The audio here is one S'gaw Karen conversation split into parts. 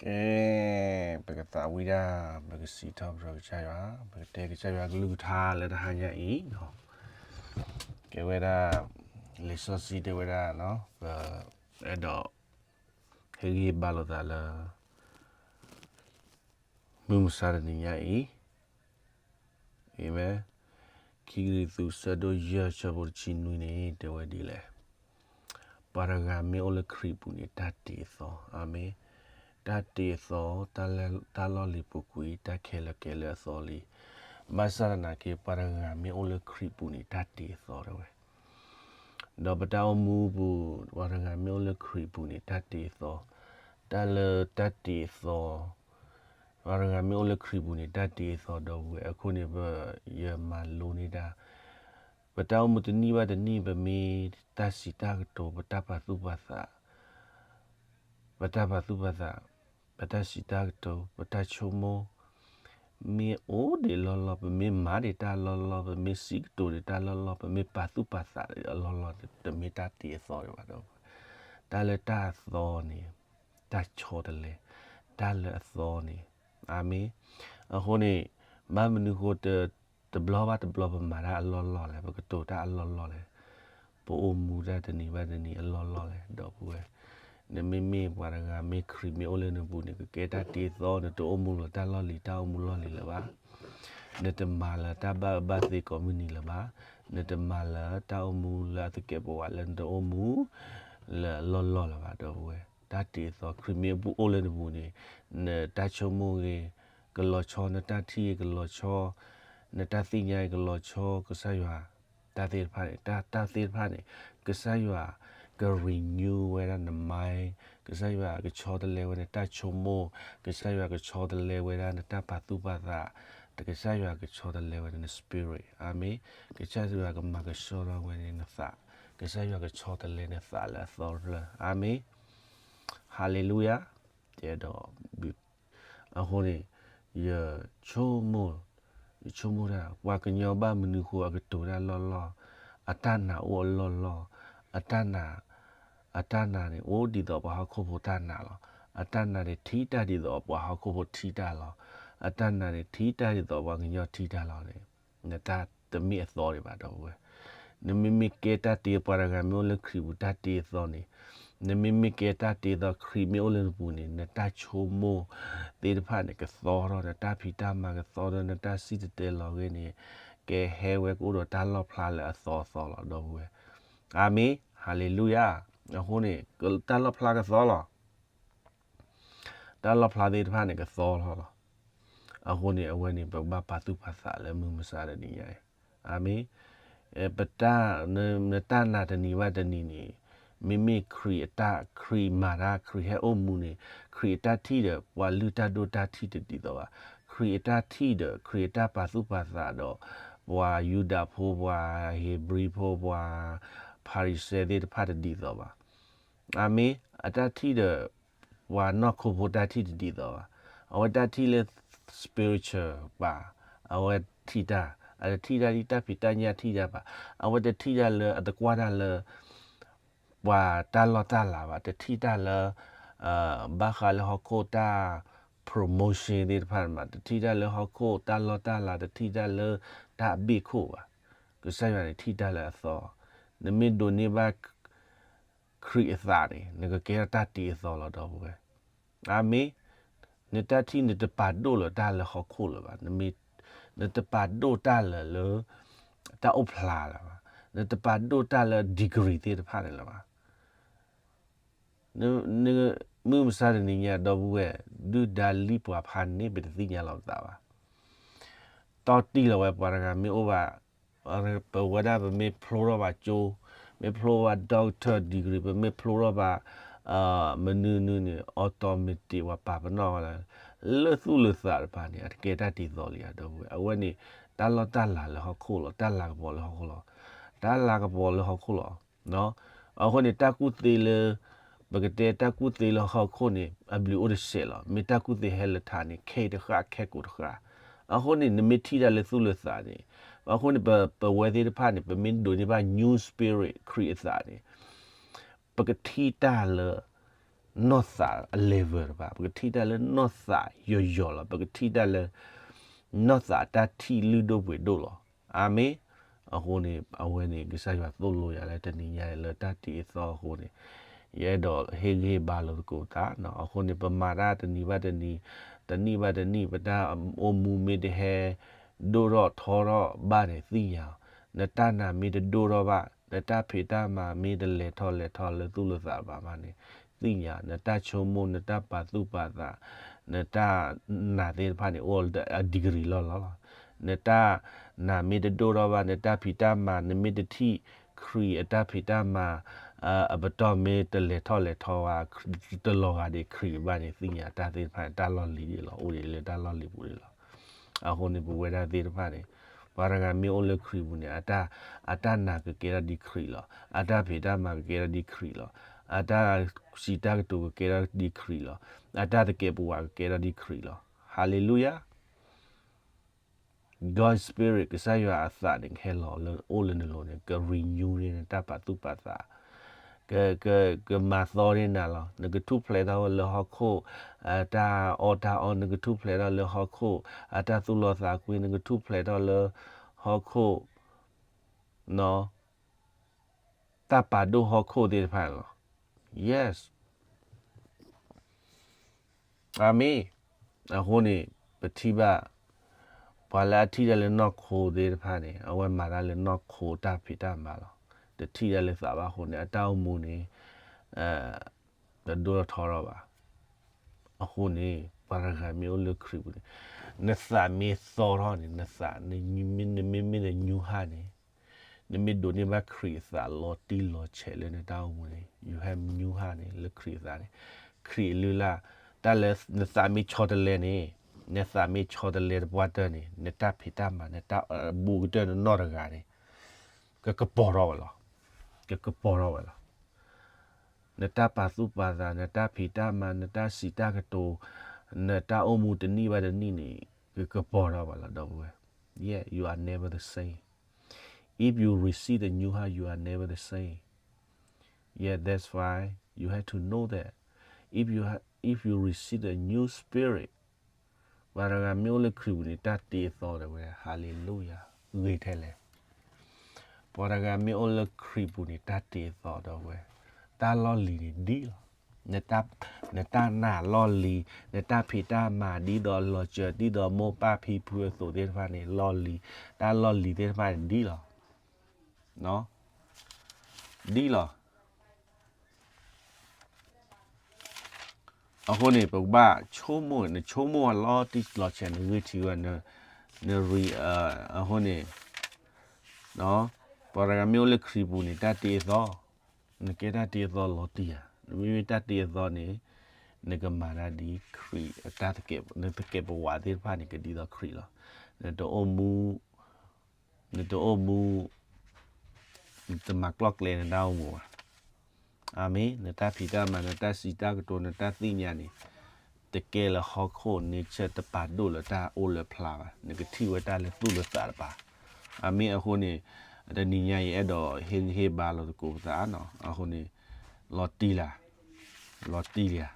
ကဲ, ပကသးဝံၣ်ဒၣ်, ပကစံးထီၣ်ပတြၢၤကစၢ်ယွၤ, ပကတဲကစၢ်ယွၤကလုၢ်ကထါလၢတဟါညါအံၤ, ကဲဝဲဒၣ် လံာ်စီဆှံတဲဝဲဒၣ်, ပအဲၣ်ဒိး ဟ့ၣ်ဂံၢ်ဟ့ၣ်ဘါလိာ်သးလၢ မုၢ်မဆါတနံၤညါအံၤ, အၤမ့ၣ်, ခံကရံၣ်သူး ဆၢဒိၣ်ယဲၢ် ဆၢဖိတဆံနွံန့ၣ် တဲဝဲဒ်လဲၣ်. ပှၤတဂၤမ့ၢ်အိၣ်လၢခရံာ်ပူၤန့ၣ် တၢ်တ့အသီ, အၤမ့ၣ်, တၢ်တ့အသီ, တၢ်လီၢ်လံၤပူၤကွံာ်, တၢ်ခဲလၢာ်ကဲလၢအသီလံ. ဘၣ်ဆၣ်သနာ်က့ ပှၤတဂၤမ့ၢ်အိၣ်လၢခရံာ်ပူၤန့ၣ် တၢ်တ့အသီတဲဝဲ ဒီးပတၢ်အိၣ်မူပူၤ, ပှၤတဂၤမ့ၢ်အိၣ်လၢခရံာ်ပူၤန့ၣ် တၢ်တ့အသီ, တၢ်လၢတၢ်တ့အသီ, ပှၤတဂၤမ့ၢ်အိၣ်လၢခရံာ်ပူၤန့ၣ် တၢ်တ့အသီဒီပုၢ်ဝဲၢ်, အဃိန့ၣ် ပယမၤလိန့ၢ်တၢ်, ပတၢ်အိၣ်မူတနံၣ်ဘၣ်တနံၣ် ပမ့ၢ်တၢ်စံးတၢ်ကတိၤ ပတၢ်ပာ်သူၣ်ပာ်သး ပတၢ်ပာ်သူၣ်ပာ်သး, ပတၢ်စံးတၢ်ကတိၤ, ပတၢ်ဆိကမိၣ်, မ့ၢ်အိၣ်ဒံးလီၢ်လီၢ်, ပမ့ၢ်မၤဒံးတၢ်လီၢ်လီၢ်, ပမ့ၢ်စံးကတိၤဒံးတၢ်လီၢ်လီၢ်, ပမ့ၢ်ပာ်သူၣ်ပာ်သးဒံးအလီၢ်လီၢ်န့ၣ် တမ့ၢ်တၢ်တ့အသီဒံးဘၣ်ဒီပုၢ်ဝဲၢ်. တၢ်လၢတၢ်အသီန့ၣ် တၢ်ဆီတလဲ, တၢ်လၢအသီန့ၣ်, အၤမ့ၣ်. အဃိန့ၣ် ဘၣ်မနုၤဃိ တဘျီဘၣ်တဘျီ ပမၤတၢ်အလီၢ်လီၢ်လဲၣ်, ပကတိၤတၢ်အလီၢ်လီၢ်လဲၣ်, ပအိၣ်မူတၢ်တနံၤဘၣ်တနံၤအလီၢ်လီၢ်လဲၣ် ဒီပုၢ်ဝဲၢ်. နမ့မ့ၢ်ပှၤတဂၤ မ့ၢ်ခရံာ်မ့ၢ်အိၣ်လၢနပူၤန့ၣ် ကကဲတၢ်တ့အသီ, နတအိၣ်မူလၢတၢ်လီၢ်လံၤ တၢ်အိၣ်မူလီၢ်လံၤလၢၤဘၣ်. နတမၤလၢတၢ်ဘၣ်အၢဘၣ်သီကိးမုၢ်နံၤလၢၤဘၣ်. နတမၤလၢတၢ်အိၣ်မူလၢအသကဲးပဝးလၢနတအိၣ်မူ လၢအလီၢ်လီၢ်လၢၤဘၣ် ဒီပုၢ်ဝဲၢ်. တၢ်တ့အသီ ခရံာ်မ့ၢ်အိၣ်လၢနပူၤန့ၣ် နတၢ်ဆိကမိၣ်ဂ့ၤ ကလီၤဆီ, နတၢ်ထံၣ်ဂ့ၤကလီၤဆီ, နတၢ်သ့ၣ်ညါဂ့ၤကလီၤဆီ, ကစၢ်ယွၤ တၢ်သ့ၣ်တဖၣ်န့ၣ်, တၢ်, တၢ်သ့ၣ်တဖၣ်န့ၣ် ကစၢ်ယွၤက renew ဝဲဒၣ်န mind, ကစၢ်ယွၤကဆီတလဲဝဲနတၢ်ဆိကမိၣ်, ကစၢ်ယွၤကဆီတလဲဝဲဒၣ်နတၢ်ပာ်သူၣ်ပာ်သး, ကစၢ်ယွၤကဆီတလဲဝဲဒၣ်န spirit, အၤမ့ၣ်. ကစၢ်ယွၤကမၤကဆှီထီၣ်ဝဲန့ၣ်နသး, ကစၢ်ယွၤကဆီတလဲနသးလၢအသီတဖျၢၣ်, အၤမ့ၣ်. ဟါလ့လူယၤ, တဲဒီး အဃိန့ၣ် ယဆိကမိၣ်, ယဆိကမိၣ်တၢ် ပှၤကညီဘၣ်မနုၤဃိအကတိၤတၢ်လီၢ်လီၢ်, အတၢ်နာ်အိၣ်အလီၢ်လီၢ်, အတၢ်နာ်, အတၢ်နာ်န့ၣ် အိၣ်ဒ်သိးပှၤဟီၣ်ခိၣ်ဖိတၢ်နာ်လီၤ. အတၢ်နာ်န့ၣ်ထံၣ်တၢ်ဒ်သိးပှၤဟီၣ်ခိၣ်ဖိထံၣ်တၢ်လီၤ. အတၢ်နာ်န့ၣ်ထံၣ်တၢ်ဒ်သိးပှၤကညီထံၣ်တၢ်လီၤန့ၣ် နတၢ်တမ့ၢ်အသီဒံးဘၣ် ဒီပုၢ်ဝဲၢ်. နမ့မ့ၢ်ကဲတၢ်တ့ ပှၤတဂၤမ့ၢ်အိၣ်လၢခရံာ်ပူၤတၢ်တ့အသီန့ၣ်, နမ့မ့ၢ်ကဲတၢ်တ့အသီ ခရံာ်မ့ၢ်အိၣ်လၢနပူၤန့ၣ် နတၢ်ဆိကမိၣ်သ့ၣ်တဖၣ်န့ၣ် ကသီထီၣ်, နတၢ်ဖံးတၢ်မၤကသီထီၣ်, နတၢ်စံၣ်တဲၤတဲလီၤဂ့ၤန့ၣ် ကဟဲဝဲကအိၣ်ဒီးတၢ်လီၣ်ဖျါလၢအသီအသီလီၤ ဒီပုၢ်ဝဲၢ်. အၤမ့ၣ်, ဟါလ့လူယၤ. အဃိန့ၣ် တၢ်လီၣ်ဖျါကသီလီၤ. တၢ်လီၣ်ဖျါသ့ၣ်တဖၣ်န့ၣ် ကသီထီၣ်လီၤ. အဃိန့ၣ် အဝဲန့ၣ် ပကဘၣ်ပာ်သူၣ်ပာ်သးလၢမုၢ်မဆါတနံၤညါအံၤ, အၤမ့ၣ်. ပတၢ်, နတၢ်နာ်တနံၤဘၣ်တနံၤန့ၣ် မ့မ့ၢ်ခရံာ်အတၢ်, ခရံာ်မၤတၢ်, ခရံာ်ဟဲအိၣ်မူန့ၣ် ခရံာ်အတၢ်ထံၣ်ဒီး ပှၤလုၢ်တၢ်ဒိၣ်တၢ်ထံၣ်တဒ်သိးဘၣ်. ခရံာ်အတၢ်ထံၣ်ဒီး ခရံာ်အတၢ်ပာ်သူၣ်ပာ်သးဒီး ပှၤယူဒၤဖိ, ပှၤဧ့ၤဘြံၤဖိ, ပှၤဖၤရံၤၡဲသ့ၣ်တဖၣ်တဒ်သိးဘၣ်. အၤမ့ၣ်. အတၢ်ထံၣ်ဒီး ပှၤနီၢ်ခိဖိတၢ်ထံၣ်တဒ်သိးဘၣ်. အဝဲတၢ်ထံၣ်လၢ spiritual ဘၣ်, အဝဲထံၣ်တၢ်, အတထံၣ်တၢ်ဒ်တၢ်ဖံးတၢ်ညၣ်ထံၣ်တၢ်ဘၣ်. အဝဲတထံၣ်တၢ်လၢ အတကွၢ်တၢ်လၢ ပှၤတၢ်လီၢ်တၢ်လၤဘၣ်, တထံၣ်တၢ်လၢ ဘၣ်ဃးလၢဟီၣ်ခိၣ်တၢ် promotion သ့ၣ်တဖၣ်ဘၣ်, တထံၣ်တၢ်လၢဟီၣ်ခိၣ်တၢ်လီၢ်တၢ်လၤ, တထံၣ်တၢ်လၢတၢ်အဘ့ၣ်ခိၣ်ဘၣ်. ကစၢ်ယွၤန့ၣ်ထံၣ်တၢ်လၢအသီ, နမ့ၢ်ဒိးန့ၢ်ဘၣ် ခရံာ်အသးန့ၣ် နကကဲထီၣ်တၢ်တ့အသီလီၤ ဒီပုၢ်ဝဲၢ်. အၤမ့ၣ်. နတၢ်ထံၣ်နတပာ်ဒိၣ်လၢၤတၢ်လၢဟီၣ်ခိၣ်လၢၤဘၣ်, နတပာ်ဒိၣ်တၢ်လၢၤလၢ တၢ်အိၣ်ဖျါလၢၤဘၣ်, နတပာ်ဒိၣ်တၢ်လၢ degree သ့ၣ်တဖၣ်န့ၣ်လၢၤဘၣ်. မုၢ်မဆါတနံၤညါ ဒီပုၢ်ဝဲၢ်, ဒုၣ်ဒါလံပှၤဖးန့ၣ် ပတသ့ၣ်ညါလီၤပသးဘၣ်. တီၢ်တံၢ်လီၤဝဲပှၤတဂၤမ့ၢ်အိၣ်ဘၣ်, ပဝဲဒၣ်ပမ့ၢ်ဖျိထီၣ်ဘၣ်ကၠိ, မ့ၢ်ဖျိဘၣ် doctor degree, ပမ့ၢ်ဖျိထီၣ်ဘၣ် မနုၤနုၤန့ၣ် automatic ပှၤပာ်ပနီၣ်ဝဲလၢ လၢသူၣ်လၢသးတပၤန့ၣ် အတကဲတၢ်တ့သီလံဧါ ဒီပုၢ်ဝဲၢ်. အဝဲန့ၣ် တၢ်လီၢ်တၢ်လၤလၢဟီၣ်ခိၣ်လီၤ, တၢ်လၤကပီၤလၢဟီၣ်ခိၣ်လီၤ, တၢ်လၤကပီၤလၢဟီၣ်ခိၣ်လီၤ. အဃိန့ၣ် တၢ်ကူၣ်သ့လၢ, ပကတဲတၢ်ကူၣ်သ့လၢဟီၣ်ခိၣ်န့ၣ် အဘျုးအိၣ်တစဲးလီၤ. မ့ၢ်တၢ်ကူၣ်သ့ဟဲလၢထးန့ၣ် ခဲအံၤတဃၣ် ခဲကိာ်တဃၣ်. အဃိန့ၣ် နမ့ၢ်ထံၣ်တၢ်လၢသူၣ်လၢသးန့ၣ်, အဃိန့ၣ် ပဝဲသ့ၣ်တဖၣ်န့ၣ် ပမ့ၢ်ဒိးန့ၢ်ဘၣ် new spirit ခရံာ်အသးန့ၣ် ပကထံၣ်တၢ်လၢ နီၢ်သးအ level တဖၣ်, ပကထံၣ်တၢ်လၢနီၢ်သးယိာ်ယိာ်လီၤ, ပကထံၣ်တၢ်လၢ နီၢ်သးတၢ်ထံၣ်လုၢ်ဒိၣ်ပှ့ၤဒိၣ်လီၤ. အၤမ့ၣ်. အဃိန့ၣ် အဝဲန့ၣ် ကစၢ်ယွၤသိၣ်လိယၤလၢတနံၤညါအံၤလၢတၢ်တ့အသီအဃိန့ၣ်, ယအဲၣ်ဒိးဟ့ၣ်ဂံၢ်ဟ့ၣ်ဘါလိာ်သကိးသးနီၤ. အဃိန့ၣ် ပမၤတၢ်တနံၤဘၣ်တနံၤ, တနံၣ်ဘၣ်တနံၣ် ပတၢ်အိၣ်မူမ့ၢ်တဟဲ ဒိၣ်ထီၣ်ထီထီၣ်ဘၣ်န့ၣ် သ့ၣ်ညါ, နတၢ်နာ်မ့ၢ်တဒိၣ်ထီၣ်ဘၣ်, နတၢ်ဖံးတၢ်မၤမ့ၢ်တလဲၤထီၣ်လဲၤထီလၢသူၣ်လၢသးဘၣ်မးန့ၣ် သ့ၣ်ညါ, နတၢ်ဆိကမိၣ် နတၢ်ပာ်သူၣ်ပာ်သး နတၢ်နာ်သ့ၣ်တဖၣ်န့ၣ် အိၣ်အ degree လီၢ်လီၢ်လီၤ. နတၢ်နာ်မ့ၢ်တဒိၣ်ထီၣ်ဘၣ်, နတၢ်ဖံးတၢ်မၤ နမ့ၢ်တထံၣ်ခရံာ်အတၢ်ဖံးတၢ်မၤ အပတီၢ်မ့ၢ်တလဲၤထီၣ်လဲၤထီဝဲ တလီၤဂာ်ဒံးခရံာ်ဘၣ်န့ၣ် သ့ၣ်ညါတၢ်သ့ၣ်တဖၣ်န့ၣ် တၢ်လီၢ်လံၤဒံးလီၤ, အိၣ်ဒံးလၢတၢ်လီၢ်လံၤပူၤဒံးလီၤ. အဃိန့ၣ် ပဝဲဒၣ်သ့ၣ်တဖၣ်န့ၣ် ပှၤတဂၤမ့ၢ်အိၣ်လၢခရံာ်ပူၤန့ၣ် အတၢ်နာ်ကကဲထီၣ်ဒ်ခရံာ်လီၤ. အတၢ်ဖံးတၢ်မၤကကဲထီၣ်ဒ်ခရံာ်လီၤ. အတၢ်စံးတၢ်ကတိၤကကဲထီၣ်ဒ်ခရံာ်လီၤ. အတၢ်သကဲးပဝးကကဲထီၣ်ဒ်ခရံာ်လီၤ. Hallelujah. God's Spirit ကစၢ်ယွၤအသးန့ၣ် ကဟဲလီၤလၢအိၣ်လၢနလိၤန့ၣ် က renew န့ၢ်နတၢ်ပာ်သူၣ်ပာ်သး က က ကမၤသီန့ၢ်နၤလီၤ. နကထူၣ်ဖျဲးထီၣ်လၢဟီၣ်ခိၣ် အတၢ်အီၣ်တၢ်အီ, နကထူၣ်ဖျဲးထီၣ်လၢဟီၣ်ခိၣ် အတၢ်သူၣ်လီသးကွံ, နကထူၣ်ဖျဲးထီၣ်လၢဟီၣ်ခိၣ် တၢ်ပာ်ဒိၣ်ဟီၣ်ခိၣ်သ့ၣ်တဖၣ်န့ၣ်လီၤ. Yes. အၤမ့ၣ်. အဃိန့ၣ် ပထံၣ်ဘၣ် ပှၤလၢအထံၣ်တၢ်လၢနီၢ်ခိသ့ၣ်တဖၣ်န့ၣ် အဝဲမၤတၢ်လၢနီၢ်ခိတၢ်ဖံးတၢ်မၤလီၤ. တထံၣ်တၢ်လၢသးဘၣ်အဃိန့ၣ် အတၢ်အိၣ်မူန့ၣ် တဒိၣ်ထီၣ်ထီထီၣ်ဘၣ်. အဃိန့ၣ် ပှၤတဂၤမ့ၢ်အိၣ်လၢခရံာ်ပူၤန့ၣ် နသးမ့ၢ်သီထီၣ်န့ၣ် နသး နမ့မ့ၢ် နမ့မ့ၢ် new heart န့ၣ် နမ့ၢ်ဒိးန့ၢ်ဘၣ်ခရံာ်အသးလီၤတံၢ်လီၤဆဲးလၢနတၢ်အိၣ်မူန့ၣ် you have new heart န့ၣ် လၢခရံာ်အသးန့ၣ် ခရံာ်အလုၢ်အလၢ် တၢ်လၢနသးမ့ၢ်ဆီတလဲန့ၣ် နသးမ့ၢ်ဆီတလဲတပှၢ်တၢၢ်န့ၣ် နတၢ်ဖံးတၢ်မၤ နတၢ်ဘူးကတၢၢ်နနီၢ်တဂၤန့ၣ် ကကပီၤထီၣ်ဝဲလီၤ. ကကပီၤထီၣ်ဝဲလီၤ. နတၢ်ပာ်သူၣ်ပာ်သး နတၢ်ဖံးတၢ်မၤ နတၢ်စံးတၢ်ကတိၤ နတၢ်အိၣ်မူတနံၣ်ဘၣ်တနံၣ်န့ၣ် ကကပီၤထီၣ်ဝဲလီၤ ဒီပုၢ်ဝဲၢ်. Yeah, you are never the same. If you receive the new heart, you are never the same. Yeah, that's why you have to know that. If you ha- if you receive the new spirit, ပှၤတဂၤမ့ၢ်အိၣ်လၢခရံာ်ပူၤန့ၣ် တၢ်တ့အသီဒီးဝဲ hallelujah ဂ့ၤထဲလဲၣ်. ပှၤတဂၤမ့ၢ်အိၣ်လၢခရံာ်ပူၤန့ၣ် တၢ်တ့အသီဒီးဝဲ တၢ်လီၢ်လံၤန့ၣ်ဒ်လီၤ. နတၢ်နာ်လီၢ်လံၤ နတၢ်ဖံးတၢ်မၤဒ်သိးလီၤစၢၤ ဒ်သိးမိၢ်ပၢ်ဖံဖုအသိးသ့ၣ်တဖၣ်န့ၣ် လီၢ်လံၤ တၢ်လီၢ်လံၤသ့ၣ်တဖၣ်န့ၣ်ဒ်လီၤ. ဒ်လီၤ. အဃိန့ၣ် ပကဘၣ်ဆိကမိၣ် နဆိကမိၣ်ဝဲလီၤတံၢ်လီၤဆဲး နဂ့ၢ်ထံဝဲ နရံ အဃိန့ၣ် ပှၤတဂၤမ့ၢ်အိၣ်လၢခရံာ်ပူၤန့ၣ် တၢ်တ့အသီ, နကဲတၢ်တ့အသီလီၤတံၢ်ဧါ. နမ့မ့ၢ်တၢ်တ့အသီန့ၣ် နကမၤတၢ်ဒ်ခရံာ်အတၢ်သကဲး နသကဲးပဝးသ့ၣ်တဖၣ်န့ၣ် ကဒ်သိးခရံာ်လီၤ. နတအိၣ်မူ နတအိၣ်မူ နတမၤကျီၢ်ကျဲနတၢ်အိၣ်မူဘၣ်. အၤမ့ၣ်. နတၢ်ဖံးတၢ်မၤ နတၢ်စံးတၢ်ကတိၤ နတၢ်သ့ၣ်ညါန့ၣ် တကဲလၢဟီၣ်ခိၣ် nature တပာ်ဒိၣ်လၢတၢ်အိၣ်လၢဖျါဘၣ်. နကထံၣ်ဝဲတၢ်လၢသူၣ်လၢသးတပၤ. အၤမ့ၣ်. အဃိန့ၣ် တနံၤညါအံၤအဲၣ်ဒိးဟ့ၣ်ဂံၢ်ဟ့ၣ်ဘါလိာ်သကိးပသးနီၤ. အဃိန့ၣ် လီၤတံၢ်လံ, လီၤတံၢ်လံဧါ.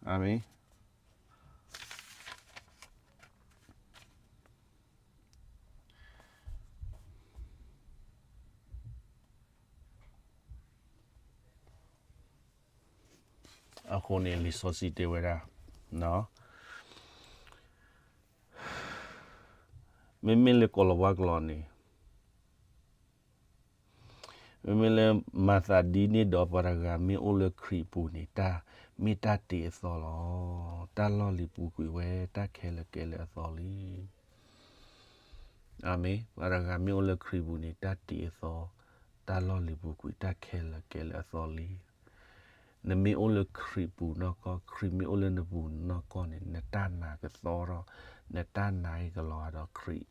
အၤမ့ၣ်. အဃိန့ၣ် လံာ်စီဆှံတဲဝဲဒၣ် မ့မ့ၢ်လၢကိၤလၤဝါကျိာ်န့ၣ် မ့မ့ၢ်လၢမၤသးဒ်န့ၣ်ဒီး ပှၤတဂၤမ့ၢ်အိၣ်လၢခရံာ်ပူၤန့ၣ် တၢ်မ့ၢ်တၢ်တ့အသီလီၤ. တၢ်လီၢ်လံၤပူၤကွံာ်ဝဲ တၢ်ခဲလၢာ်ကဲလၢာ်အသီလံ. အၤမ့ၣ်. ပှၤတဂၤမ့ၢ်အိၣ်လၢခရံာ်ပူၤန့ၣ် တၢ်တ့အသီ, တၢ်လီၢ်လံၤပူၤကွံာ် တၢ်ခဲလၢာ်ကဲလၢာ်အသီလံ. နမ့ၢ်အိၣ်လၢခရံာ်ပူၤနီၢ်ကီၢ်, ခရံာ်မ့ၢ်အိၣ်လၢနပူၤနီၢ်ကီၢ်န့ၣ် နတၢ်နာ်ကသီထီၣ်, နတၢ်နာ်ကလီၤဂာ်ဒီးခရံာ်,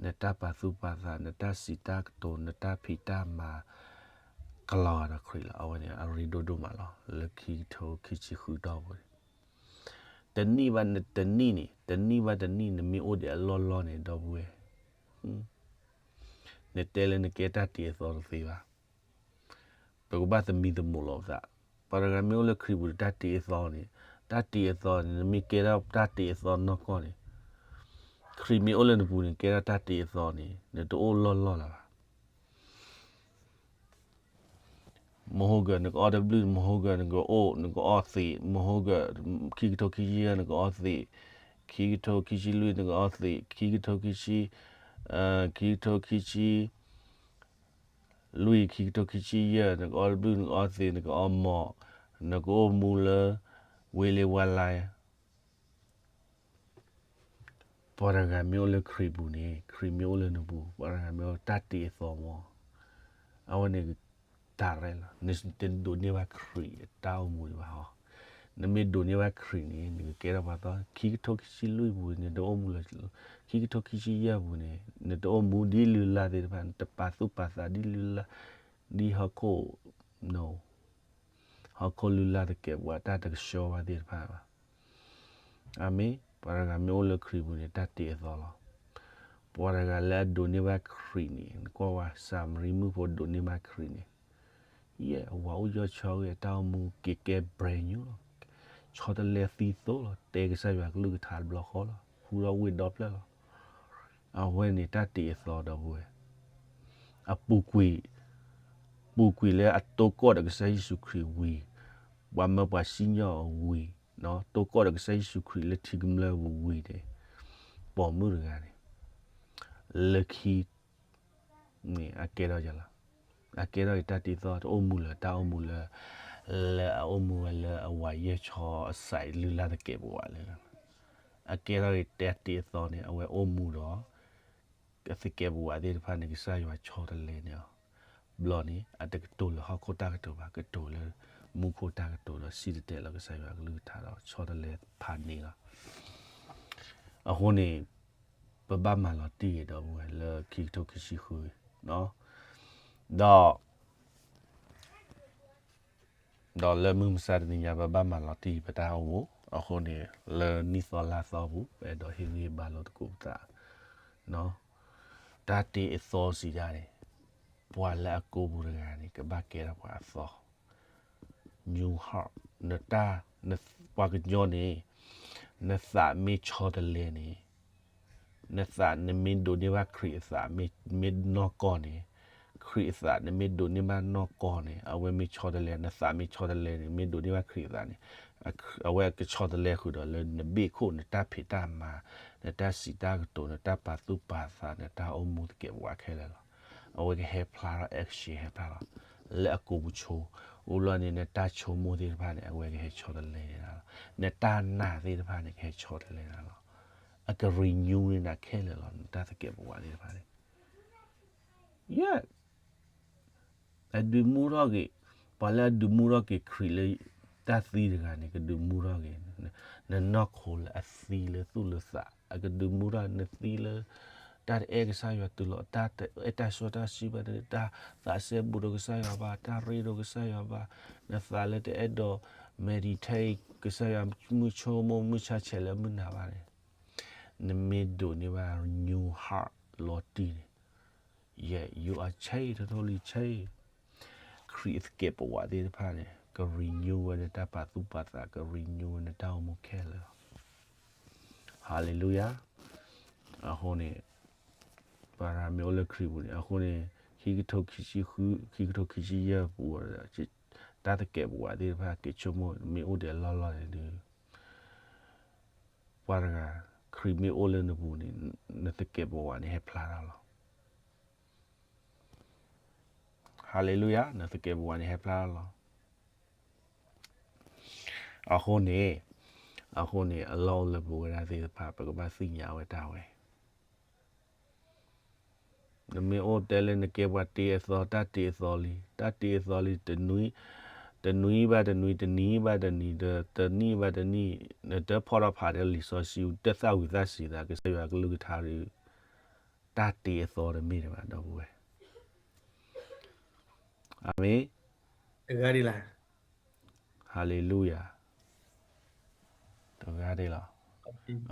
နတၢ်ပာ်သူၣ်ပာ်သး, နတၢ်စံးတၢ်ကတိၤ, နတၢ်ဖံးတၢ်မၤ ကလီၤဂာ်ဒီးခရံာ်လီၤ. အဝဲန့ၣ်အရ့ဒိၣ်ဒိၣ်မးလီၤ. လၢခံကထိခံဆံဃုတီၢ်ပူၤန့ၣ် တနံၣ်ဘၣ်တနံၣ်န့ၣ်, တနံၣ်ဘၣ်တနံၣ် နမ့ၢ်အိၣ်ဒံးအလီၢ်လီၢ်န့ၣ် ဒီပုၢ်ဝဲၢ်, နတဲလၢနကဲတၢ်တ့အသီတသ့ဘၣ်. ပကဘၣ်သမံသမိးလီၤပသး, ပှၤတဂၤမ့ၢ်အိၣ်လၢခရံာ်ပူၤန့ၣ် တၢ်တ့အသီန့ၣ်, တၢ်တ့အသီန့ၣ် နမ့ၢ်ကဲထီၣ်တၢ်တ့အသီနီၢ်ကီၢ်န့ၣ်, ခရံာ်မ့ၢ်အိၣ်လၢနပူၤန့ၣ် ကဲထီၣ်တၢ်တ့အသီန့ၣ် နတအိၣ်လီၢ်လီၢ်လၢၤဘၣ်. မဟိဂၢၢ် နကအီၣ်တဘျုး, မဟိဂၢၢ် နကအိၣ် နကအီၣ်သ့း, မဟိဂၢၢ် ခံကထိခံဆံယဲၢ် နကအီၣ်သ့း, ခံကထိခံဆံလွံၢ် နကအီၣ်သ့း, ခံကထိခံဆံ, ခံကထိခံဆံလွံၢ် ခံကထိခံဆံယဲၢ် နကအီၣ်တဘျုး နကအီၣ်သ့း နကအီၣ်မီၢ်, နကအိၣ်မူလၢ ဝ့လ့ဝါလါ ပှၤတဂၤမ့ၢ်အိၣ်လၢခရံာ်ပူၤန့ၣ်, ခရံာ်မ့ၢ်အိၣ်လၢနပူၤ, ပှၤတဂၤမ့ၢ်အိၣ်တၢ်တ့အသီမီၢ်, အဝဲန့ၣ် တၢ်ရဲၣ်လီၤ. နတဒိးန့ၢ်ဘၣ်ခရံာ်အတၢ်အိၣ်မူဒံးဘၣ်ဟီ. နမ့ၢ်ဒိးန့ၢ်ဘၣ်ခရံာ်န့ၣ် နကကဲထီၣ်ပှၤသီ, ခံကထိခံဆံလွံၢ်ပူၤန့ၣ် နတအိၣ်မူလၢ, ခံကထိခံဆံယဲၢ်ပူၤန့ၣ် နတအိၣ်မူဒ်လုၢ်လၢ်သ့ၣ်တဖၣ်, နတပာ်သူၣ်ပာ်သးဒ်လုၢ်လၢ်, ဒ်ဟီၣ်ခိၣ်, ဟီၣ်ခိၣ်လုၢ်လၢ်သကဲးပဝး တၢ်တကဆှီဘၣ်သ့ၣ်တဖၣ်ဘၣ်. အၤမ့ၣ်. ပှၤတဂၤမ့ၢ်အိၣ်လၢခရံာ်ပူၤန့ၣ် တၢ်တ့အသီလီၤ. ပှၤတဂၤလၢအဒိးန့ၢ်ဘၣ်ခရံာ်န့ၣ်, နကွၢ်ဝဲ စၤမရံမုၣ်ဖိဒိးန့ၢ်ဘၣ်ခရံာ်န့ၣ်, ယဲၢ် အဝၤအိၣ်ယီၢ်ဆီဂ့ၤ အတၢ်အိၣ်မူက့ၤကဲ brand new လီၤ. ဆီတလဲသံသိလီၤ. တဲကစၢ်ယွၤကလုၢ်ကထါတဘျီဃီလီၤ. ဟူထီၣ်ဝ့ၢ်ဒီဖျၢၣ်လီၤ. အဝဲန့ၣ်တၢ်တ့အသီဒီပုၢ်ဝဲၢ်, အပူၤကွံာ်, ပူၤကွံာ်လၢအတိကီၢ်ဒီးကစၢ်ယ့ၣ်ၡူးခရံာ်ဝံၤ, ပှၤမၢပှၤစံၣ်ညီၣ်အဝံၤ, တိကီၢ်ဒီးကစၢ်ယ့ၣ်ၡူးခရံာ်လၢထံကမျၢၢ်ပူၤဝံၤန့ၣ်, ပိာ်မုၣ်တဂၤန့ၣ်, လၢခံန့ၣ် အကဲထီၣ်ယၤလီၤ. အကဲထီၣ်အံၤတၢ်တ့အသီ တအိၣ်မူလၢၤ တၢ်အိၣ်မူလၢ, လၢအအိၣ်မူဝဲလၢအဝၤယဲၢ်ဆီအစးအံၤလုၢ်လၢ်သကဲးပဝးလၢ, အကဲထီၣ်အံၤတၢ်တ့အသီန့ၣ် အဝဲအိၣ်မူဒီး အသကဲးပဝးသ့ၣ်တဖၣ်န့ၣ် ကစၢ်ယွၤဆီတလဲန့ၣ်လီၤ. ဘျီန့ၣ် အတကတိၤလၢဟီၣ်ခိၣ်တၢ်ကတိၤဘၣ်, ကတိၤလၢမူခိၣ်တၢ်ကတိၤဒီးစံၣ်တဲၤတဲလီၤကစၢ်ယွၤကလုၢ်ကထါဒီးဆီတလဲဖးန့ၣ်လီၤ. အဃိန့ၣ် ပဘၣ်မၤလီၤတံၢ်ဒီပုၢ်ဝဲၢ်လၢခံကထိခံဆံဃု, ဒီး ဒီးလၢမုၢ်မဆါတနံၤညါ ပဘၣ်မၤလီၤတံၢ်ပတၢ်အိၣ်မူ, အဃိန့ၣ် လၢနံၣ်သီလါသီပူၤ ပအဲၣ်ဒိးဟ့ၣ်ဂံၢ်ဟ့ၣ်ဘါလိာ်သကိးပသး, တၢ်တ့အသီစံးဒၣ်န့ၣ်, ပှၤလၢအကိးပူၤတဂၤန့ၣ် ကဘၣ်ကဲထီၣ်ပှၤအသီ new heart, နတၢ်, ပှၤကညီန့ၣ်, နသးမ့ၢ်ဆီတလဲန့ၣ်, နသး နမ့ၢ်ဒိးန့ၢ်ဘၣ်ခရံာ်အသး မ့ၢ်နီၢ်ကီၢ်န့ၣ်, ခရံာ်အသး နမ့ၢ်ဒိးန့ၢ်ဘၣ်နီၢ်ကီၢ်န့ၣ်, အဝဲမ့ၢ်ဆီတလဲ, နသးမ့ၢ်ဆီတလဲန့ၣ်, မ့ၢ်ဒိးန့ၢ်ဘၣ်ခရံာ်အသးန့ၣ်, အဝဲကဆီတလဲဃုာ်ဒီးလၢနဘ့ၣ်ခိၣ် နတၢ်ဖံးတၢ်မၤ, နတၢ်စံးတၢ်ကတိၤ, နတၢ်ပာ်သူၣ်ပာ်သး, နတၢ်အိၣ်မူသကဲးပဝးခဲလၢာ်လီၤ. အဝဲကဟဲဖျါထီၣ် action ဟဲဖျါထီၣ် လၢအကိာ်ပူၤဆိ, အိၣ်လီၤန့ၣ် နတၢ်ဆိကမိၣ်သ့ၣ်တဖၣ်န့ၣ် အဝဲကဟဲဆီတလဲန့ၢ်နၤလီၤ. နတၢ်နာ်သ့ၣ်တဖၣ်န့ၣ် ကဟဲဆီတလဲနၤလီၤ. အက renew န့ၢ်နၤခဲလၢာ်လီၤ. နတၢ်သကဲးပဝးသ့ၣ်တဖၣ်န့ၣ် ယဲၢ် အဒုးမူထီၣ်က့ၤ, ပှၤလၢအဒုးမူထီၣ်က့ၤခရံာ်လၢတၢ်သံတဂၤန့ၣ် ကဒုးမူထီၣ်က့ၤ နနီၢ်ခိလၢအသံလၢသူၣ်လၢသး, အကဒုးမူထီၣ်နသံလၢ တၢ်တအဲၣ်ကစၢ်ယွၤတုၤလီၤ, တၢ်တအဲၣ်တၢ်စီတၢ်ဆှံဘၣ်, တၢ်သးစဲဘူးဒီးကစၢ်ယွၤဘၣ်, တၢ်ရ့ဒီးကစၢ်ယွၤဘၣ်, နသးလၢတအဲၣ်ဒိး meditate ကစၢ်ယွၤ မုၢ်ဆိကမိၣ် မုၢ်ဆါဆဲးလၢမုၢ်နၤဘၣ်န့ၣ်, နမ့ၢ်ဒိးန့ၢ်ဘၣ် new heart လီၤတံၢ်န့ၣ်, ယဲၢ် you are change, totally change. ခရံာ်အသကဲးပဝးသ့ၣ်တဖၣ်န့ၣ် က renew ဝဲနတၢ်ပာ်သူၣ်ပာ်သး, က renew ဝဲနတၢ်အိၣ်မူခဲလၢာ်လီၤ. Hallelujah. အဃိန့ၣ် ပှၤတဂၤမ့ၢ်အိၣ်လၢခရံာ်ပူၤန့ၣ်, အဃိန့ၣ် ခံကထိခံဆံဃု, ခံကထိခံဆံယဲၢ်ပူၤဒီး တၢ်သကဲးပဝးသ့ၣ်တဖၣ် က့ၤဆိကမိၣ် မ့ၢ်အိၣ်ဒံးအလီၢ်လီၢ်န့ၣ်ဒီး ပှၤတဂၤ ခရံာ်မ့ၢ်အိၣ်လၢနပူၤန့ၣ် နသကဲးပဝးန့ၣ် ဟဲဖျါထီၣ်လီၤ. Hallelujah, နသကဲးပဝးန့ၣ် ဟဲဖျါထီၣ်လီၤ. အဃိန့ၣ်, အဃိန့ၣ် အလီၢ်အိၣ်လၢပဝဲဒၣ်သ့ၣ်တဖၣ် ပကဘၣ်သ့ၣ်ညါဝဲတၢ်ဝဲ နမ့ၢ်အိၣ်တဲလၢနကဲပှၤတ့အသီ, တၢ်တ့အသီလံ, တၢ်တ့အသီလံ, တနွံ, တနွံဘၣ်တနွံ, တနံၤဘၣ်တနံၤ, တနံၣ်ဘၣ်တနံၣ်, နတဖီၣ်ထီၣ်ဖးဒီးလံာ်စီဆှံ, တသၣ်ဝံၤသၣ်စံးသး ကစၢ်ယွၤကလုၢ်ကထါဒီး, တၢ်တ့အသီတမ့ၢ်ဒံးဘၣ် ဒီပုၢ်ဝဲၢ်. အၤမ့ၣ်. တဂၤဒ်လဲၣ်. Hallelujah. တဂၤဒ်လီၤ.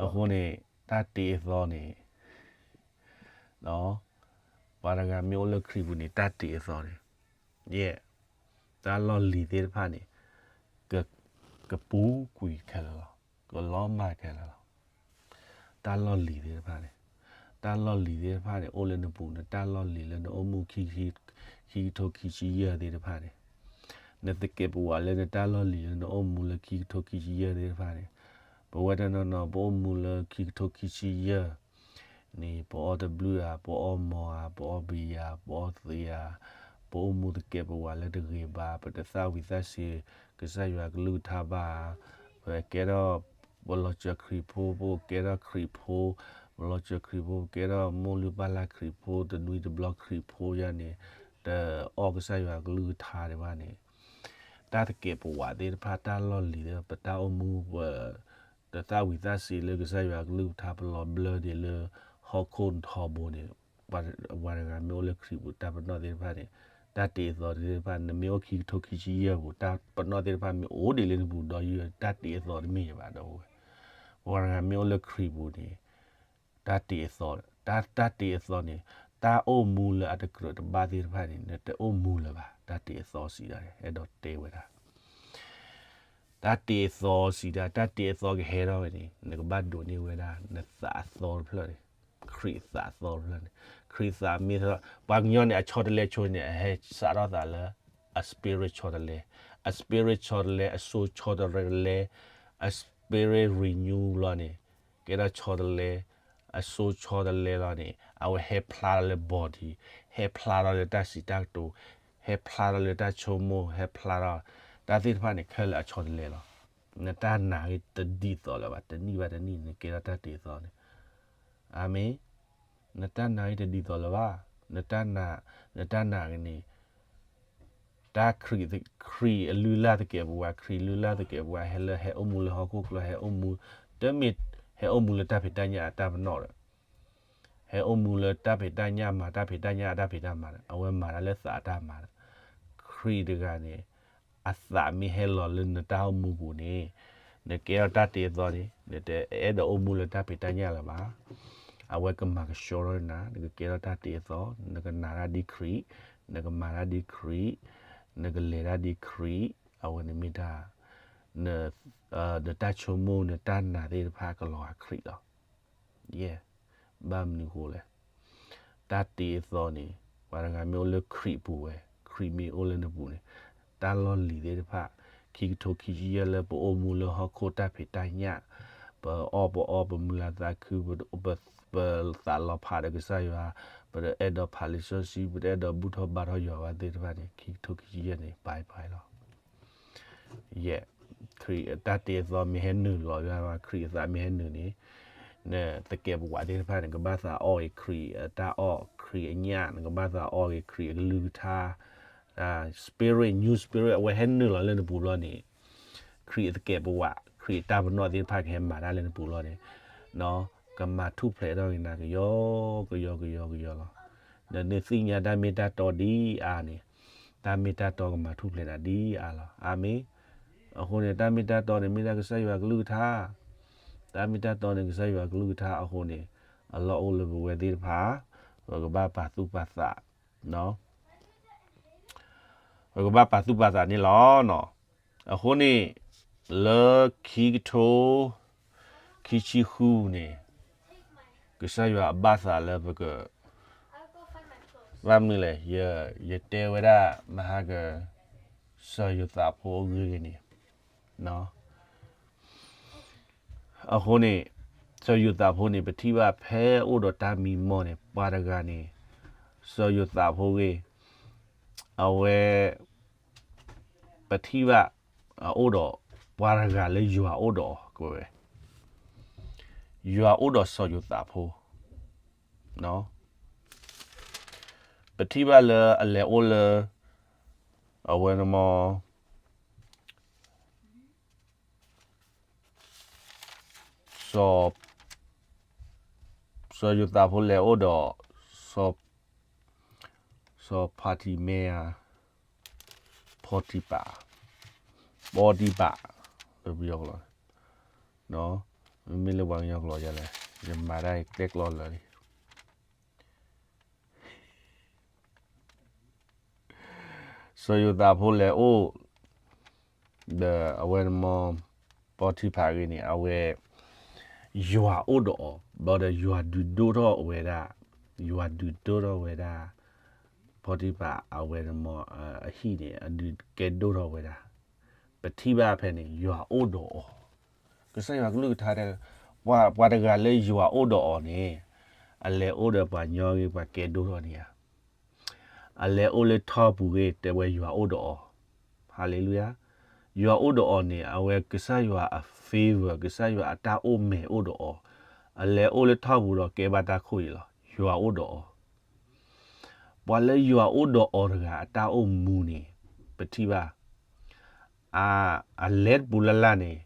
အဃိန့ၣ် တၢ်တ့အသီန့ၣ်, ပှၤတဂၤမ့ၢ်အိၣ်လၢခရံာ်ပူၤန့ၣ် တၢ်တ့အသီန့ၣ်, ယဲၢ်, တၢ်လီၢ်လံၤသ့ၣ်တဖၣ်န့ၣ် ကပူၤကွံာ်ခဲလၢာ်လီၤ. ကလီၤမၢ်ခဲလၢာ်လီၤ. တၢ်လီၢ်လံၤသ့ၣ်တဖၣ်န့ၣ်, တၢ်လီၢ်လံၤသ့ၣ်တဖၣ်န့ၣ် အိၣ်လၢနပူၤ, နတၢ်လီၢ်လံၤလၢနအိၣ်မူ ခံကထိခံဆံယဲၢ်သ့ၣ်တဖၣ်န့ၣ်, နသကဲးပဝးလၢနတၢ်လီၢ်လံၤလၢနအိၣ်မူလၢခံကထိခံဆံယဲၢ်သ့ၣ်တဖၣ်န့ၣ်, ပဝဲတနီၤနီၤ ပအိၣ်မူလၢခံကထိခံဆံယဲၢ် န့ၣ် ပအီၣ်တဘျုးဧါ, ပအီၣ်မီၤဧါ, ပအီၣ်ဘံယၤ, ပအီၣ်သ့ဧါ, ပအိၣ်မူသကဲးပဝးလၢတဂ့ၤဘၣ်, ပတသၣ်ဝံၤသၣ်စ့ၤ ကစၢ်ယွၤကလုၢ်ကထါဘၣ်, ပကဲထီၣ် ပလီၤစၢၤခရံာ်ဖိ, ပကဲထီၣ်ခရံာ်ဖိ, ပလီၤစၢၤခရံာ်ဖိ, ပကဲထီၣ်မိၢ်လုၢ်ပၢ်လၢ်ခရံာ်ဖိ, တနွံတဘျီခရံာ်ဖိယါန့ၣ်, တအီၣ်ကစၢ်ယွၤကလုၢ်ကထါဒံးဘၣ်န့ၣ်, တၢ်သကဲးပဝးသ့ၣ်တဖၣ် တၢ်လီၢ်လံၤသ့ၣ်တဖၣ် ပတၢ်အိၣ်မူ ပ တသၣ်ဝံၤသၣ်စ့ၤလၢကစၢ်ယွၤကလုၢ်ကထါ ပလီၤဘျၢဒံးလၢဟီၣ်ခိၣ်ထီဘိန့ၣ်, ပှၤတဂၤမ့ၢ်အိၣ်လၢခရံာ်ပူၤ တၢ်ပနီၣ်သ့ၣ်တဖၣ်န့ၣ်, တၢ်တ့အသီသ့ၣ်တဖၣ် နမ့ၢ်အိၣ်ခံကထိခံဆံယဲၢ်ပူၤ တၢ်ပနီၣ်သ့ၣ်တဖၣ်မ့ၢ်အိၣ်ဒံးလၢနပူၤဒီးယုၢ် တၢ်တ့အသီတမ့ၢ်ယၤဘၣ်ဒီးဝဲ, ပှၤတဂၤမ့ၢ်အိၣ်လၢခရံာ်ပူၤန့ၣ်, တၢ်တ့အသီ, တၢ်, တၢ်တ့အသီန့ၣ်, တၢ်အိၣ်မူလၢအတကြၢးတဘၣ်သ့ၣ်တဖၣ်န့ၣ် နတအိၣ်မူလၢၤဘၣ်, တၢ်တ့အသီစံးဒၣ် အဲၣ်ဒိးတဲဝဲဒၣ် တၢ်တ့အသီစံးဒၣ်, တၢ်တ့အသီကဟဲထီၣ်ဝဲန့ၣ် နကဘၣ်ဒိးန့ၢ်ဝဲဒၣ် နသးအသီတဖျၢၣ်န့ၣ်, ခရံာ်အသးအသီတဖျၢၣ်န့ၣ်, ခရံာ်သးမ့ၢ်, ပှၤကညီန့ၣ် အဆီတလဲဆိန့ၣ် အဟဲစးထီၣ်သးလၢ အ spirit ဆီတလဲ, အ spirit ဆီတလဲ, အ soul ဆီတလဲ, အ spirit renew လီၤန့ၣ်, ကဲထီၣ်ဆီတလဲ, အ soul ဆီတလဲလီၤန့ၣ် အဝဲဟဲဖျါထီၣ်လၢ body, ဟဲဖျါထီၣ်လၢတၢ်စံးတၢ်ကတိၤ, ဟဲဖျါထီၣ်လၢတၢ်ဆိကမိၣ်, ဟဲဖျါထီၣ်, တၢ်သ့ၣ်တဖၣ်န့ၣ် ခဲလၢာ်အဆီတလဲလီၤ. နတၢ်နာ်ဂ့ၤတဒ်သိးလၢၤဘၣ်, တနံၣ်ဘၣ်တနံၣ် နကဲထီၣ်တၢ်တ့အသီန့ၣ်, အၤမ့ၣ်, နတၢ်နာ်ဂ့ၤတဒ်သိးလၢၤဘၣ်, နတၢ်နာ်, နတၢ်နာ်ဂ့ၤန့ၣ် တၢ်ခရံာ်, ခရံာ်အလုၢ်လၢ်သကဲးပဝး, ခရံာ်လုၢ်လၢ်သကဲးပဝး ဟဲလၢဟဲအိၣ်မူလၢဟီၣ်ခိၣ်ချၢ ဟဲအိၣ်မူ, တမ့ၢ်ဟဲအိၣ်မူလၢတၢ်ဖံးတၢ်ညၣ်အတၢ်ပနီၣ်ဒီး, ဟဲအိၣ်မူလၢတၢ်ဖံးတၢ်ညၣ် မၤတၢ်ဖံးတၢ်ညၣ်အတၢ်ဖံးတၢ်မၤဒီး အဝဲမၤတၢ်လၢသးအတၢ်မၤဒီး, ခရံာ်တဂၤန့ၣ် အသးမ့ၢ်ဟဲလီၤလၢနတၢ်အိၣ်မူပူၤန့ၣ်, နကဲထီၣ်တၢ်တ့အသီန့ၣ် နတအဲၣ်ဒိးအိၣ်မူလၢတၢ်ဖံးတၢ်ညၣ်လၢၤဘၣ်. အဝဲကမၤကဆှီထီၣ်နၤ, နကကဲထီၣ်တၢ်တ့အသီ, နကနာ်တၢ်ဒ်ခရံာ်, နကမၤတၢ်ဒ်ခရံာ်, နကလဲၤတၢ်ဒ်ခရံာ်, အဝဲန့ၣ်မ့ၢ်တၢ်, န, နတၢ်ဆိကမိၣ် နတၢ်နာ်သ့ၣ်တဖၣ်ကလီၤဂာ်ခရံာ်လီၤ. ယဲၢ်, ဘၣ်မနုၤဃိလဲၣ်. တၢ်တ့အသီန့ၣ် ပှၤတဂၤမ့ၢ်အိၣ်လၢခရံာ်ပူၤဝဲ, ခရံာ်မ့ၢ်အိၣ်လၢနပူၤန့ၣ်, တၢ်လီၢ်လံၤသ့ၣ်တဖၣ်, ခံကထိခံဆံယဲၢ်လၢပအိၣ်မူလၢဟီၣ်ခိၣ်တၢ်ဖံးတၢ်ညၣ်, ပအီၣ်ပအီ ပမုာ်လၤသးခု, ပ, ပ, ပသးလီၤဖးဒီးကစၢ်ယွၤ, ပတအဲၣ်ဒိးဖးလံာ်စီဆှံ, ပတအဲၣ်ဒိးဘူၣ်ထီၣ်ဘါထီၣ်ယွၤဘၣ်သ့ၣ်တဖၣ်န့ၣ်, ခံကထိခံဆံယဲၢ်န့ၣ် bye bye လီၤ. ယဲၢ်, ခရံာ်အတၢ်တ့အသီမ့ၢ်ဟဲနုာ်လီၤယွၤ, ခရံာ်အသးမ့ၢ်ဟဲနုာ်န့ၣ်, နသကဲးပဝးသ့ၣ်တဖၣ်န့ၣ် ကဘၣ်သးအီၣ်ဂ့ၤခရံာ်အတၢ်အီၣ်, ခရံာ်အညၣ်, နကဘၣ်သးအီၣ်ဂ့ၤခရံာ်အကလုၢ်ကထါ, spirit, new spirit အဝဲဟဲနုာ်လီၤလၢနပူၤလီၤန့ၣ်, ခရံာ်အသကဲးပဝး, ခရံာ်အတၢ်ပနီၣ်သ့ၣ်တဖၣ်ကဟဲမၤတၢ်လၢနပူၤလီၤန့ၣ်, ကမၤထူၣ်ဖျဲးထီၣ်က့ၤနၤကယီကယီကယီကယီလီၤ. န, နသ့ၣ်ညါတၢ်မ့ၢ်တၢ်တီဒ်အါန့ၣ်, တၢ်မ့ၢ်တၢ်တီကမၤထူၣ်ဖျဲးနၤဒ်အါလီၤ. အၤမ့ၣ်. အဃိန့ၣ် တၢ်မ့ၢ်တၢ်တီန့ၣ် မ့ၢ်ဒၣ်ကစၢ်ယွၤကလုၢ်ကထါ, တၢ်မ့ၢ်တၢ်တီန့ၣ် ကစၢ်ယွၤကလုၢ်ကထါအဃိန့ၣ်, အလီၢ်အိၣ်လၢပဝဲသ့ၣ်တဖၣ်, ပကဘၣ်ပာ်သူၣ်ပာ်သး, ပကဘၣ်ပာ်သူၣ်ပာ်သးန့ၣ်လီၤ. အဃိန့ၣ်, လၢခံကထိ ခံဆံဃုန့ၣ်, ကစၢ်ယွၤအဘၣ်သးလၢပက, ဘၣ်မနုၤလဲၣ်, ယတဲဝဲဒၣ်မဟါက, စီၤယိၤသးဖိအဂ့ၢ်န့ၣ်, အဃိန့ၣ်, စီၤယိၤသးဖိန့ၣ် ပထံၣ်ဘၣ်ဖဲအိၣ်ဒီးတၢ်မံမီၢ်န့ၣ် ပှၤတဂၤန့ၣ်, စီၤယိၤသးဖိဂ့ၢ်, အဝဲ ပထံၣ်ဘၣ်, အအိၣ်ဒီး, ပှၤတဂၤလၢယွၤအိၣ်ဒီးအီၤ, ကဝဲ, ယွၤအိၣ်ဒီးစီၤယိၤသးဖိ, ပထံၣ်ဘၣ်လၢအလဲၤအိၣ်လၢ, အဝဲန့ၣ်မီၢ် စီၤ, စီၤယိၤသးဖိလဲၤအိၣ်ဒီး, စီၤ, စီၤဖၤတံၤမ့ယၤ, ဖီတံၤပၤ, ပီတံၤပၤ, လၢပယီၤကျိာ်, မ့မ့ၢ်လၢပှၤကညီကျိာ်ယလဲၣ်, ယမၤတၢ်အံၤကျဲကျီလၢာ်လံ. စီၤယိၤသးဖိလဲၤအိၣ် ဒီးအဝဲန့ၣ်မ့ၢ် ပီထံဖးအဂ့ၢ်န့ၣ် အဝဲ ယွၤအိၣ်ဒီးအီၤ ဘျီဒီးယွၤဒုးဒိၣ်ထီၣ်ဝဲဒၣ်, ယွၤဒုးဒိၣ်ထီၣ်ဝဲဒၣ် ပီထံဖးအဝဲန့ၣ်မ့ၢ် အဟံၣ်န့ၣ် အဒုးကဲဒိၣ်ထီၣ်ဝဲဒၣ်. ပထံၣ်ဘၣ်ဖဲန့ၣ် ယွၤအိၣ်ဒီးအီၤ. ကစၢ်ယွၤကလုၢ်ကထါတဲ ပှၤတဂၤလၢယွၤအိၣ်ဒီးအီၤန့ၣ် အလဲၤအိၣ်ဒီးပှၤညီဂ့ၤ ပှၤကဲဒိၣ်ထီၣ်န့ၣ်ဧါ အလဲၤအိၣ်လၢထီၣ်ပူၤဂ့ၤ တဲဝဲယွၤအိၣ်ဒီးအီၤ. ဟါလ့လူယၤ. ယွၤအိၣ်ဒီးအီၤန့ၣ် အဝဲကစၢ်ယွၤအ favor ကစၢ်ယွၤအတၢ်အိၣ်မဲာ်အိၣ်ဒီးအီၤ, အလဲၤအိၣ်လၢထီၣ်ပူၤဒီးကဲဘၣ်တၢ်ခိၣ်အံၤလီၤ. ယွၤအိၣ်ဒီးအီၤ. ပှၤလၢယွၤအိၣ်ဒီးအီၤတဂၤအတၢ်အိၣ်မူန့ၣ် ပထံၣ်ဘၣ် အလဲၤတပူၤလၢ်လၢ်န့ၣ်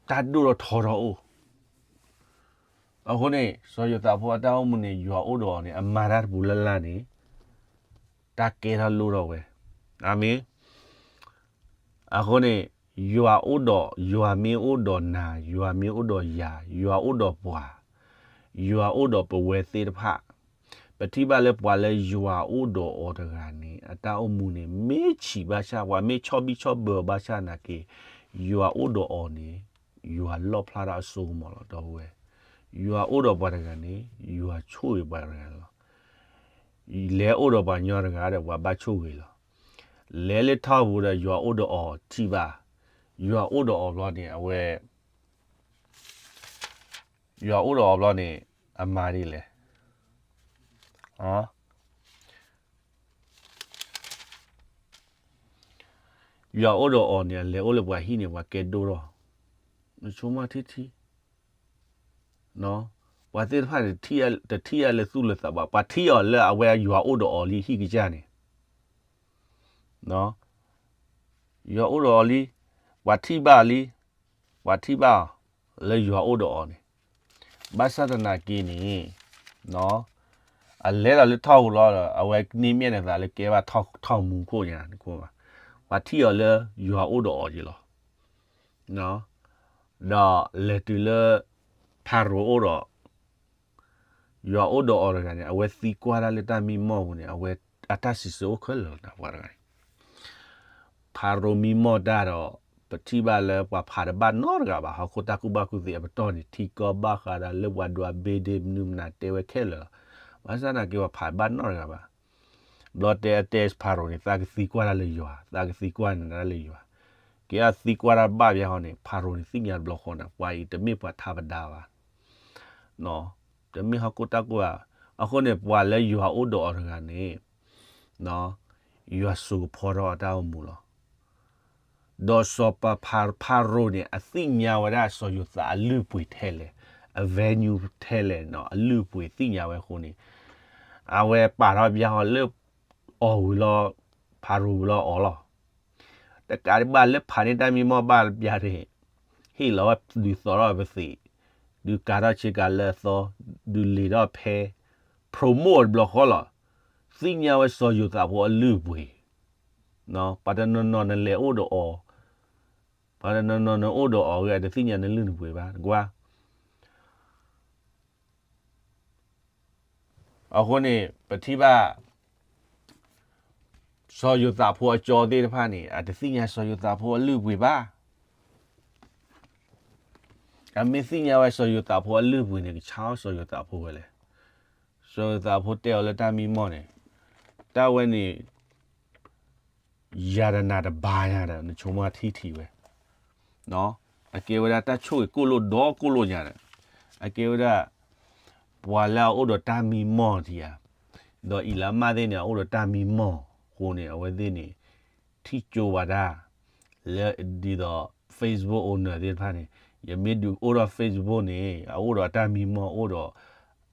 တၢ်ဒိၣ်ထီၣ်ထီထီၣ်အိၣ်. အဃိန့ၣ် စီၤယိၤသးဖိအတၢ်အိၣ်မူန့ၣ် ယွၤအိၣ်ဒီးအီၤန့ၣ် အမၤတၢ်တပူၤလၢ်လၢ်န့ၣ် တၢ်ကဲထီၣ်လိၣ်ထီၣ်ဝဲ. အၤမ့ၣ်. အဃိန့ၣ် ယွၤအိၣ်ဒီး, ယွၤမ့ၢ်အိၣ်ဒီးနၤ, ယွၤမ့ၢ်အိၣ်ဒီးယၤ, ယွၤအိၣ်ဒီးပှၤ, ယွၤအိၣ်ဒီးပဝဲသ့ၣ်တဖၣ်, ပထံၣ်ဘၣ်လၢပှၤလၢယွၤအိၣ်ဒီးအီၤတဂၤန့ၣ် အတၢ်အိၣ်မူန့ၣ် မ့ၢ်ဆံးဘၣ်ဆၣ် ပှၤမ့ၢ်ဆီၣ်ဘံၣ်ဆီၣ်ဘၢအီၤဘၣ်ဆၣ်နာ်က့ ယွၤအိၣ်ဒီးအီၤန့ၣ် ယွၤလီၣ်ဖျါထီၣ်အစိကမီၤလီၤ ဒီပုၢ်ဝဲၢ်. ယွၤအိၣ်ဒီးပှၤတဂၤန့ၣ် ယွၤဆိၣ်ဂ့ၤပှၤတဂၤန့ၣ်လီၤ. လဲၤအိၣ်ဒီးပှၤညီတဂၤဒီး ပှၤဘၣ်ဆိၣ်ဂ့ၤလီၤ. လဲၤလၢထီၣ်ပူၤဒီး ယွၤအိၣ်ဒီးအီၤထံၣ်ဘၣ်, ယွၤအိၣ်ဒီးအီၤဘျီန့ၣ် အဝဲ ယွၤအိၣ်ဒီးအီၤဘျီန့ၣ် အမၤဒ်လဲၣ်. ယွၤအိၣ်ဒီးအီၤန့ၣ် အလဲၤအိၣ်လၢပှၤဟံၣ်န့ၣ် ပှၤကဲဒိၣ်ထီၣ်, နဆိကမိၣ်ထံထံ ပှၤသ့ၣ်တဖၣ်န့ၣ် တထံၣ်အီၤလၢသူၣ်လၢသးဘၣ်, ပှၤထံၣ်အီၤလၢအဝဲယွၤအိၣ်ဒီးအီၤလံဟံၣ်ကစၢ်န့ၣ် ယွၤအိၣ်ဒီးအီၤလံ, ပှၤထံၣ်ဘၣ်အီၤလံ, ပှၤထံၣ်ဘၣ်အီၤလၢယွၤအိၣ်ဒီးအီၤန့ၣ်, ဘၣ်ဆၣ်သနာ်က့န့ၣ် အလဲၤဒီးလၢထီၣ်ပူၤလီၤဒီး အဝဲန့ၢ်မ့ၢ်နသးလၢကဲဘၣ်ထီၣ်မူခိၣ်ညါ, ပှၤထံၣ်အီၤလၢယွၤအိၣ်ဒီးအီၤက့ၤလီၤ. ဒီးလဲၤတုၤလၢ ဖၤရိၤအိၣ်ဒီး ယွၤအိၣ်ဒီးအီၤတဂၤန့ၣ် အဝဲသံကွၢ်တၢ်လၢတၢ်မံမီၢ်ပူၤန့ၣ် အဝဲအတၢ်စံးဆၢအိၣ်ခဲလၢာ်လီၤ ပှၤတဂၤန့ၣ် ဖၤရိၤမံမီၢ်တၢ်ဒီး ပထံၣ်ဘၣ်လၢပှၤဖးတဘၣ်နီတဂၤဘၣ်, ဟီၣ်ခိၣ်တၢ်ကူၣ်ဘၣ်ကူၣ်သ့အပတီၢ်န့ၣ် ထံကီၢ်ဘၣ်ဃးဒီးလၢပှၤဒွးဘ့ဒ့မနုၤမနုၤတဲဝဲခဲလၢာ်လီၤ. ဘၣ်ဆၣ်သနာ်က့ ပှၤဖးတဘၣ်နီတဂၤဘၣ်. ဘျီတဲအတဲဖၤရိၤန့ၣ် သးကသံကွၢ်တၢ်လၢယွၤ, သးကသံကွၢ်န့ၣ်တၢ်လၢယွၤ, ကဲအသံကွၢ်တၢ်ဘၣ်ယဲဟီန့ၣ် ဖၤရိၤန့ၣ်သ့ၣ်ညါတဘျီဃီန့ၣ် ပှၤအံၤတမ့ၢ်ပှၤထးပဒါဘၣ် တမ့ၢ်ဟီၣ်ခိၣ်တၢ်ကူၣ်ဘၣ်. အဃိန့ၣ် ပှၤလၢယွၤအိၣ်ဒီးအီၤတဂၤန့ၣ် ယွၤစိာ်ကဖီထီၣ်အတၢ်အိၣ်မူလီၤ. ဒီးစီၤပၤဖၤရိၤန့ၣ် အသ့ၣ်ညါဝဲဒၣ်စီၤယိၤသးအလုၢ်အပှ့ၤထဲလဲၣ်, အ value ထဲလဲၣ်, အလုၢ်အပှ့ၤသ့ၣ်ညါဝဲအဃိန့ၣ် အဝဲပာ်ထီၣ်ဘျါဃီလၢ အီၣ်ဝံၤလီၤ, ဖၤရိၤဝံၤလီၤအီၤလီၤ. တကးဒံးဘၣ်လၢဖးန့ၢ်တၢ်မံမီၢ်ဘၣ်ဘျါန့ၣ် ဟ့ၣ်လီၤဝဲဒုးသီထီၣ်ပသံး, ဒုးကၤထီၣ်ဆ့ကၤလၢအသီ, ဒုးလံၤထီၣ်ဖဲ promote တဘျီဃီလီၤ. သ့ၣ်ညါဝဲစီၤယိၤသးဖိအလုၢ်အပှ့ၤ, ပှၤတနီၤနီၤနလဲၤအိၣ်ဒီးအီၤ, ပှၤတနီၤနီၤနအိၣ်ဒီးအီၤဂ့ၤ အတသ့ၣ်ညါနလုၢ်နပှ့ၤဘၣ် နကွၢ် အဃိန့ၣ် ပထံၣ်ဘၣ် စီၤယိၤသးဖိအကၠီသ့ၣ်တဖၣ်န့ၣ် အတသ့ၣ်ညါစီၤယိၤသးဖိအလုၢ်အပှ့ၤဘၣ်. အမ့ၢ်သ့ၣ်ညါဝဲစီၤယိၤသးဖိအလုၢ်အပှ့ၤန့ၣ် ကဆါအီၣ်စီၤယိၤသးဖိဝဲလဲၣ်. စီၤယိၤသးဖိတဲအီၤလၢတၢ်မံမီၢ်န့ၣ် တၢ်ဝဲန့ၣ် ယၤတနာ်တဘါညါဒီး နဆိကမိၣ်ထံထံဝဲ အကဲဝဲဒၣ်တၢ်ဆိၣ်ဂ့ၤကိၣ်လိၣ်ဒီးကိၣ်လိၣ်ညါဒီး အကဲဝဲဒၣ် ပှၤလၢအအိၣ်ဒီးတၢ်မံမီၢ်ထံဧါ, ဒီးအံၤလၢအမၢ်သ့ၣ်န့ၣ် အအိၣ်ဒီးတၢ်မံမီၢ်အဃိန့ၣ် အဝဲသ့ၣ်န့ၣ် ထံၣ်ကၠိဝဲဒၣ် လၢဒ်သိး Facebook owner သ့ၣ်တဖၣ်န့ၣ် ယမ့ၢ်ဒုးအိၣ်ထီၣ် Facebook န့ၣ် အအိၣ်ဒီးအတၢ်မံမီၢ်အိၣ်ဒီး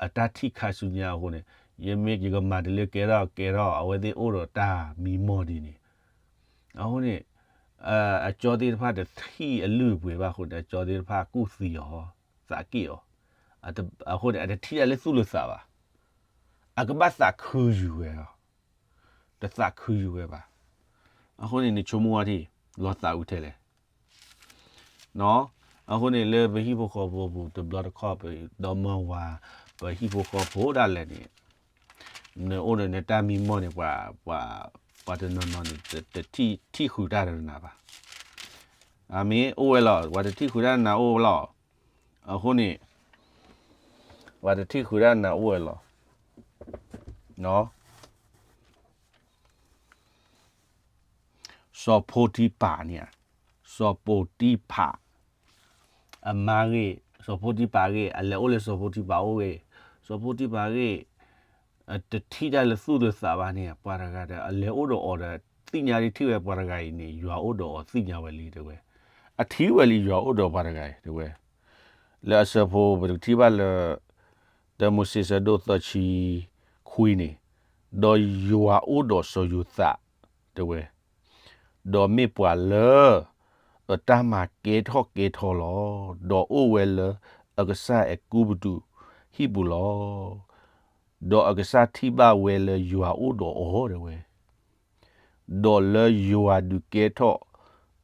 အတၢ်ထံၣ်ခါဆူညါအဃိန့ၣ် ယမ့ၢ်ယကမၤတလၢကဲထီၣ်ကဲထီၣ် အဝဲသ့ၣ်အိၣ်ဒီးတၢ်မံမီၢ်ဒ်န့ၣ် အဃိန့ၣ် အကၠီသ့ၣ်တဖၣ်တထံၣ်အလုၢ်အပှ့ၤဘၣ်အဃိန့ၣ် အကၠီသ့ၣ်တဖၣ်ကူၣ်သံအီၤ သးက့ၣ်အီၤ အဃိန့ၣ် အတထံၣ်တၢ်လၢသူၣ်လၢသးဘၣ်. အကဘၣ်သးခုယုာ်ဝဲလီၤ. တသးခုယုာ်ဝဲဘၣ်. အဃိန့ၣ် နဆိကမိၣ်ဝဲထံၣ် လီၤသးအုးထဲလဲၣ်. အဃိန့ၣ် လၢပဟံၣ်ဖိဃီဖိပူၤတဘျီတခီၣ် ပဒီမါဝၤ ပဟံၣ်ဖိဃီဖိဒၣ်လဲာ်န့ၣ် နအိၣ်ဒီးနတၢ်မံမီၢ်န့ၣ် ပှၤ, ပှၤတနီၤနီၤန့ၣ် တထံၣ်ဃုာ်တၢ်ဒီးနၤဘၣ်. အမ့ၢ်အိၣ်ဝဲလီၤ, ပှၤတထံၣ်ဃုာ်တၢ်ဒီးနၤအိၣ်ဝဲလီၤ. အဃိန့ၣ် ပှၤတထံၣ်ဃုာ်တၢ်ဒီးနၤအိၣ်ဝဲလီၤ. စီၤဖိတံပၤန့ၣ်, စီၤဖိတံပၤ အမါဂ့ၢ်, စီၤဖိတံပၤဂ့ၢ်, အလဲၤအိၣ်လၢစီၤဖိတံပၤအိၣ်ဂ့ၢ်, စီၤဖိတံပၤဂ့ၢ်, တထံၣ်တၢ်လၢသူၣ်လၢသးဘၣ်န့ၣ် ပှၤတဂၤဒီး အလဲၤအိၣ်ဒီးအီၤဒီး သ့ၣ်ညါဒ်ထံၣ်ဝဲပှၤတဂၤအံၤန့ၣ် ယွၤအိၣ်ဒီးအီၤသ့ၣ်ညါဝဲလံတဲဝဲ. အထံၣ်ဝဲလံယွၤအိၣ်ဒီးပှၤတဂၤအံၤတဲဝဲ. လၢအဆၢဖိပကထံၣ်ဘၣ်လၢ တၢမိၤၡ့ဆၢဒိၣ်သၢဆံခွံန့ၣ်, ဒီးယွၤအိၣ်ဒီးစီၤယိၤသးတဲဝဲ, ဒီးမ့ၢ်ပှၤလၢ အတၢ်မၤကဲထီၣ်ကဲထီလီၤ. ဒီးအိၣ်ဝဲလၢအကစၢ်အဲၤကူပတူးဟံၣ်ပူၤလီၤ. ဒီးအကစၢ်ထံၣ်ဘၣ်ဝဲလၢယွၤအိၣ်ဒီးအီၤတဲဝဲ, ဒီးလၢယွၤဒုးကဲထီၣ်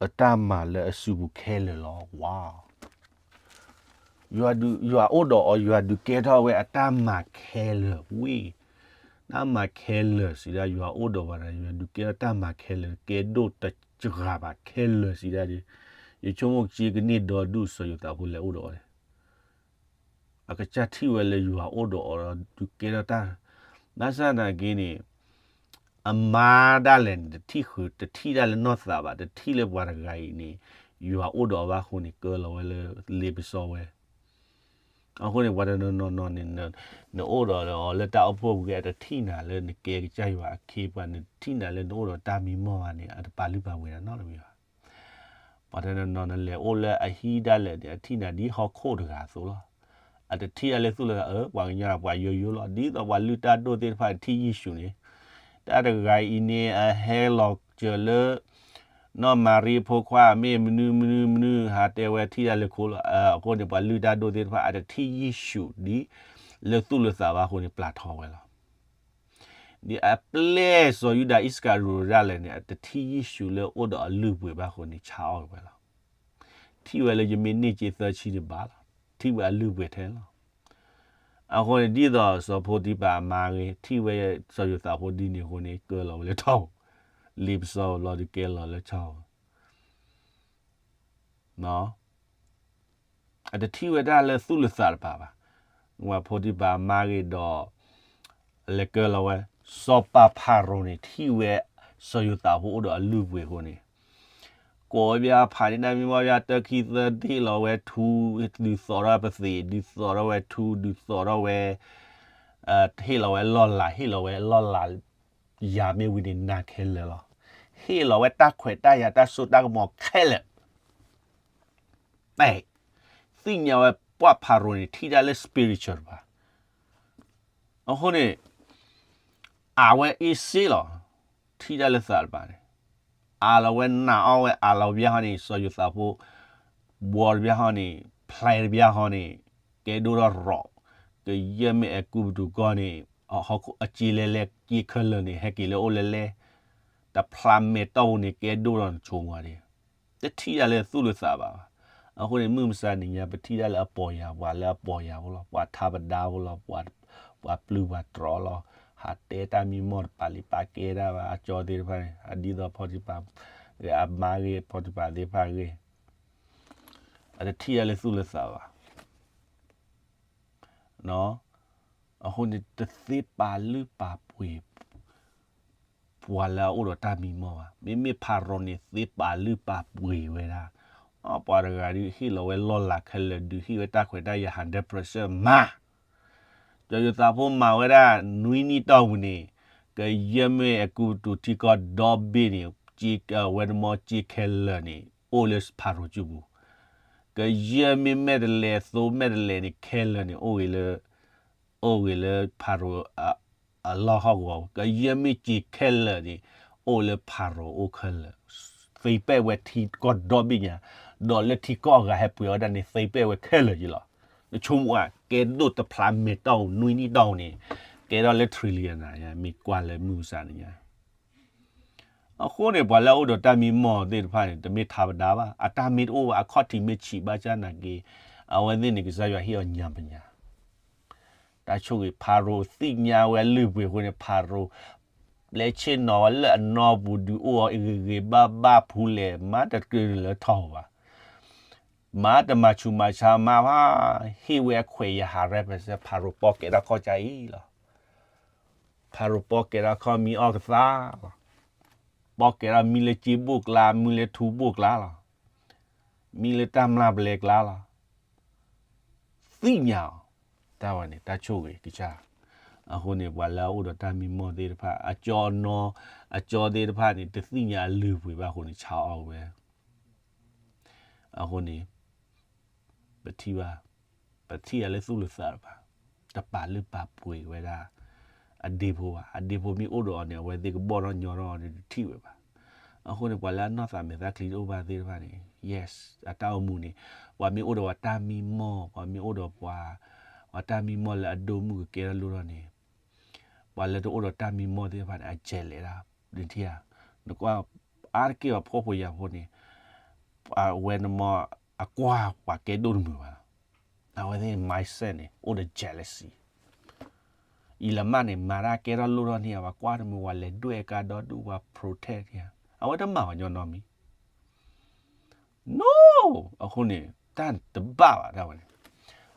အတၢ်မၤလၢအစုပူၤခဲလၢာ်လီၤ. ဝါ ယွၤဒုး, ယွၤအိၣ်ဒီးအီၤ, ယွၤဒုးကဲထီၣ်ဝဲအတၢ်မၤခဲလၢာ်ဝံၤ, တၢ်မၤခဲလၢာ်စံးဒၣ် ယွၤအိၣ်ဒီးပှၤတဂၤ, ယွၤဒုးကဲထီၣ်တၢ်မၤခဲလၢာ်, ကဲဒိၣ်တစှၤဘၣ်ခဲလၢာ်စံးဒၣ်ဒီး, ယဆိကမိၣ်က့ၤကန့ၢ်ဒီဒူၣ်စီၤယိၤသးဖိလဲၤအိၣ်ဒီးအီၤန့ၣ် အကစၢ်ထံၣ်ဝဲလၢယွၤအိၣ်ဒီးအီၤဒီးဒုးကဲထီၣ်တၢ်, ဘၣ်ဆၣ်သနာ်က့န့ၣ် အမါဒၣ်လဲာ်န့ၣ် တထံၣ်ဃုာ်, တထံၣ်ဒၣ်လၢနီၢ်သးဘၣ်, တထံၣ်လၢပှၤတဂၤအံၤန့ၣ် ယွၤအိၣ်ဒီးအီၤဘၣ်အဃိန့ၣ် ကၢလီၤဝဲလၢလ့ပစီဝဲ. အဃိန့ၣ် ပှၤတနီၤနီၤနီၤန့ၣ် နအိၣ်ဒီးအီၤလၢတၢ်အိၣ်ဖှိၣ်ပူၤဂ့ၤ အတထံၣ်နၤလၢနကဲကစၢ်ယွၤအခ့အပှၤ, နထံၣ်နၤလၢနအိၣ်ဒီးတၢ်မံမီၢ်ဘၣ်န့ၣ် အတပာ်လုၢ်ပာ်ပှ့ၤနၤနီတမံၤဘၣ်. ပှၤတနီၤနီၤနလဲၤအိၣ်လၢအဟံၣ်ဒၣ်လဲာ်န့ၣ် အထံၣ်နၤဒ်ဟီၣ်ခိၣ်တဂၤအသိးလီၤ. အတထံၣ်ဒၣ်လၢသူၣ်လၢသး, အၢ ပှၤကညီပှၤယိယိလီၤ. ဒ်သိးပှၤလုၢ်တၢ်ဒိၣ်သ့ၣ်တဖၣ်တထံၣ်ယ့ၣ်ၡူးန့ၣ်, တၢ်တဂၤအံၤန့ၣ် အဟဲလီၤစၢၤလၢ နီၢ်မၤရံအဖိခွါ မ့ၢ်မနုၤမနုၤမနုၤ ဟးတဲဝဲထံၣ်ဒၣ်လၢခိလီၤ. အဃိန့ၣ် ပှၤလုၢ်တၢ်ဒိၣ်သ့ၣ်တဖၣ် အတထံၣ်ယ့ၣ်ၡူးဒ်လၢသူၣ်လၢသးဘၣ်အဃိန့ၣ် ပျဲထီၣ်ဝဲလီၤ. ဒ်အပျဲၢ်စီၤယူဒၤအံၣ်စကၤရံၤဒၣ်လဲာ်န့ၣ် အတထံၣ်ယ့ၣ်ၡူးလၢအိၣ်ဒီးအလုၢ်အပှ့ၤဘၣ်အဃိန့ၣ် ဆါအီၣ်ဝဲလီၤ. ထံၣ်ဝဲလၢယမ့ၢ်န့ၢ်စ့သၢဆံန့ၣ်ဘၣ်လီၤ. ထံၣ်ဝဲအလုၢ်အပှ့ၤထဲလီၤ. အဃိန့ၣ် ဒ်သိးစီၤဖိတံပၤအမါဂ့ၤ ထံၣ်ဝဲစီၤယိၤသးဖိဒ်န့ၣ်အဃိန့ၣ် ကၢလီၤဝဲလၢထီၣ်ပူၤ, လ့ပစီလီၤဒီးကဲလီၤလၢထီၣ်ပူၤ အတထံၣ်ဝဲတၢ်လၢသူၣ်လၢသးတပၤဘၣ်. ဝဲဖိတံပၤအမါဂ့ၤဒီး လဲၤကၢလီၤဝဲ, စီၤပၤဖၤရိၤန့ၣ် ထံၣ်ဝဲ စီၤယိၤသးဖိအိၣ်ဒီးအလုၢ်အပှ့ၤအဃိန့ၣ် ကိးဝဲဘၣ်ဖးန့ၢ်တၢ်မံမီၢ်ဘၣ်တၢ်ခံသၢ ဟ့ၣ်လီၤဝဲထူ, ဒုးသိးထီၣ်ပသံး, ဒုးသိးထီၣ်ဝဲထူ, ဒုးသိးထီၣ်ဝဲ, ဟ့ၣ်လီၤဝဲလီၢ်လၤ, ဟ့ၣ်လီၤဝဲလီၢ်လၤ ယၤမ့ၢ်ဝံၤန့ၣ် နၤခဲလၢာ်လီၤ. ဟ့ၣ်လီၤဝဲတၢ်ခွဲးတၢ်ယာ်တၢ်စိတၢ်ကမီၤခဲလၢာ် သ့ၣ်ညါဝဲပှၤဖၤရိၤန့ၣ် ထံၣ်တၢ်လၢ spiritual တပၤ. အဃိန့ၣ် အဝဲအ့ၣ်စ့လီၤ, ထံၣ်တၢ်လၢသးတပၤန့ၣ်, အးလီၤဝဲနာ်အီၣ်ဝဲ အးလီၤဘၣ်ဟီန့ၣ် စီၤယိၤသးဖိ ဘှီတဘၣ်ဟီန့ၣ် ဖျဲးတဘၣ်ဟီန့ၣ် ကဲဒိၣ်ထီၣ်ရီး, ကယဲၢ်မ့ၢ်အဲၤကူပတူးကီၢ်န့ၣ် အစ့လဲၤလဲၤ စ့ခဲလၢာ်န့ၣ် ဟဲက့ၤလၢအိၣ်လဲၤလဲၤ, တဖျးမဲာ်တီၢ်ပူၤန့ၣ် ကဲဒိၣ်ထီၣ်နဆိကမိၣ်ဒံး တထံၣ်တၢ်လၢသူၣ်လၢသးဘၣ်ဘၣ်. အဃိန့ၣ် မုၢ်မဆါတနံၤညါ ပထံၣ်တၢ်လၢအပီၢ်ယၢ် ပှၤလၢအပီၢ်ယၢ်ဖိလီၤ, ပှၤထးပဒါဖိလီၤ, ပှၤပျုၢ်ပှၤတြီလီၤ, ဟးတဲတၢ်မံမီၢ်တပာ်လံာ်ပာ်ကဲတၢ်ဘၣ် အကၠီသ့ၣ်တဖၣ်န့ၣ် အဒ်သိးဖီတံပၤ အမါဂ့ၤ ဖီတံပၤသ့ၣ်တဖၣ်ဂ့ၤ အတထံၣ်တၢ်လၢသူၣ်လၢသးဘၣ်. အဃိန့ၣ် တသ့ပာ်လုၢ်ပာ်ပှ့ၤ ပှၤလၢအအိၣ်ဒီးတၢ်မံမီၢ်ဘၣ်. မ့မ့ၢ်ဖၤရိၤန့ၣ် သ့ပာ်လုၢ်ပာ်ပှ့ၤဝဲဒၣ်, ပှၤတဂၤဒုးဟ့ၣ်လီၤဝဲလီၢ်လၤခဲလၢာ် ဒုးဟ့ၣ်ဝဲတၢ်ခွဲးတၢ်ယာ် hundred percent မၤ စီၤယိၤသးဖိမၤဝဲဒၣ် နွံနံၣ်တီၢ်ပူၤန့ၣ် ကယဲၢ်မ့ၢ်အဲၤကူပတူးထံကီၢ်ဒီဘ့ၣ်န့ၣ် ဝဲတမီစ့ခဲလၢာ်န့ၣ် အိၣ်လၢဖၤရိၤစုပူၤ, ကယဲၢ်မ့ၢ်မဲာ်တဲးလဲး သိမဲာ်တဲးလဲးန့ၣ် ခဲလၢာ်န့ၣ် အိၣ်ဂ့ၤလၢ အိၣ်ဂ့ၤလၢဖၤရိၤ အလီၢ်ဟီၣ်ကဝီၤ, ကယဲၢ်မ့ၢ်စ့ခဲလၢာ်န့ၣ် အိၣ်လၢဖၤရိၤအိၣ်ခဲလၢာ်, သ့ပဲာ်ဝဲထံကီၢ်ဒီဘ့ၣ်ညါ, ဒီးလၢထံကီၢ်အဂၤဟဲပှ့ၤဝဲဒၣ်န့ၣ် သ့ပဲာ်ဝဲခဲလၢာ်က့လီၤ. နဆိကမိၣ်ဧါ, ကဲဒိၣ်တဖျးမဲာ်တီၢ် နွံနံၣ်တီၢ်န့ၣ် ကဲထီၣ်လၢ trillion နၤ မ့ၢ်ကွၢ်လၢမုၢ်မဆါန့ၣ်ညါ အဃိန့ၣ် ပှၤလၢအအိၣ်ဒီးတၢ်မံမီၢ်သ့ၣ်တဖၣ်န့ၣ် တမ့ၢ်ထးပဒါဘၣ်, အတၢ်မ့ၢ်တအိၣ်ဘၣ် အခီၣ်ထံးမ့ၢ်ဆံးဘၣ်ဆၣ်နာ်က့ အဝဲသ့ၣ်န့ၣ် ကစၢ်ယွၤဟ့ၣ်အီၤညါပညါ, တၢ်ဆိၣ်ဂ့ၤ ဖၤရိၤသ့ၣ်ညါဝဲအလုၢ်အပှ့ၤအဃိန့ၣ် ဖၤရိၤ ပျဲဆ့ၣ်နီၤဝဲလၢအနီၢ်ပူၤ ဒုးအိၣ်အီၤဂ့ၤဂ့ၤဘၣ်ဘၣ်ဖူလဲၣ် မၤတကြၢးန့ၣ်လၢထီၣ်ဘၣ်. မၤတမၤဆူးမၤဆါမၤဘၣ်, ဟ့ၣ်ဝဲအခွဲးယာ်ဟးရဲပစဲ ဖၤရိၤပီၣ်ကဲထီၣ်ခီၣ်ကၢ်အံၤလီၤ. ဖၤရိၤပီၣ်ကဲထီၣ်ခီၣ်မံအီၣ်ကသါလီၤ. ပီၣ်ကဲထီၣ်မံလၢစ့ဘိၣ်ကျါ, မံလၢထူဘိၣ်ကျါလီၤ. မံလၢတၢ်မျၢ်ပလဲကျါလီၤ. သ့ၣ်ညါအီၤ, တၢ်ဝဲန့ၣ် တၢ်ဆိၣ်ဂ့ၤကစၢ်. အဃိန့ၣ် ပှၤလၢအအိၣ်ဒီးတၢ်မံမီၢ်သ့ၣ်တဖၣ် အကၠီနီ အကၠီသ့ၣ်တဖၣ်န့ၣ် တသ့ၣ်ညါအလုၢ်အပှ့ၤဘၣ်အဃိန့ၣ် ဆါအီၣ်ဝဲ အဃိန့ၣ် ပထံၣ်ဘၣ်, ပထံၣ်အလၢသူၣ်လၢသးတဖၣ်, တပာ်လုၢ်ပာ်ပှ့ၤဝဲဒၣ် အဒ့ဖိဘၣ်. အဒ့ဖိမ့ၢ်အိၣ်ဒီးအီၤန့ၣ် အဝဲသ့ၣ်ကဘီၣ်ထီၣ်ညီထီၣ်အီၤန့ၣ် တထံၣ်ဝဲဘၣ်. အဃိန့ၣ် ပှၤလၢအနီၢ်သးမဲာ်သၣ်ချံတအိၣ်ဘၣ်သ့ၣ်တဖၣ်န့ၣ် yes အတၢ်အိၣ်မူန့ၣ် ပှၤမ့ၢ်အိၣ်ဒီးပှၤတၢ်မံမီၢ်, ပှၤမ့ၢ်အိၣ်ဒီးပှၤ, ပှၤတၢ်မံမီၢ်လၢအဒိၣ်မုၢ်ကကဲထီၣ်လိၣ်ထီၣ်န့ၣ် ပှၤလၢတအိၣ်ဒီးတၢ်မံမီၢ်သ့ၣ်တဖၣ်န့ၣ် အကဲလဲၣ်ဒၣ်, နထံၣ်ဧါ, နကွၢ်အါတက့ၢ်အဖှီၣ်ဖိယာ်ဖိန့ၣ် အဝဲနမီၢ်အကွၢ်ပှၤကဲဒိၣ်တမုာ်ဘၣ်လီၤ. အဝဲသ့ၣ် mindset န့ၣ် အိၣ်ဒီး jealousy. အံၤလၢမ့ၢ်န့ၣ် မၤတၢ်ကဲထီၣ်လိၣ်ထီၣ်န့ၣ် ပှၤကွၢ်တမုာ် ပှၤလဲၤဒွဲၣ်ကါဒီဒူၣ် ပှၤ protect န့ၣ် အဝဲတမၤပှၤညီနီတမံၤ no. အဃိန့ၣ် တၢ်တဘၣ်ဘၣ်တၢ်ဝဲန့ၣ်,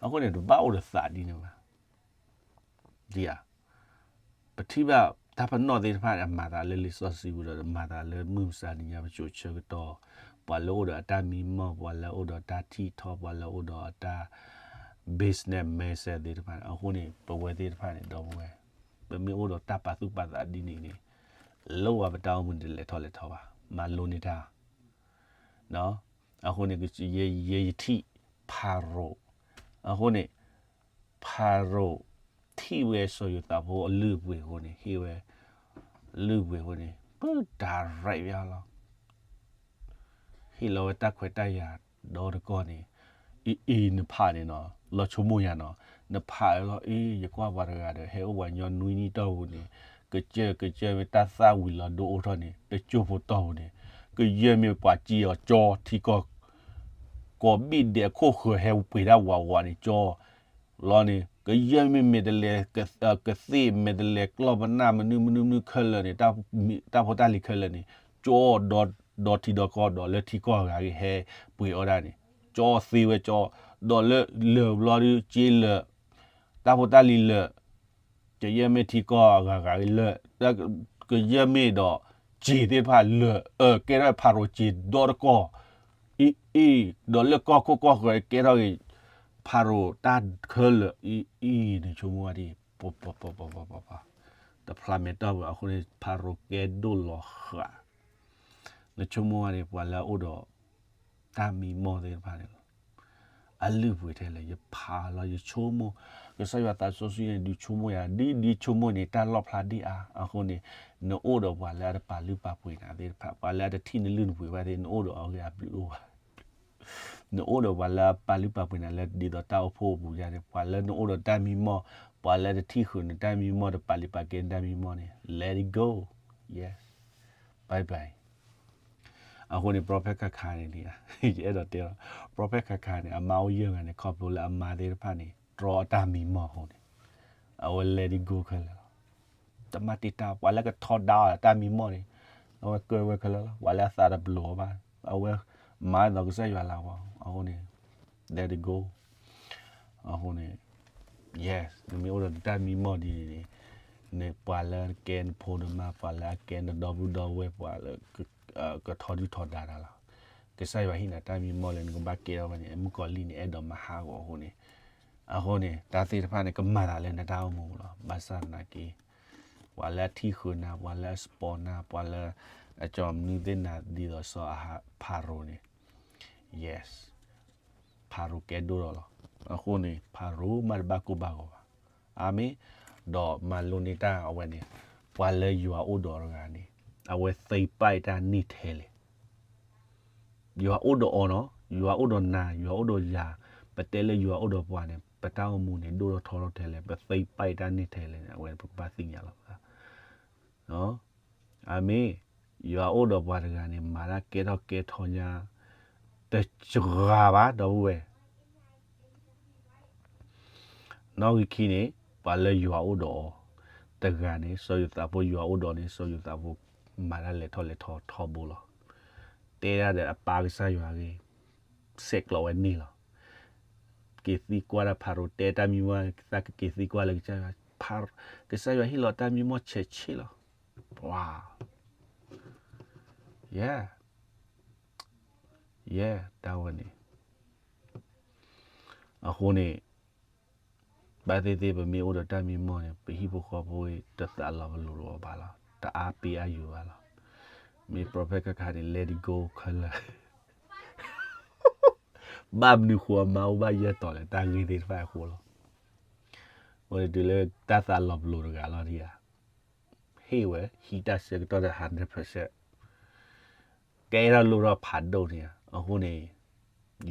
အဃိန့ၣ် တဘၣ်အိၣ်ဒီးသးဒ်န့ၣ်ဘၣ်. ဒ်ဧါ, ပထံၣ်ဘၣ်တၢ်ပနီၣ်သ့ၣ်တဖၣ်န့ၣ် အမၤသးလၢလံာ်စီဆှံပူၤဒီး မၤသးလၢမုၢ်မဆါတနံၤညါပစိၤဆၢကတီၢ်, ပှၤလၢအိၣ်ဒီးအတၢ်မံမီၢ်, ပှၤလၢအိၣ်ဒီးအတၢ်ထံၣ်ထီၣ်, ပှၤလၢအိၣ်ဒီးအတၢ် business mindset သ့ၣ်တဖၣ်န့ၣ်, အဃိန့ၣ် ပဝဲသ့ၣ်တဖၣ်န့ၣ် ဒီပုၢ်ဝဲၢ်, ပမ့ၢ်အိၣ်ဒီးတၢ်ပာ်သူၣ်ပာ်သးဒ်န့ၣ်န့ၣ်, လၢပတၢ်အိၣ်မူန့ၣ် တလဲၤထီၣ်လဲၤထီဘၣ်, မၤလိန့ၢ်တၢ် အဃိန့ၣ် ယဲယထံၣ်ဖၤရိၤ, အဃိန့ၣ် ဖၤရိၤထံၣ်ဝဲစီၤယိၤသးဖိအလုၢ်အပှ့ၤအဃိန့ၣ် ဟ့ၣ်ဝဲ လုၢ်အပှ့ၤအဃိန့ၣ် ပတၢ်ရဲၣ်ဘၣ်လီၤ. ဟ့ၣ်လီၤဝဲတၢ်ခွဲးတၢ်ယာ်ဒီတကီၢ်န့ၣ်, အံၤအံၤနဖးန့ၣ်နီၤ လီၤဆိကမိၣ်ယၤနီၤ, နဖးလီၤအံၤ ယကွၢ်ပှၤတဂၤဒီး ဟဲအိၣ်ပှၤညီနွံနံၣ်တီၢ်ပူၤန့ၣ်, ကစၢၢ်ကစၢၢ်မ့ၢ် တၢ်သၣ်ဝံၤလီၤဒိအိၣ်ထီၣ်န့ၣ် တကၠိဖိတီၢ်ပူၤန့ၣ်, ကယဲၢ်မ့ၢ်ပှၤစံၣ်အီၤကၠီထံကီၢ် ကိးဘ့ၣ်ဒဲးအခိၣ်ဃၢၤဟဲပှ့ၤတၢ်ဝးဝးန့ၣ်ကၠီလီၤန့ၣ်, ကယဲၢ်မ့ၢ်မဲာ်တဲးလဲး ကသ့ၣ်မဲာ်တဲးလဲးကျီၢ်ပနၢ်မနုၤမနုၤမနုၤခဲလၢာ်န့ၣ်, တၢ်ဖိတၢ်လံၤခဲလၢာ်န့ၣ်, ကၠီဒီထံဒီကီၢ်ဒီးလၢထံကီၢ်အဂၤဂ့ၤ ဟဲပှ့ၤအီၣ်ဒၣ်န့ၣ်, ကၠီသ့ဝဲကၠီ, ဒီးလၢလၢာ်ဘျီဒုးစ့လၢာ်, တၢ်ဖိတၢ်လံၤလၢာ် ကယဲၢ်မ့ၢ်ထံကီၢ်အဂၤဂၤလၢာ်, ကယဲၢ်မ့ၢ်ဒီးစ့သ့ၣ်တဖၣ်လၢာ်, အၢ ကဲထီၣ်ဖၤရိၤစ့ဒီတကီၢ်, အံၤအံၤ, ဒီးလၢကီၢ်ခိၣ်ကီၢ်ဃၢၤကဲထီၣ်ဂ့ၤ, ဖၤရိၤတၢ်ခဲလၢာ်, အံၤအံၤ နဆိကမိၣ်ဝဲဒ်, တဖျါမဲာ်တီၢ်ပူၤအဃိန့ၣ် ဖၤရိၤကဲဒိၣ်လီၤဃာ်, နဆိကမိၣ်ဝဲန့ၣ် ပှၤလၢအအိၣ်ဒီး တၢ်မံမီၢ်သ့ၣ်တဖၣ်န့ၣ်လီၤ. အလုၢ်အပှ့ၤထဲလဲၣ် ယဖးလီၤ ယဆိကမိၣ်, ကစၢ်ယွၤသးစီဆှံန့ၣ် ဒုးဆိကမိၣ်ယၤ ဒ်ဒ်ဆိကမိၣ်န့ၣ် တၢ်လီၣ်ဖျါဒ်အါ, အဃိန့ၣ် နအိၣ်ဒီးပှၤလၢအတပာ်လုၢ်ပာ်ပှ့ၤနၤသ့ၣ်တဖၣ်, ပှၤလၢအတထံၣ်နလုၢ်နပှ့ၤဘၣ်သ့ၣ် နအိၣ်ဒီးအီၤဂ့ၤအဘျုးအိၣ်ဘၣ် နအိၣ်ဒီးပှၤလၢအပာ်လုၢ်ပာ်ပှ့ၤနၤလၢဒ်သိးတၢ်အိၣ်ဖှိၣ်အပူၤယါန့ၣ်, ပှၤလၢနအိၣ်ဒီးတၢ်မံမီၢ်, ပှၤလၢတထံၣ်ဃုာ်နတၢ်မံမီၢ် တပာ်လုၢ်ပာ်ကဲနတၢ်မံမီၢ်န့ၣ် let it go, yes, bye bye. အဃိန့ၣ် prophet ခါခါန့ၣ်န့ၣ်, ယအဲၣ်ဒိးတဲလီၤ, prophet ခါခါန့ၣ် အမါအိၣ်ယဲၢ်ဂၤန့ၣ် ခီဖျိလၢအမါသ့ၣ်တဖၣ်န့ၣ် တြီအတၢ်မံမီၢ်အဃိန့ၣ်, အဝဲ let it go ခဲလၢာ်လီၤ. တမၤတံာ်တာ် ပှၤလၢကထီဒါအီၤတၢ်မံမီၢ်န့ၣ်, အဝဲကၢဝဲခဲလၢာ်လီၤ. ပှၤလၢအသးတဘျိးအီၤဘၣ်, အဝဲမၤဒ်သိးကစၢ်ယွၤလၢအဂီၢ်, အဃိန့ၣ် let it go. အဃိန့ၣ် yes, နမ့ၢ်အိၣ်ဒီးနတၢ်မံမီၢ်ဒ်န့ၣ်န့ၣ်, နပှၤလၢကဲနဖိနမါ, ပှၤလၢအကဲနဒီပုၢ်ဒီဝဲၢ်, ပှၤလၢ ကထီဒုၣ်ထီဒါနၤလီၤ. ကစၢ်ယွၤဟ့ၣ်နၤတၢ်မံမီၢ်လၢနကဘၣ်ကဲထီၣ်ဝဲန့ၣ်, မုၣ်ကီၤလံၢ်န့ၣ် အဲၣ်ဒိးမၤဟးဂီၤအဃိန့ၣ်, အဃိန့ၣ် တၢ်သ့ၣ်တဖၣ်န့ၣ် ကမၤသးလၢနတၢ်အိၣ်မူလီၤ. ဘၣ်ဆၣ်သနာ်က့ ပှၤလၢအထံၣ်ဃုာ်နၤ, ပှၤလၢအ support နၤ, ပှၤလၢအကၠီမနုၤသ့ၣ်နၤ ဒ်သိးစီၤအၤဟၣ် ဖၤရိၤန့ၣ်, yes, ဖၤရိၤကဲဒိၣ်ထီၣ်လီၤ. အဃိန့ၣ် ဖၤရိၤမ့ၢ်တဘၣ်ကိၢ်ဘၣ်ဂီၤဘၣ်. အၤမ့ၣ်, ဒီးမၤလိန့ၢ်တၢ်အဝဲန့ၣ်, ပှၤလၢယွၤအိၣ်ဒီးတဂၤန့ၣ်, အဝဲသ့ပာ်တၢ်န့ၢ်ထဲလဲၣ် ယွၤအိၣ်ဒီးအီၤနီၤ, ယွၤအိၣ်ဒီးနၤ, ယွၤအိၣ်ဒီးယၤ, ပတဲလၢယွၤအိၣ်ဒီးပှၤန့ၣ် ပတၢ်အိၣ်မူန့ၣ် ဒိၣ်ထီၣ်ထီထီၣ်ထဲလဲၣ်, ပသ့ပာ်တၢ်န့ၢ်ထဲလဲၣ်န့ၣ် အဝဲပကဘၣ်သ့ၣ်ညါလီၤ. အၤမ့ၣ်, ယွၤအိၣ်ဒီးပှၤတဂၤန့ၣ် မၤတၢ်ကဲထီၣ်ကဲထီၣ်ညါ တစှၤဘၣ် ဒီပုၢ်ဝဲၢ် နီၣ်ဂံၢ်ခံန့ၣ် ပှၤလၢယွၤအိၣ်ဒီးအီၤတဂၤန့ၣ် စီၤယိၤသးဖိ ယွၤအိၣ်ဒီးန့ၣ် စီၤယိၤသးဖိ မၤတၢ်လဲၤထီၣ်လဲၤထီထီဘိလီၤ. တဲဒၣ်ဒီးအပၢ်ကစၢ်ယွၤဂ့ၤ ဆဲးကျိးဝဲန့ၣ်လီၤ. က့ၤသံကွၢ်တၢ်ဖၤရိၤ တဲတၢ်မံမီၢ် သးကက့ၤသံကွၢ်လၢကစၢ်ယွၤ, ကစၢ်ယွၤဟ့ၣ်လီၤတၢ်မံမီၢ်ဆဲးဆ့လီၤ. ဝါ, ယဲ, ယဲ, တၢ်ဝဲန့ၣ် အဃိန့ၣ် ဘၣ်သ့ၣ်သ့ၣ်ပမ့ၢ်အိၣ်ဒီးတၢ်မံမီၢ်န့ၣ် ပဟံၣ်ဖိဃီဖိတသးလီၤပလိာ်တအိၣ်ဘၣ်လီၤ. တအါပ့ၤအါယိာ်ဘၣ်လီၤ. မ့ၢ် prophet ခါခါန့ၣ် let it go ခဲလၢာ် ဘၣ်မနုၤဃိအမါအိၣ်ဘၣ်ယဲၢ်တီၤလဲၣ် တၢ်ဂ့ၢ်သ့ၣ်တဖၣ်အဃိလီၤ. အဃိန့ၣ်တုၤလၢတၢ်သးလီၤပလိာ်တဂၤလီၤဒံးဧါ ဟ့ၣ်ဝဲ ဟံးတၢ်ဆၢကတီၢ်ဒီး hundred percent ကဲထီၣ်လိၣ်ထီၣ်ဖးဒိၣ်န့ၣ်ဧါ. အဃိန့ၣ်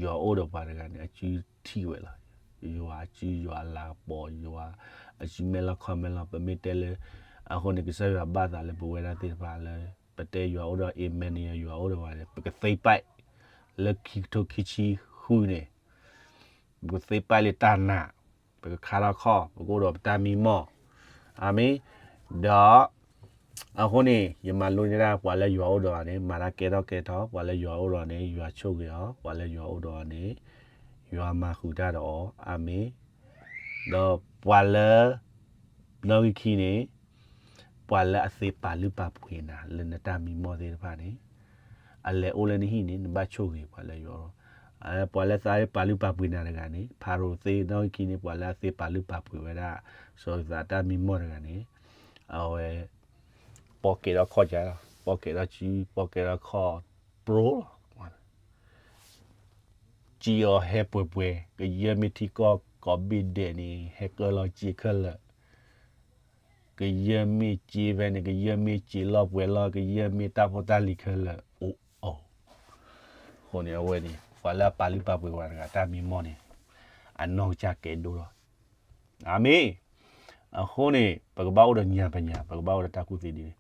ယွၤအိၣ်ဒီးပှၤတဂၤန့ၣ် အစုထံၣ်ဝဲလီၤ. ယွၤအစု ယွၤအလၤကပီၤ ယွၤအစုမဲာ်လီၤခီၣ်မဲာ်လီၤ ပမ့ၢ်တဲလၢ အဃိန့ၣ် ကစၢ်ယွၤဘၣ်သးလၢပဝဲဒၣ်သ့ၣ်တဖၣ်လၢ ပတဲယွၤအိၣ်ဒီး Emmanuel ယွၤအိၣ်ဒီးပှၤန့ၣ် ပကသ့ပာ် လၢခံကထိခံဆံဃုန့ၣ် ပကသ့ပာ်လၢတၢ်နာ် ပကခါထီၣ်ခီၣ် ပကအိၣ်ဒီးပတၢ်မံမီၢ် အၤမ့ၣ် ဒီး အဃိန့ၣ် ယမၤလိန့ၢ်ဒၣ် ပှၤလၢယွၤအိၣ်ဒီးအီၤန့ၣ် မၤတၢ်ကဲထီၣ်ကဲထီၣ် ပှၤလၢယွၤအိၣ်ဒီးအီၤန့ၣ် ယွၤဆိၣ်ဂ့ၤအီၤ ပှၤလၢယွၤအိၣ်ဒီးအီၤန့ၣ် ယွၤမၤဃုာ်တၢ်ဒီးအီၤ အၤမ့ၣ် ဒီးပှၤလၢ နီၣ်ဂံၢ်ခံန့ၣ် ပှၤလၢအသ့ပာ်လုၢ်ပာ်ပှ့ၤနၤ လၢနတၢ်မံမီၢ်သ့ၣ်တဖၣ်န့ၣ် အလဲၤအိၣ်လၢနဟံၣ်န့ၣ် နဘၣ်ဆိၣ်ဂ့ၤပှၤလၢယွၤ ပှၤလၢသးပာ်လုၢ်ပာ်ပှ့ၤနၤတဂၤန့ၣ် ဖၤရိၤသ့ နီၣ်ဂံၢ်ခံန့ၣ် ပှၤလၢအသ့ပာ်လုၢ်ပာ်ပှ့ၤဝဲဒၣ် စီၤယိၤသးတၢ်မံမီၢ်တဂၤန့ၣ် အဝဲ ပီၣ်ကဲထီၣ်ခီၣ်ကၢလီၤ ပီၣ်ကဲထီၣ်စု ပီၣ်ကဲထီၣ်ခီၣ်ပြိလီၤ စံးအီၤဟဲပှဲၤပှဲၤ ကယဲၢ်မ့ၢ်ထံကီၢ်ကိးဘ့ၣ်ဒဲးန့ၣ် ဟဲကၢလီၤစ့ခဲလၢာ် ကယဲၢ်မ့ၢ်စ့ဖဲန့ၣ် ကယဲၢ်မ့ၢ်စ့လီၢ်ပှဲၤလီၢ် ကယဲၢ်မ့ၢ်တၢ်ဖိတၢ်လံၤခဲလၢာ် အိၣ်အီၤ အဃိန့ၣ်အဝဲန့ၣ် ပှၤလၢအပာ်လုၢ်ပာ်ပှ့ၤပှၤတဂၤတၢ်မံမီၢ်န့ၣ် အနီၢ်ကစၢ်ကဲဒိၣ်လီၤ အၤမ့ၣ် အဃိန့ၣ် ပကဘၣ်အိၣ်ဒီးညါပညါ ပကဘၣ်အိၣ်ဒီးတၢ်ကူၣ်သ့ဒ်န့ၣ်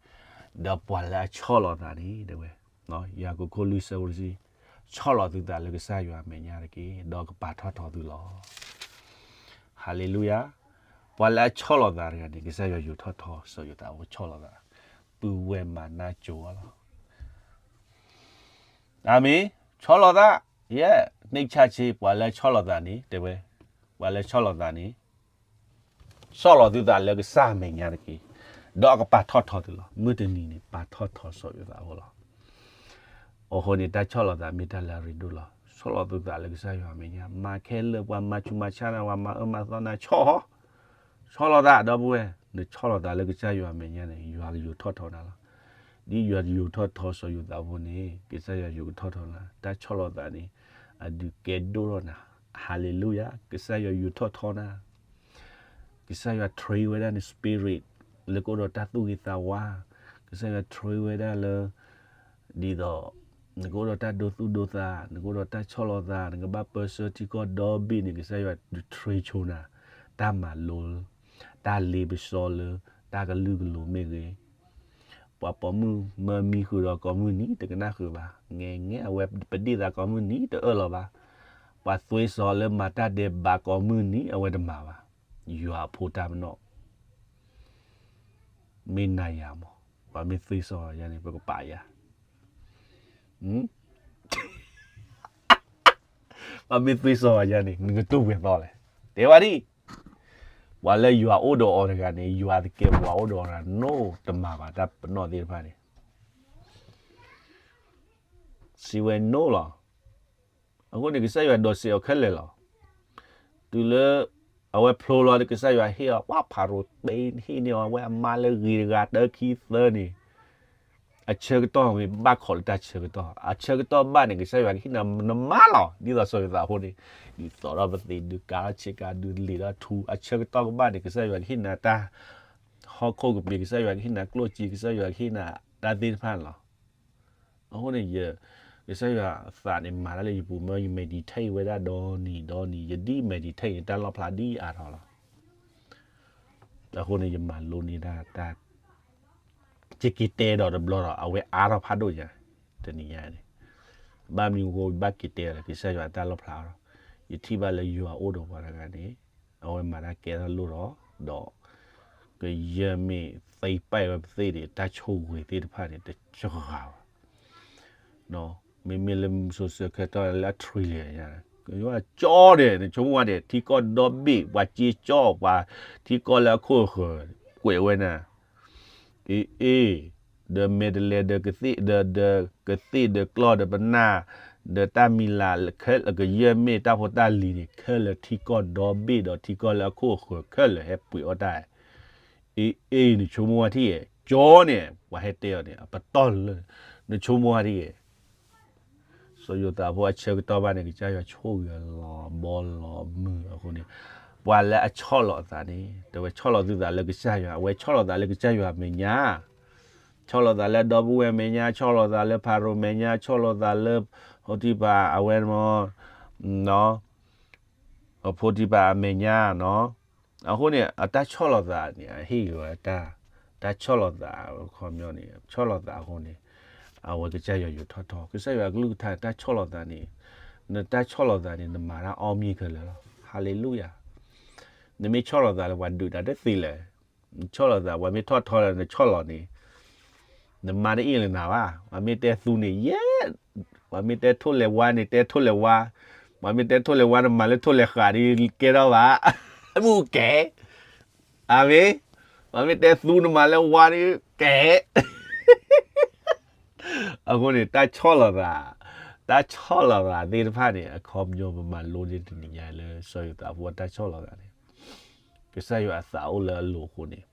ဒီးပှၤလၢအဆီၣ်လီၤသးန့ၣ် တဲဝဲ ယၤကိာ်ခိၣ်လွံၢ်ဆၢဖိတဆံ ဆီၣ်လီၤသုသးလၢကစၢ်ယွၤအမဲာ်ညါတက့ၢ် ဒီးကပာ်ထီၣ်ထီသုလီၤ ဟၤလ့လူယၤ ပှၤလၢအဆီၣ်လီၤသးတဂၤန့ၣ် ကစၢ်ယွၤယူာ်ထီၣ်ထီ စီၤယိၤသးအဝဲဆီၣ်လီၤသး ပုၢ်ဝဲၢ်မၤနၢ်ကၠိအီၤလီၤ အၤမ့ၣ် ဆီၣ်လီၤသး ယဲၢ် နှိမ့်ဆၣ်ဆ့ ပှၤလၢဆီၣ်လီၤသးန့ၣ် တဲဝဲ ပှၤလၢဆီၣ်လီၤသးန့ၣ် ဆီၣ်လီၤသုသးလၢကစၢ်အမဲာ်ညါတက့ၢ် ဒီးအကပာ်ထီၣ်ထီသုလီၤ မုၢ်တနံၤန့ၣ် ပာ်ထီၣ်ထီစီၤယိၤသးအဃိလီၤ အဃိန့ၣ် တၢ်ဆီၣ်လီၤသးမ့ၢ်တၢ်လၢအရ့ဒိၣ်လီၤ ဆီၣ်လီၤသုသးလၢကစၢ်ယွၤအမဲာ်ညါ မၤခဲလၢာ်ပှၤမၤဆူးမၤဆါနၤ ပှၤမၤအၢမၤသီနၤ ဆီၣ် ဆီၣ်လီၤသး ဒီပုၢ်ဝဲၢ် နဆီၣ်လီၤသးလၢကစၢ်ယွၤအမဲာ်ညါန့ၣ် ယွၤကယူာ်ထီၣ်ထီနၤလီၤ ဒ်ယွၤယူာ်ထီၣ်ထီစီၤယိၤသးအဃိန့ၣ် ကစၢ်ယွၤယူာ်ကထီၣ်ထီနၤ တၢ်ဆီၣ်လီၤသးန့ၣ် အဒုးကဲဒိၣ်ထီၣ်နၤ ဟၤလ့လူယၤ ကစၢ်ယွၤယူာ်ထီၣ်ထီနၤ ကစၢ်ယွၤ train ဝဲဒၣ်န spirit လၢကအိၣ်ဒီးတၢ်သူၣ်ဂ့ၤသးဝါ ကစၢ်ယွၤ train ဝဲဒၣ်လၢ ဒ်သိး နကအိၣ်ဒီးတၢ်ဒိသူၣ်ဒိသး နကအိၣ်ဒီးတၢ်ဆီၣ်လီၤသး နကဘၣ်ပၢဆှၢထံကီၢ်ဒီဘ့ၣ်န့ၣ် ကစၢ်ယွၤ train ဆိနၤ တၢ်မၤလိ တၢ်လ့ပစီလၢ တၢ်ကလုာ်ကလိၤမ့ၢ်ဂ့ၤ ပှၤပိာ်မုၣ်မၢမံဃုာ်ဒီးကိးမုၢ်နံၤ တကနၣ်ဃုာ်ဘၣ် ငဲၤငဲၤအဝဲပဒ့ၣ်သးကိးမုၢ်နံၤ တအၢၣ်လီၤဘၣ် ပှၤသွ့စီၤလၢမၤတၢ်ဒဲးဘးကိးမုၢ်နံၤ အဝဲတမၤဘၣ် ယွၤအဖိတၢ်ပနီၣ် မ့ၢ်နၤယၤမး ပှၤမ့ၢ်သွ့စီၤယၤန့ၣ် ပကပာ်ယၤ ပှၤမ့ၢ်သွ့စီၤယၤန့ၣ် နကတူၢ်ဝဲသီလဲၣ် တဲဝဲဒ် ပှၤလၢယွၤအိၣ်ဒီးအီၤတဂၤန့ၣ် ယွၤတကဲပှၤအိၣ်ဒီးအီၤတဂၤ no တမၤဘၣ်တၢ်ပနီၣ်သ့ၣ်တဖၣ်န့ၣ် စံးဝဲ no လီၤ အဃိန့ၣ် ကစၢ်ယွၤဒိးစဲးအီၤခဲလၢာ်လီၤ. တုၤလၢ အဝဲဖျိလီၤဒီး ကစၢ်ယွၤဟ့ၣ်အီၤ ပှၤဖၤရိၤ ပဟ့ၣ်န့ၢ်အီၤ အဝဲအမါလၢဂ့ၤတဂၤ တၢခံသၢန့ၣ် အဆၢကတီၢ်မ့ၢ်ဘၣ်ခီလၢတၢ်ဆၢကတီၢ် အဆၢကတီၢ်ဘၣ်န့ၣ် ကစၢ်ယွၤကဟ့ၣ်နၤနမါလီၤ. ဒ်သိးစီၤယိၤသးအဃိန့ၣ် ဒုးသိးထီၣ်ပသံး ဒုးကၤထီၣ်ဆ့ကၤ ဒုးလံာ်ထီၣ်ထူ အဆၢကတီၢ်ကဘၣ်န့ၣ် ကစၢ်ယွၤကဟ့ၣ်နၤတၢ် ဟီၣ်ခိၣ်ကပ့ၤ ကစၢ်ယွၤကဟ့ၣ်နၤကျိၣ်စ့ ကစၢ်ယွၤကဟ့ၣ်နၤတၢ်သ့ၣ်တဖၣ်န့ၣ်လီၤ. အဃိန့ၣ် ယ ကစၢ်ယွၤအသးန့ၣ် မၤတၢ်လၢယပူၤမ့ၢ် ယ meditate ဝဲဒၣ်ဒီနံၤဒီနံၤ ယဒ် meditate န့ၣ် တၢ်လီၣ်ဖျါဒ်အါထီၣ်လီၤ. အဃိန့ၣ် ယမၤလိန့ၢ်ဒၣ်တၢ် ယက့ၤတဲဒီးတဘျီဒီး အဝဲအါထီၣ်ဖးဒိၣ်ညါ တနံၤညါန့ၣ် ဘၣ်မနုၤအဃိ ယဘၣ်က့ၤတဲဒီး ကစၢ်ယွၤတၢ်လီၣ်ဖျါအါထီၣ် ယထံၣ်ဘၣ်လၢယွၤအိၣ်ဒီးပှၤတဂၤန့ၣ် အဝဲမၤတၢ်ကဲထီၣ်လိၣ်ဒီး ဒီး ကယဲၢ်မ့ၢ်သ့ပာ်ဝဲပသ့ၣ်န့ၣ် တၢ်ဆိၣ်ဂ့ၤသ့ၣ်တဖၣ်န့ၣ် တစှၤဘၣ်. မ့မ့ၢ်လၢ social ခဲထီၣ်လၢအထြံလံ, ကၠီန့ၣ် နဆိကမိၣ်ဝဲဒၣ် ထံကီၢ်ဒီဘ့ၣ် ပှၤစ့ကၠီ ပှၤထံကီၢ်လၢအခိၣ်အဃၢၤ ကွဲးဝဲနၤ အ့ အ့ ဒီးမဲာ်တဲးလဲး ဒီးကသ့ၣ် ဒီး ဒီးကသ့ၣ် ဒီးကျီၢ် ဒီးပနၢ် ဒီးတၢ်မံၤလၢ် ခဲလၢာ်ကယဲၢ်မ့ၢ်တၢ်ဖိတၢ်လံၤန့ၣ် ခဲလၢာ်ထံကီၢ်ဒီဘ့ၣ် ဒီးထံကီၢ်လၢအခိၣ်အဃၢၤခဲလၢာ်ဟဲပှ့ၤအီၣ်တၢ်, အ့ အ့ နဆိကမိၣ်ဝဲထံၣ်ဧါ, ကၠီန့ၣ် ပှၤဟဲတဲအီၤန့ၣ် အပတီၢ်လၢ နဆိကမိၣ်ဝဲထံၣ်ဧါ စီၤယိၤသးဖိအဆၢကတီၢ်ဘၣ်န့ၣ် ကစၢ်ယွၤဆိၣ်ဂ့ၤအီၤလီၤဘီလီၤမုၢ်အဃိန့ၣ်, ပှၤလၢအဆီၣ်လီၤအသးန့ၣ် တဲဝဲဆီၣ်လီၤသုသးလၢကစၢ်ယွၤ, အဝဲဆီၣ်လီၤသးလၢကစၢ်ယွၤအမဲာ်ညါ, ဆီၣ်လီၤသးလၢဒီပုၢ်ဝဲၢ်အမဲာ်ညါ, ဆီၣ်လီၤသးလၢဖၤရိၤမဲာ်ညါ, ဆီၣ်လီၤသးလၢ ဖိတံၢ်ပၤအဝဲမ့ၢ် ဖိတံၢ်ပၤအမဲာ်ညါနီၤ, အဃိန့ၣ် အတၢ်ဆီၣ်လီၤသးန့ၣ် အဟ့ၣ်ဂ့ၤဝဲတၢ်, တၢ်ဆီၣ်လီၤသး ခီပညီန့ၣ် ဆီၣ်လီၤသးအဃိန့ၣ် အဝဲကစၢ်ယွၤယိၤထီၣ်ထီ, ကစၢ်ယွၤအကလုၢ်ကထါတၢ်ဆီၣ်လီၤသးန့ၣ်, နတၢ်ဆီၣ်လီၤသးန့ၣ် နမၤတၢ်အီၣ်မ့ၢ်ခဲလၢာ်လီၤ, ဟါလ့လူယၤ, နမ့ၢ်ဆီၣ်လီၤသးလၢပှၤဒုးတၢ်တသ့လၢၤ နဆီၣ်လီၤသး ပှၤမ့ၢ်ထီၣ်ထီလၢနဆီၣ်လီၤန့ၣ်, နမၤတအ့ၣ်လၢနၤဘၣ်, ပှၤမ့ၢ်တဲသူန့ၣ် ယဲ, ပှၤမ့ၢ်တဲထိၣ်လဲၤဝါန့ၣ် တဲထိၣ်လဲၤဝါ, ပှၤမ့ၢ်တဲထိၣ်လဲၤဝါ နမၤလၢထိၣ်လဲၤဃာ်ဒီးကဲထီၣ်ဘၣ်, မုၢ်ကဲ, အမ့ၢ်, ပှၤမ့ၢ်တဲသူနမၤလၢဝါဒီးကဲ အဃိန့ၣ် တၢ်ဆီၣ်လီၤသး, တၢ်ဆီၣ်လီၤသးသ့ၣ်တဖၣ်န့ၣ် အခီပညီပမၤလိန့ၢ်တနံၤညါလၢစီၤယိၤသးဖိအတၢ်ဆီၣ်လီၤသးန့ၣ်, ကစၢ်ယွၤအသးအိၣ်လၢအလိၤအဃိန့ၣ်,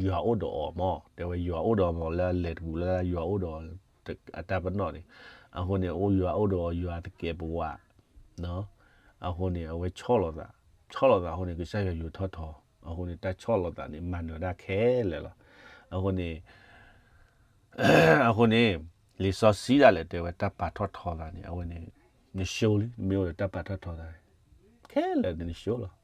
ယွၤအိၣ်ဒီးအီၤမး, တဲဝဲယွၤအိၣ်ဒီးအီၤမး လၢအလဲၤတပူၤလၢယွၤအိၣ်ဒီးအတၢ်ပနီၣ်န့ၣ်, အဃိန့ၣ် အိၣ်ယွၤအိၣ်ဒီးအီၤ ယွၤသကဲးပဝး အဃိန့ၣ် အဝဲဆီၣ်လီၤသး, ဆီၣ်လီၤသးအဃိန့ၣ် ကစၢ်ယွၤယိၤထီၣ်ထီ, အဃိန့ၣ် တၢ်ဆီၣ်လီၤသးန့ၣ် မၤနၢၤတၢ်ခဲလၢာ်လီၤ. အဃိန့ၣ် အဃိန့ၣ် လံာ်စီဆှံဒၣ်လဲာ်တဲဝဲတၢ်ပာ်ထီၣ်ထီသးန့ၣ် အဝဲန့ၣ် နဆိလံ မ့ၢ်အိၣ်ဒီးတၢ်ပာ်ထီၣ်ထီသးန့ၣ် ခဲလၢာ်န့ၣ်နဆိလီၤ.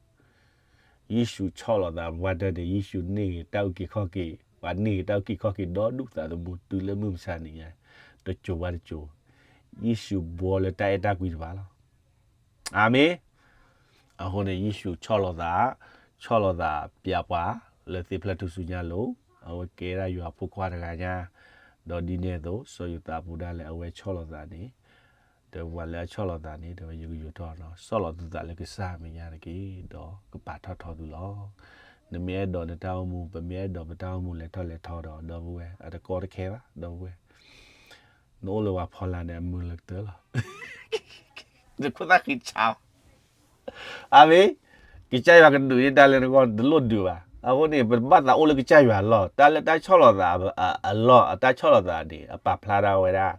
ယ့ၣ်ၡူးဆီၣ်လီၤသး ပှၤတၢ်န့ၣ် ယ့ၣ်ၡူးန့ၢ်ဂ့ၤတၢ်အုၣ်က့ၤခီၣ်က့ၤ, ပှၤန့ၢ်ဂ့ၤတၢ်အုၣ်က့ၤခီၣ်က့ၤဒီဒူၣ်သးသမူတုၤလၢမုၢ်မဆါနံၤညါ, တစိၤဘၣ်တစိၤ, ယ့ၣ်ၡူးဘှီလၢတၢ်အဲၣ်တၢ်ကွံတဖၣ်လီၤ. အၤမ့ၣ်. အဃိန့ၣ် ယ့ၣ်ၡူးဆီၣ်လီၤသး, ဆီၣ်လီၤသးပျဲပှၤလၢသ့ၣ်ဖျၢၣ်ထူၣ်စုညါလိၤ, အဝဲကဲဒၣ်ယွၤဖိခွါတဂၤညါ, ဒီးဒ်န့ၣ်အသိး စီၤယိၤသးဖိဒၣ်လဲာ် အဝဲဆီၣ်လီၤသးန့ၣ်, ဒီးပှၤလၢအဆီၣ်လီၤသးန့ၣ် တဲဝဲယကယိၤထီၣ်နီၤ, ဆီၣ်လီၤသုသးလၢကစၢ်အမဲာ်ညါတက့ၢ်, ဒီးကပာ်ထီၣ်ထီသုလီၤ. နမ့ၢ်အဲၣ်ဒိးနတၢ်အိၣ်မူ, ပမ့ၢ်အဲၣ်ဒိးပတၢ်အိၣ်မူလဲၤထီၣ်လဲၤထီဒီး ဒီပုၢ်ဝဲၢ် အတကီတခဲဘၣ် ဒီပုၢ်ဝဲၢ် နအိၣ်လၢပှၤဖီလာ်န့ၣ် အမုာ်လၢကတၢၢ်လီၤ. နခိၣ်သၣ်ဃံဆါ, အၤမ့ၣ်, ကစၢ်ယွၤကဒုးန့ၢ်တၢ်လၢနဂီၢ် တလိၣ်ဒုးဘၣ်. အဃိန့ၣ် ပဘၣ်သးအိၣ်လၢကစၢ်ယွၤအလီၢ်, တၢ်လၢတၢ်ဆီၣ်လီၤသးအလီၢ်, အတၢ်ဆီၣ်လီၤသးန့ၣ် အပာ်ဖျါထီၣ်ဝဲဒၣ်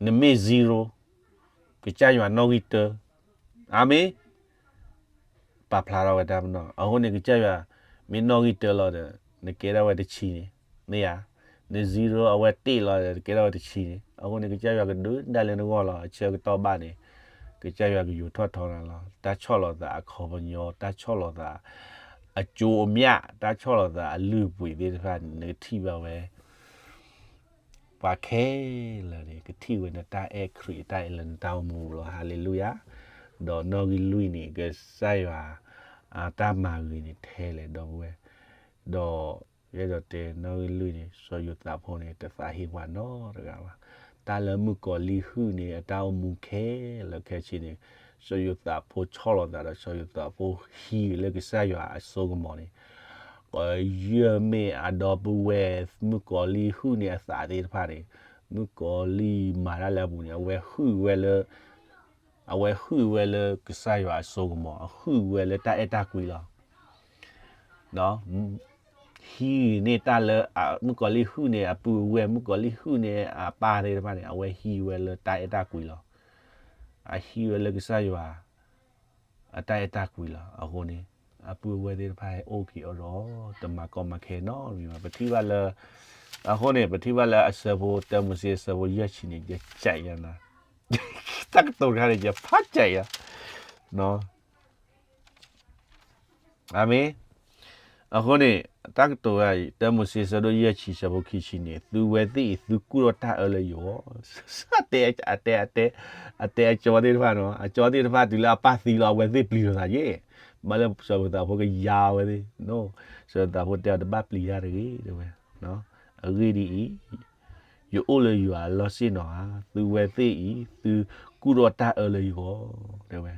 နမ့ၢ် zero, ကစၢ်ယွၤနီၣ်ဂံၢ်တၢ, အၤမ့ၣ် ပာ်ဖျါထီၣ်ဝဲတၢ်ပနီၣ်. အဃိန့ၣ် ကစၢ်ယွၤ မ့ၢ်နီၣ်ဂံၢ်တၢလီၤဒီး နကဲထီၣ်ဝဲတဆံန့ၣ်, မ့ၢ်ဧါ, န zero အဝဲတ့ၢ်လီၤဒီး နကဲထီၣ်ဝဲတဆံန့ၣ်. အဃိန့ၣ် ကစၢ်ယွၤကဒုးဒၣ်လၢနဂီၢ်လီၤ. အဆၢကတီၢ်ဘၣ်န့ၣ် ကစၢ်ယွၤကယိၤထီၣ်ထီနၤလီၤ. တၢ်ဆီၣ်လီၤသးအခီပညီ, တၢ်ဆီၣ်လီၤသး အကျိုးအမြတ်, တၢ်ဆီၣ်လီၤသးအလုၢ်အပှ့ၤသ့ၣ်တဖၣ်န့ၣ် နကထံၣ်ဘၣ်ဝဲ ပှၤခဲလၢာ်န့ၣ် ကထံၣ်ဝဲနတၢ်အဲၣ်ခရံာ် တၢ်အဲၣ်လၢနတၢ်အိၣ်မူလီၤ. ဟါလ့လူယၤ. ဒီးနီၣ်ဂံၢ်လွံၢ်န့ၣ် ကစၢ်ယွၤ အတၢ်မၤဂ့ၤန့ၣ်ထဲလဲၣ် ဒီပုၢ်ဝဲၢ်. ဒီးယအဲၣ်ဒိးတဲနီၣ်ဂံၢ်လွံၢ်န့ၣ် စီၤယိၤသးဖိန့ၣ် တသးဟ့ပှၤနီတဂၤဘၣ်. တၢ်လၢမုၣ်ကီၤလံၢ်ဟုၣ်န့ၣ် အတၢ်အိၣ်မူခဲလၢာ်ခဲဆ့န့ၣ် စီၤယိၤသးဖိဆီၣ်လီၤသးဒီး စီၤယိၤသးဖိဟံးလၢကစၢ်ယွၤအစိကမီၤန့ၣ် ကယဲၢ်မ့ၢ်အဒီပုၢ်ဝဲၢ် မုၣ်ကီၤလံၢ်ဟုၣ်န့ၢ်အသးသ့ၣ်တဖၣ်န့ၣ်, မုၣ်ကီၤလံၢ်မၤတၢ်လၢအပူၤန့ၣ် အဝဲဟုၣ်ဝဲလၢ, အဝဲဟုၣ်ဝဲလၢကစၢ်ယွၤအစိကမီၤ, အဟုၣ်ဝဲလၢတၢ်အဲၣ်တၢ်ကွံလီၤ. ဟံးန့ၢ်တၢ်လၢ, မုၣ်ကီၤလံၢ်ဟုၣ်န့ၢ်အပုၢ်အဝဲၢ်, မုၣ်ကီၤလံၢ်ဟုၣ်န့ၢ်အပၢ်သ့ၣ်တဖၣ်န့ၣ် အဝဲဟံးဝဲလၢတၢ်အဲၣ်တၢ်ကွံလီၤ. အဟံးဝဲလၢကစၢ်ယွၤ အတၢ်အဲၣ်တၢ်ကွံလီၤ. အဃိန့ၣ် အပုၢ်အဝဲၢ်သ့ၣ်တဖၣ်ဟဲအိၣ်က့ၤအီၤဒီး တမၤကီမၤခဲနီတမံၤဘၣ်. ပထံၣ်ဘၣ်လၢ, အဃိန့ၣ် ပထံၣ်ဘၣ်လၢအဆၢဖိ တၢမိၤၡ့အဆၢဖိယဲၢ်ဆံန့ၣ် ယကးယၤနၤ, တၢ်ကတိၤတခါန့ၣ် ယဖးကးယၤ အၤမ့ၣ်. အဃိန့ၣ် တၢ်ကတိၤတခါအံၤ တၢမိၤၡ့ ဆၢဒိၣ်ယဲၢ်ဆံဆၢဖိခံဆံန့ၣ် သုဝဲသ့ၣ်အံၤ သုကူၣ်ထီၣ်တၢ်အၢလၢယဂီၢ်, အတဲ, အတဲ, အတဲ, အတဲအကၠီသ့ၣ်တဖၣ်နီၤ, အကၠီသ့ၣ်တဖၣ်တုၤလၢအပၢ်သံလီၤ အဝဲသ့ၣ်ပျံၤလိာ်သးယဲၢ်, ဘၣ်လၢစီၤယိၤသးဖိကယါဝဲသ့ၣ်, စီၤယိၤသးဖိတဲအီၤ တဘၣ်ပျံၤတၢ်တဂ့ၤ တဲဝဲ, အဂ့ၢ်ဒ်အံၤ, ယအိၣ်လၢယွၤအလီၢ်ဆ့ၣ်နီၤဧါ, သုဝဲသ့ၣ်အံၤ သုကူၣ်ထီၣ်တၢ်အၢလၢယဂီၢ် တဲဝဲ,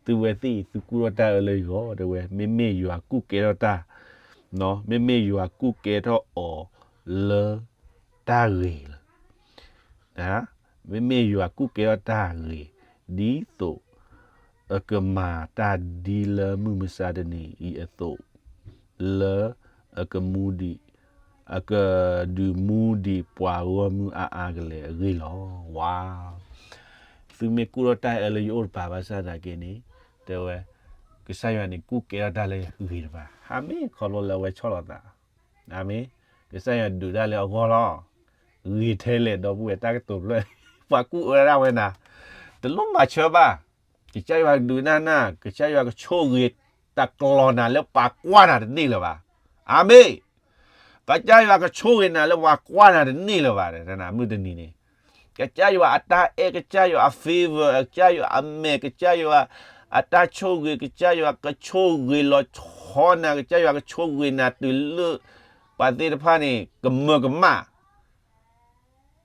သုဝဲသ့ၣ်အံၤ သုကူၣ်ထီၣ်တၢ်အၢလၢယဂီၢ် တဲဝဲ, မ့မ့ၢ်ယွၤကူၣ်ကဲထီၣ်တၢ်, မ့မ့ၢ်ယွၤကူၣ်ကဲထီၣ်အီၤလၢတၢ်ဂ့ၤလီၤ. မ့မ့ၢ်ယွၤကူၣ်ကဲထီၣ်တၢ်ဂ့ၤ, ဒ်သိးအကမၤတၢ်ဒ်လၢမုၢ်မဆါတနံၤအံၤအသိး, လၢအကမူဒံး, အကဒုးမူဒံးပှၤဂီၢ်မုၢ်အါအါကလဲာ်အဂ့ၢ်လီၤ. ဝါ, သုမ့ၢ်ကူၣ်ထီၣ်တၢ်အၢလၢယအိၣ်တပၤဘၣ်ဆၣ်သနာ်က့န့ၣ်, တဲဝဲ, ကစၢ်ယွၤန့ၣ်ကူၣ်ကဲထီၣ်တၢ်လၢဂ့ၤတပၤ, အၤမ့ၣ်, ခီဖျိလၢအဝဲဆီၣ်လီၤသး အၤမ့ၣ်, ကစၢ်ယွၤဒုးတၢ်လၢအဂီၢ်လီၤ. ဂ့ၤထဲလဲၣ် ဒီပုၢ်ဝဲၢ် တၢ်ကတိၤဖျၢၣ်, ပှၤကူၣ်အၢဒၣ်ဝဲနၤ, တလိၣ်မၤဆၢဘၣ်, ကစၢ်ယွၤကဒုးနၤနၤ, ကစၢ်ယွၤကဆိၣ်ဂ့ၤတၢ်ကျီနၤလၢပှၤကွၢ်နၤတန့ၢ်လၢၤဘၣ်. အၤမ့ၣ်, ကစၢ်ယွၤကဆိၣ်ဂ့ၤနၤလၢပှၤကွၢ်နၤတန့ၢ်လၢၤဘၣ်, မုၢ်တနံၤန့ၣ် ကစၢ်ယွၤအတၢ်အဲၣ်, ကစၢ်ယွၤအ favor, ကစၢ်ယွၤအမဲာ်, ကစၢ်ယွၤအတၢ်ဆိၣ်ဂ့ၤ, ကစၢ်ယွၤကဆိၣ်ဂ့ၤလီၤဆီနၤ, ကစၢ်ယွၤကဆိၣ်ဂ့ၤနၤတုၤလၢ ပှၤသ့ၣ်တဖၣ်န့ၣ် ကမၢကမၣ်,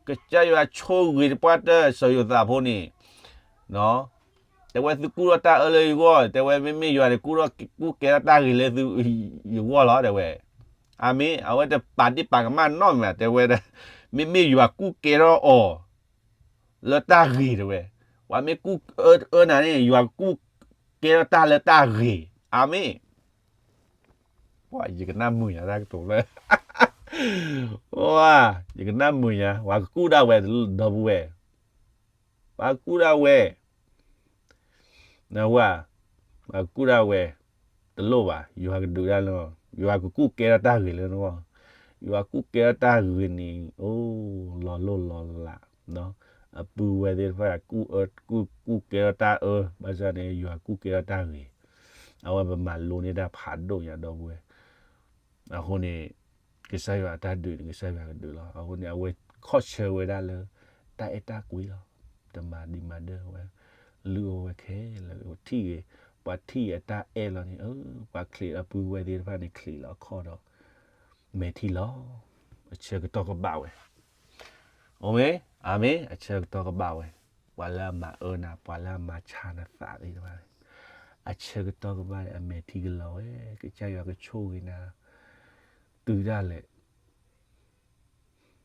ကစၢ်ယွၤဆိၣ်ဂ့ၤတပှၢ်တၢၢ် စီၤယိၤသးဖိန့ၣ်, တဲဝဲသုကူၣ်ထီၣ်တၢ်အၢလၢယဂီၢ်, တဲဝဲမ့မ့ၢ်ယွၤန့ၣ် ကူၣ်ကဲထီၣ်တၢ်ဂ့ၤလၢသု ယဂီၢ်လီၤ တဲဝဲ. အၤမ့ၣ်, အဝဲတပာ်ဒ့ၣ်ပာ်ကမၣ်နီတမံၤဘၣ်, တဲဝဲဒၣ်, မ့မ့ၢ်ယွၤကူၣ်ကဲထီၣ်အီၤ လၢတၢ်ဂ့ၤ တဲဝဲ, ပှၤမ့ၢ်ကူၣ်အၢနၤန့ၣ် ယွၤကူၣ်ကဲထီၣ်တၢ်လၢတၢ်ဂ့ၤ, အၤမ့ၣ်. ပှၤယကနၣ်မုာ်ညါတၢ်ကတိၤလၢ, ယကနၣ်မုာ်ညါ, ပှၤကကူၣ်ဒၣ်ဝဲ ဒီပုၢ်ဝဲၢ်, ပှၤကကူၣ်ဒၣ်ဝဲ နဝၤ, ပှၤကကူၣ်ဒၣ်ဝဲ, တလိၣ်ဘၣ်, ယွၤကဒုးဒၣ်လၢ, ယွၤကကူၣ်ကဲထီၣ်တၢ်ဂ့ၤလၢနဂီၢ်, ယွၤကူၣ်ကဲထီၣ်တၢ်ဂ့ၤန့ၣ်, အိၣ်လီၤလိၢ်လီၤလး, အပုၢ်ဝဲၢ်သ့ၣ်တဖၣ် ကူၣ်ကဲထီၣ်တၢ်အၢ, ဘၣ်ဆၣ်န့ၣ် ယွၤကူၣ်ကဲထီၣ်တၢ်ဂ့ၤ, အဝဲပမၤလိန့ၢ်တၢ်ဖးဒိၣ်ညါ ဒီပုၢ်ဝဲၢ်, အဃိန့ၣ် ကစၢ်ယွၤအတၢ်ဒုးန့ၣ် ကစၢ်ယွၤကဒုးလီၤ. အဃိန့ၣ် အဝဲခီၣ်ဆၢဝဲဒၣ်လၢ တၢ်အဲၣ်တၢ်ကွံလီၤ. တမၤဒံးမၤဒၢဝဲ, လုၢ်အီၣ်ဝဲခဲလၢာ်, ထံၣ်ဂ့ၤ, ပှၤထံၣ်အတၢ်အဲၣ်လီၤန့ၣ်, ပှၤချံးအပုၢ်ဝဲၢ်သ့ၣ်တဖၣ်န့ၣ် ချံးလီၤအခီၣ်ဒီး မဲာ်ထံလီၤ. အဆၢကတီၢ်ကဘၣ်ဝဲ, အမ့ၢ်, အမ့ၢ်, အဆၢကတီၢ်ကဘၣ်ဝဲ, ပှၤလၢအမၤအၢနၤ, ပှၤလၢအမၤဆါနသးသ့ၣ်တဖၣ်န့ၣ်, အဆၢကတီၢ်ကဘၣ်န့ၣ် အမဲာ်ထံကလီၤဝဲ, ကစၢ်ယွၤကဆိၣ်ဂ့ၤနၤ, တုၤဒၣ်လဲာ်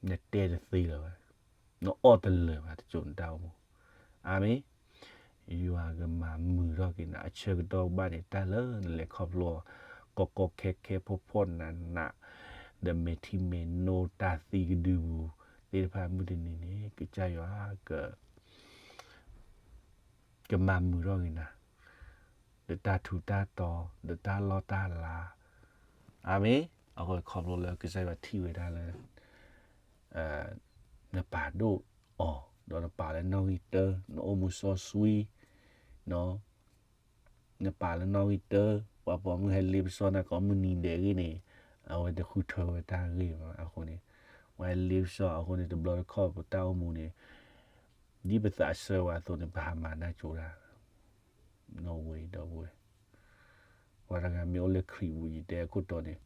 နတဲတသ့လၢၤဘၣ်, နအီၣ်တလၢာ်ဘၣ် တစိၤနတၢ်အိၣ်မူ, အၤမ့ၣ်, ယွၤကမၤမုာ်ထီၣ်က့ၤနၤ, အဆၢကတီၢ်ကဘၣ်န့ၣ် တၢ်လၢနလဲၤခီဖျိအီၤ, ကီကီခဲခဲဖှီၣ်ဖှီၣ်နးနး, ဒီးမဲာ်ထံမဲာ်နိတၢ်သံကဒုပူၤသ့ၣ်တဖၣ် မုၢ်တနံၤန့ၣ် ကစၢ်ယွၤက ကမၤမုာ်ထီၣ်က့ၤနၤ, ဒီးတၢ်ထူးတၢ်တီၤ, ဒီးတၢ်လီၢ်တၢ်လၤ, အၤမ့ၣ်, အဃိခီဖျိလၢကစၢ်ယွၤထံၣ်ဝဲဒၣ်လၢ နပာ်ဒိၣ်အီၤ, ဒီးနပာ်လၢနီၣ်ဂံၢ်တၢ, နအိၣ်မူစီဆှံ, နပာ်လၢနီၣ်ဂံၢ်တၢ, ပှၤပိာ်မုၣ်ဟဲလ့ပစီနၤကိးမုၢ်နံၤဒဲးအဂ့ၢ်န့ၣ်, အဝဲတဃုထၢဝဲတၢ်ဂ့ၢ်ဘၣ်. အဃိန့ၣ် ပှၤဟဲလ့ပစီအဃိန့ၣ် တဘျီတခီၣ်ပတၢ်အိၣ်မူန့ၣ် ဒ်ပသးဆၢဝဲအသိးန့ၣ် ပဟးမၤနၢ်ကၠိတၢ် နီၣ်ဝဲဒီပုၢ်ဝဲၢ်, ပှၤတဂၤမ့ၢ်အိၣ်လၢခရံာ်ပူၤ ယတဲအခိၣ်တီန့ၣ်,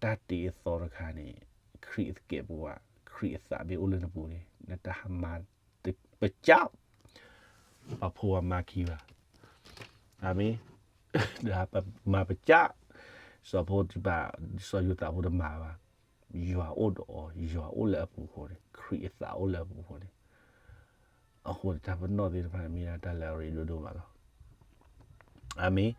တၢ်တ့အသီတခါန့ၣ်, ခရံာ်အသကဲးပဝး, ခရံာ်အသးမ့ၢ်အိၣ်လၢနပူၤန့ၣ် နတဟးမၤပကၠး, ပှၤဖိဝၤမၤခံဘၣ်. အၤမ့ၣ်, မၤပကၠး, စီၤဖိတဖၣ်, စီၤယိၤသးဖိတမၤဘၣ်. ယွၤအိၣ်ဒီးအီၤ, ယွၤအိၣ်လၢအပူၤအဃိန့ၣ်, ခရံာ်အသးအိၣ်လၢအပူၤအဃိန့ၣ်, အဃိန့ၣ် တၢ်ပနီၣ်သ့ၣ်တဖၣ်န့ၣ် မ့ၢ်ဒၣ်တၢ်လၢအရ့ဒိၣ်ဒိၣ်မးလီၤ. အၤမ့ၣ်,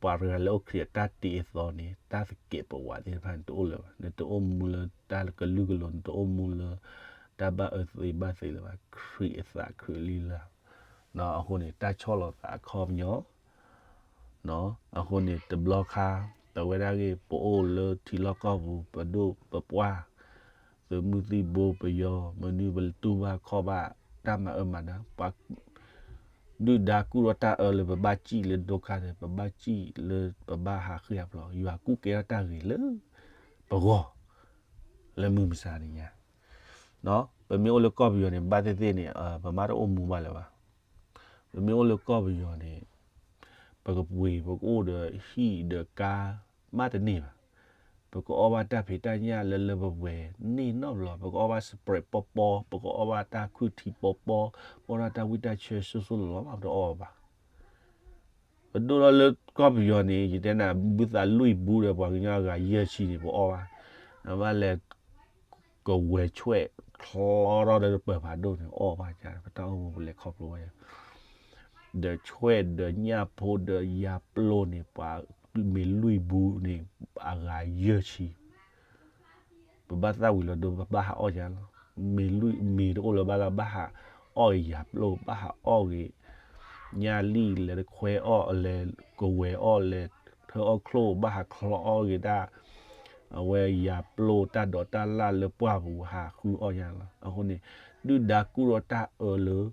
ပှၤတဂၤလၢအိၣ်ခရံာ်အတၢ်တ့အသီန့ၣ် တၢ်သကဲးပဝးသ့ၣ်တဖၣ်န့ၣ် တအိၣ်လၢၤဘၣ်. နတအိၣ်မူလၢတၢ်ကလုာ်ကလိၤ, နတအိၣ်မူလၢတၢ်ဘၣ်အၢသ့ဘၣ်သ့လၢၤဘၣ်. ခရံာ်အသးခရံာ်အလံာ်လၢ်, အဃိန့ၣ် တၢ်ဆီၣ်လီၤသးအခီပညီ အဃိန့ၣ် တဘျီခါ ပဝဲဒၣ်ဂ့ၢ် ပအိၣ်လၢထံလီၢ်ကီၢ်ပူၤ ပဒိၣ်ပပှၢ် သုးမုၢ်သံၣ်ဘိ ပယီၤ မနုၤပတူၢ်ဘၣ်ခီၣ်ဘၣ် တၢ်မၤအၢမၤနး ပှၤဒုၣ်ဒါကူၣ်ထီၣ်တၢ်အၢလၢပဘၣ်စံၣ်လၢဒိခါန့ၣ် ပဘၣ်စံၣ်လၢပဘၣ်ဟးဃံဟးဖျိး ယွၤကူၣ်ကဲထီၣ်တၢ်ဂ့ၤလၢပဂီၢ် လၢမုၢ်မဆါတနံၤညါ ပမ့ၢ်အိၣ်လၢကီၢ်ပယီၤန့ၣ် ဘၣ်သ့ၣ်သ့ၣ်န့ၣ် ပမ့ၢ်တအိၣ်မူဘၣ်လၢၤဘၣ်. ပမ့ၢ်အိၣ်လၢကီၢ်ပယီၤန့ၣ် ပကပှ့ၤ ပကအိၣ်ဒီးဟံၣ်ဒီးကါ မ့ၢ်တန့ၢ်ဘၣ်. ပကအီၣ်ဘၣ်တၢ်ဖံးတၢ်ညၣ်လၢလၢပှဲၤပှဲၤန့ၣ်နီတဘျီ, ပကအီၣ်ဘၣ် Sprite ပီပီ, ပကအီၣ်ဘၣ်တၢ်ခုၣ်ထံပီပီ, ပအီၣ်ဒၣ်တၢ်ဝံၣ်တၢ်ဆၢစိၢ်စိၢ်လီၤလီၤမး ပတအီၣ်ဘၣ်. ပဒိၣ်ထီၣ်လၢကီၢ်ပယီၤန့ၣ် ယတဲနၤ ဘုသးလွံၢ်ဘူးဒီးပှၤကညီအဂၤယဲၢ်ဆံန့ၣ် ပအီၣ်ဘၣ်. အဘၣ်လဲၤ ကဝဲၤဆွဲၣ်ချီထီၣ်ဒီးပၢၤဖးဒိၣ်န့ၣ် အီၣ်ဘၣ်ကါ ပတၢ်အိၣ်မူပလဲၤခီဖျိဝဲ ဒီးဆွဲၣ်ဒီးညၣ်ဖိဒီးယၤပျိန့ၣ် ပှၤမ့ၤလွံၢ်ဘူးန့ၣ် အဂၤယဲၢ်ဆံ ပဘၣ်သၣ်ဝံၤလီၤဒိ ပဘၣ်ဟးအီၣ်ယၤလီၤ. မ့ၤလွံၢ် မ့ၤတအိၣ်လၢၤဘၣ်လီၤ ဘၣ်ဟးအီၣ်ဂ့ၤယၤပျိ ဘၣ်ဟးအီၣ်ဂ့ၤ ညၣ်လံၣ် လဲၤတခွဲအီၣ် လဲၤကဝဲၤအီၣ် လဲၤထၢအီၣ်ချိၣ် ဘၣ်ဟးချီအီၣ်ဂ့ၤဒၣ် အဝဲယၤပျိတၢ်ဒိးတၢ်လၣ်လၢပှၢ်ပူၤဟးဃုအီၣ်ယၤလီၤ. အဃိန့ၣ် ဒုၣ်ဒါကူၣ်ထီၣ်တၢ်အၢလၢ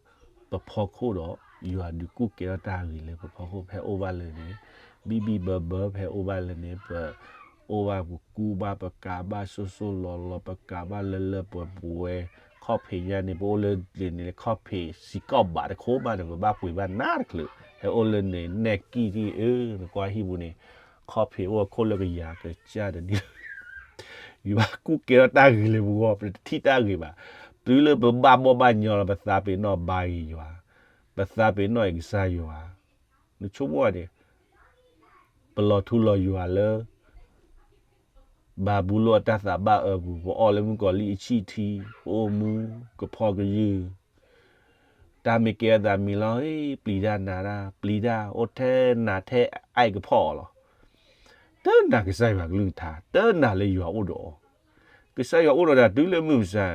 ပဖီခိၣ်ဒီး ယွၤဒုးကူၣ်ကဲထီၣ်တၢ်ဂ့ၤလၢပဖီခိၣ် ဖဲအိၣ်ဘၣ်လၢန့ၣ် ဘံၣ်ဘံၣ်ဘၢဘၢ ဖဲအိၣ်ဘၣ်လၢန့ၣ် ပ အိၣ်ဘၣ်ပကူဘၣ်ပကးဘၣ်စိၢ်စိၢ်လီၤလီၤ ပကးဘၣ်လၢလၢပှဲၤပှဲၤ ခီၣ်ဖံးညါန့ၣ် ပအိၣ်လၢလ့ၤန့ၣ် ခီၣ်ဖံးစံးကီၢ်ဘးတခိၣ်မးန့ၣ် ပဘၣ်ပှ့ၤဘၣ်နးတချုး ဖဲအိၣ်လၢန့ၣ် နဲၣ်ကံၢ်ထံၣ်အၢ နကွၢ်ဟံၣ်ပူၤန့ၣ် ခီၣ်ဖံးအိၣ်အခိၣ်လၢကယၤကစၢ်တနံၣ် ယွၤကူၣ်ကဲထီၣ်တၢ်ဂ့ၤလၢပဂီၢ် ပတထံၣ်တၢ်ဂ့ၤဘၣ်. တုၤလၢပဘၣ်ဘီၣ်ဘၣ်ညီလီၤ ပသးပ့ၤနီၣ်ဘါအံၤယွၤ, ပသးပ့ၤနီၣ်အံၤကစၢ်ယွၤ, နဆိကမိၣ်န့ၣ် ပလီၤထူလီၤယွၤလၢ ဘၤဘူလိၣ်အတၢ်သးဘၣ်အၢပူၤ, ပအီၣ်လၢမုၣ်ကီၤလံၢ်အဆံၣ်ထံ, ပအိၣ်မူကဖီကယုၢ်, တၢ်မ့ၢ်ကဲအသးမံၤလီၤ, ပျံၤတၢ်နၤတၢ်, ပျံၤတၢ်အိၣ်ထဲနၤထဲအံၤကဖီအီၤလီၤ. တနာ်ကစၢ်ယွၤကလုၢ်ကထါ, တနာ်လၢယွၤအိၣ်ဒီးအီၤ. ကစၢ်ယွၤအိၣ်ဒီးတၢ်တုၤလၢမုၢ်မဆါ,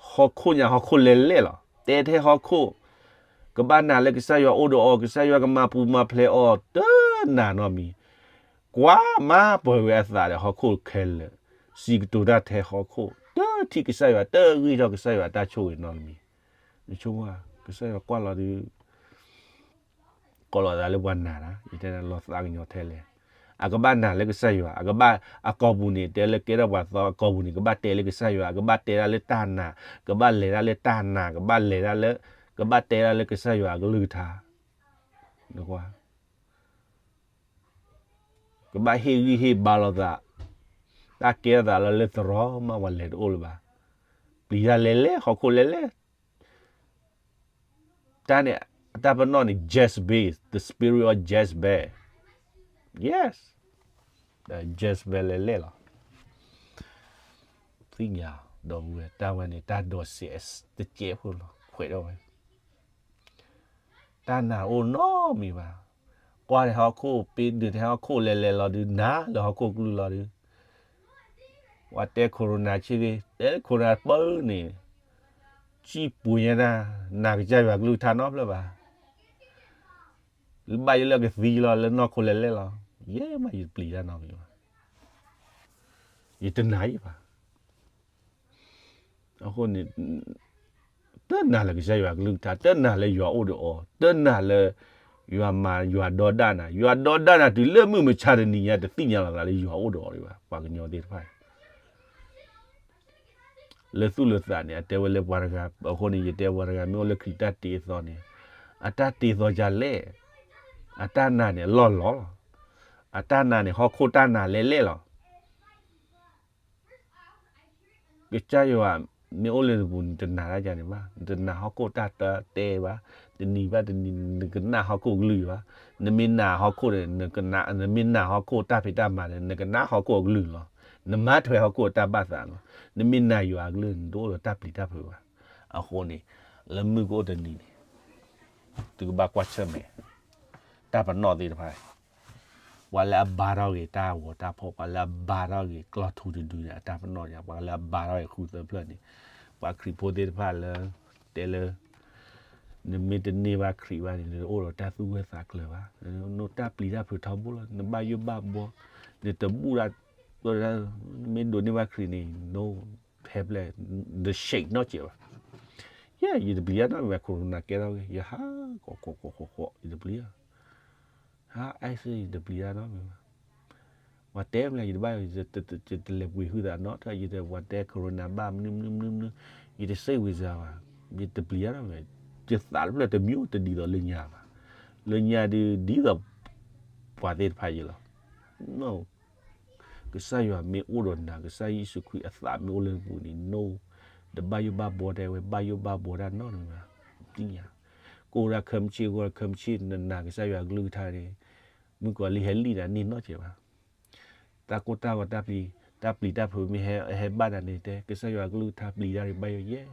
ဟီၣ်ခိၣ်ညါဟီၣ်ခိၣ်လဲၤလဲၣ်လီၤ. တဲထဲဟီၣ်ခိၣ်, ကဘၣ်နာ်လၢကစၢ်ယွၤအိၣ်ဒီးအီၤ, ကစၢ်ယွၤကမၤပူၤမၤဖျဲးအီၤ, တနာ်နီတမံၤ. ကွၢ်မၤပှဲၤဝဲအသးဒီးဟီၣ်ခိၣ်ခဲလၢာ်, စံးကတိၤတၢ်ထဲဟီၣ်ခိၣ်, တထံၣ်ကစၢ်ယွၤ, တဂံၢ်ထီၣ်ကစၢ်ယွၤတၢ်ဆိၣ်ဂ့ၤနီတမံၤ. နဆိကမိၣ်, ကစၢ်ယွၤကွၢ်လီၤဒုး ကိးလီၤသးလၢပှၤနာ်တၢ်, ယတဲလီၤသးကညီၤထဲလဲၣ်. အကဘၣ်နာ်လၢကစၢ်ယွၤ, အကဘၣ်အကိာ်ပူၤန့ၣ် တဲလၢကဲထီၣ်ပှၤသီအကိာ်ပူၤန့ၣ် ကဘၣ်တဲလၢကစၢ်ယွၤ, အကဘၣ်တဲဒၣ်လၢတၢ်နာ်, ကဘၣ်လဲၤဒၣ်လၢတၢ်နာ်, ကဘၣ်လဲၤဒၣ်လၢ, ကဘၣ်တဲဒၣ်လၢကစၢ်ယွၤအကလုၢ်ကထါ, နကွၢ်, ကဘၣ်ဟ့ၣ်ဂံၢ်ဟ့ၣ်ဘါလိာ်သး, တၢ်ကဲထီၣ်သးလီၤလၢသရိာ်မး ပှၤလဲၤတအိၣ်လၢၤဘၣ်. ပျံၤတၢ်လဲၤလဲၣ်, ဟီၣ်ခိၣ်လဲၤလဲၣ်. တၢ်န့ၣ်, အတၢ်ပနီၣ်န့ၣ် Jezebel, the spirit of Jezebel. Yes. Jezebel လဲၤလဲၣ်လီၤ. သ့ၣ်ညါ, ဒီပုၢ်ဝဲၢ်, တၢ်ဝဲန့ၣ် တၢ်ဒိးစဲးတကဲးဖိလီၤ, ခွဲးထီၣ်ဝဲ. တၢ်နာ်အိၣ်နီတမံၤဘၣ်. ကွၢ်ထဲဟီၣ်ခိၣ်, ပ့ၤဒုးထဲဟီၣ်ခိၣ်လဲၤလဲၤလီၤဒုး, နာ်လၢဟီၣ်ခိၣ်ကလုၢ်လီၤဒုး. ပှၤတဲ corona ဆ့ဂ့ၤ, တဲ corona ပၢန့ၣ်, စံၣ်ပှ့ၤညါတၢ်, နာ်ကစၢ်ယွၤကလုၢ်ကထါနီတဖျၢၣ်ဘၣ်. ဘၣ်ယိၣ်လၢကသံလီၤ, လၢနီၢ်ခိလဲၤလဲၣ်လီၤ. ယဲမး ယတပျံၤတၢ်နီတမံၤဘၣ်. ယတနာ်ယံၤဘၣ်. အဃိန့ၣ်, တနာ်လၢကစၢ်ယွၤကလုၢ်ကထါ, တနာ်လၢယွၤအိၣ်ဒီးအီၤ, တနာ်လၢ ယွၤမၤ ယွၤဒီဒၣ်နၤ, ယွၤဒီဒၣ်နၤတုၤလၢမုၢ်မဆါတနံၤညါ တသ့ၣ်ညါလီၤသးလၢယွၤအိၣ်ဒီးအီၤဒံးဘၣ်, ပှၤကညီသ့ၣ်တဖၣ် လၢသူၣ်လၢသးန့ၣ် အတဲဝဲလၢပှၤတဂၤ, အဃိန့ၣ် ယတဲပှၤတဂၤမ့ၢ်အိၣ်လၢခရံာ်တၢ်တ့အသီန့ၣ်, အတၢ်တ့အသီဒ်လဲၣ်, အတၢ်နာ်န့ၣ် အလီၢ်လီၤလီၤ, အတၢ်နာ်န့ၣ် ဟီၣ်ခိၣ်တၢ်နာ်လဲၤလဲၣ်လီၤ. ကစၢ်ယွၤမ့ၢ်အိၣ်လၢနပူၤ နတနာ်တၢ်ယၤန့ၣ်ဘၣ်, နတနာ်ဟီၣ်ခိၣ်တၢ်တတဲဘၣ်, တနံၤဘၣ်တနံၤ နကနၣ်ဟီၣ်ခိၣ်ကလုၢ်ဘၣ်, နမ့ၢ်နာ်ဟီၣ်ခိၣ်န့ၣ်, နမ့ၢ်နာ်ဟီၣ်ခိၣ်တၢ်ဖံးတၢ်မၤန့ၣ် နကနၣ်ဟီၣ်ခိၣ်အကလုၢ်လီၤ, နမၤထွဲဟီၣ်ခိၣ်အတၢ်ဘၣ်သးလီၤ, နမ့ၢ်နာ်ယွၤအကလုၢ် နတအိၣ်ဒီးတၢ်ပျံၤတၢ်ဖုးဘၣ်. အဃိန့ၣ်, လၢမုၢ်ကအိၣ်တနံၤန့ၣ်, သုကဘၣ်ကွၢ်ဆၢၣ်မဲာ်, တၢ်ပနီၣ်သ့ၣ်တဖၣ် ပှၤလၢအဘါထီၣ်ဂ့ၤတၢ်ဂီၤတၢ်ဖီၣ်, ပှၤလၢအဘါထီၣ်ဂ့ၤကျီၢ်ထူတဒုန့ၣ် အတၢ်ပနီၣ်ညါ, ပှၤလၢအဘါထီၣ်ဂ့ၤဃုသၢဖျၢၣ်န့ၣ်, ပှၤခရံာ်ဖိသ့ၣ်တဖၣ်လၢ, တဲလၢ, နမ့ၢ်တန့ၢ်ဘၣ်ခရံာ်ဘၣ်န့ၣ် နတအိၣ်ဒီးတၢ်သူၣ်ဂၢၢ်သးကျၢၤဘၣ်, နတၢ်ပျံၤတၢ်ဖုးထီဘိလီၤ, နဘၣ်ယိၣ်ဘၣ်ဘှီ, နတဘူၣ်ဒၣ်, နမ့ၢ်ဒိးန့ၢ်ဘၣ်ခရံာ်န့ၣ်, နဟဲဖျဲၣ်, န shake နီၢ်စဲးဘၣ်. ယဲ ယတပျံၤတၢ်နီတမံၤဘၣ်, corona ကဲထီၣ်ဂ့ၤ ယဟး, ဃီဃီဃီဃီ, ယတပျံၤ ဟါ, အဲၣ်စ့ ယတပျံၤတၢ်နီတမံၤဘၣ်. ပှၤတဲမလဲၣ် ယတဘၣ်, ယတလဲၤပှ့ၤဟုသးနီတမံၤ, ယတပှၤတဲ corona ဘၣ်မနုၤမနုၤမနုၤမနုၤ, ယတစိတ်ဝင်စားဘၣ်, ယတပျံၤတၢ်နီတမံၤ, ယသးတဖျၢၣ်တမံၤတဒ်သိးလၢညါဘၣ်. လၢညါဒုး ဒ်သိး ပှၤသ့ၣ်တဖၣ်အံၤလီၤ. ကစၢ်ယွၤမ့ၢ်အိၣ်ဒီးနၤ, ကစၢ်ယ့ၣ်ၡူးခရံာ်အသးမ့ၢ်အိၣ်လၢနပူၤန့ၣ်, တဘၣ်ယိၣ်ဘၣ်ဘှီတၢ်ဝဲဘၣ်ယိၣ်ဘၣ်ဘှီတၢ်နီတမံၤဘၣ်. သ့ၣ်ညါ, ကိၢ်တၢ်ခဲမုၢ်ဆ့ၣ်ဂီၢ်ခဲမုၢ်ဆ့ၣ် နနာ်ကစၢ်ယွၤကလုၢ်ကထါန့ၣ်, မုၣ်ကီၤလံၢ်ဟဲလံၣ်နၤန့ၢ်နီတစဲးဘၣ်. တၢ်ကိၢ်တၢ်ဂီၤတၢ်ပျံၤ, တၢ်ပျံၤတၢ်ဖုးမ့ၢ်ဟဲဘၣ်နၤန့ၣ်တဲ, ကစၢ်ယွၤကလုၢ်ကထါပျံၤတၢ်ဒံးဘၣ်ယိၣ်ယဲၢ်.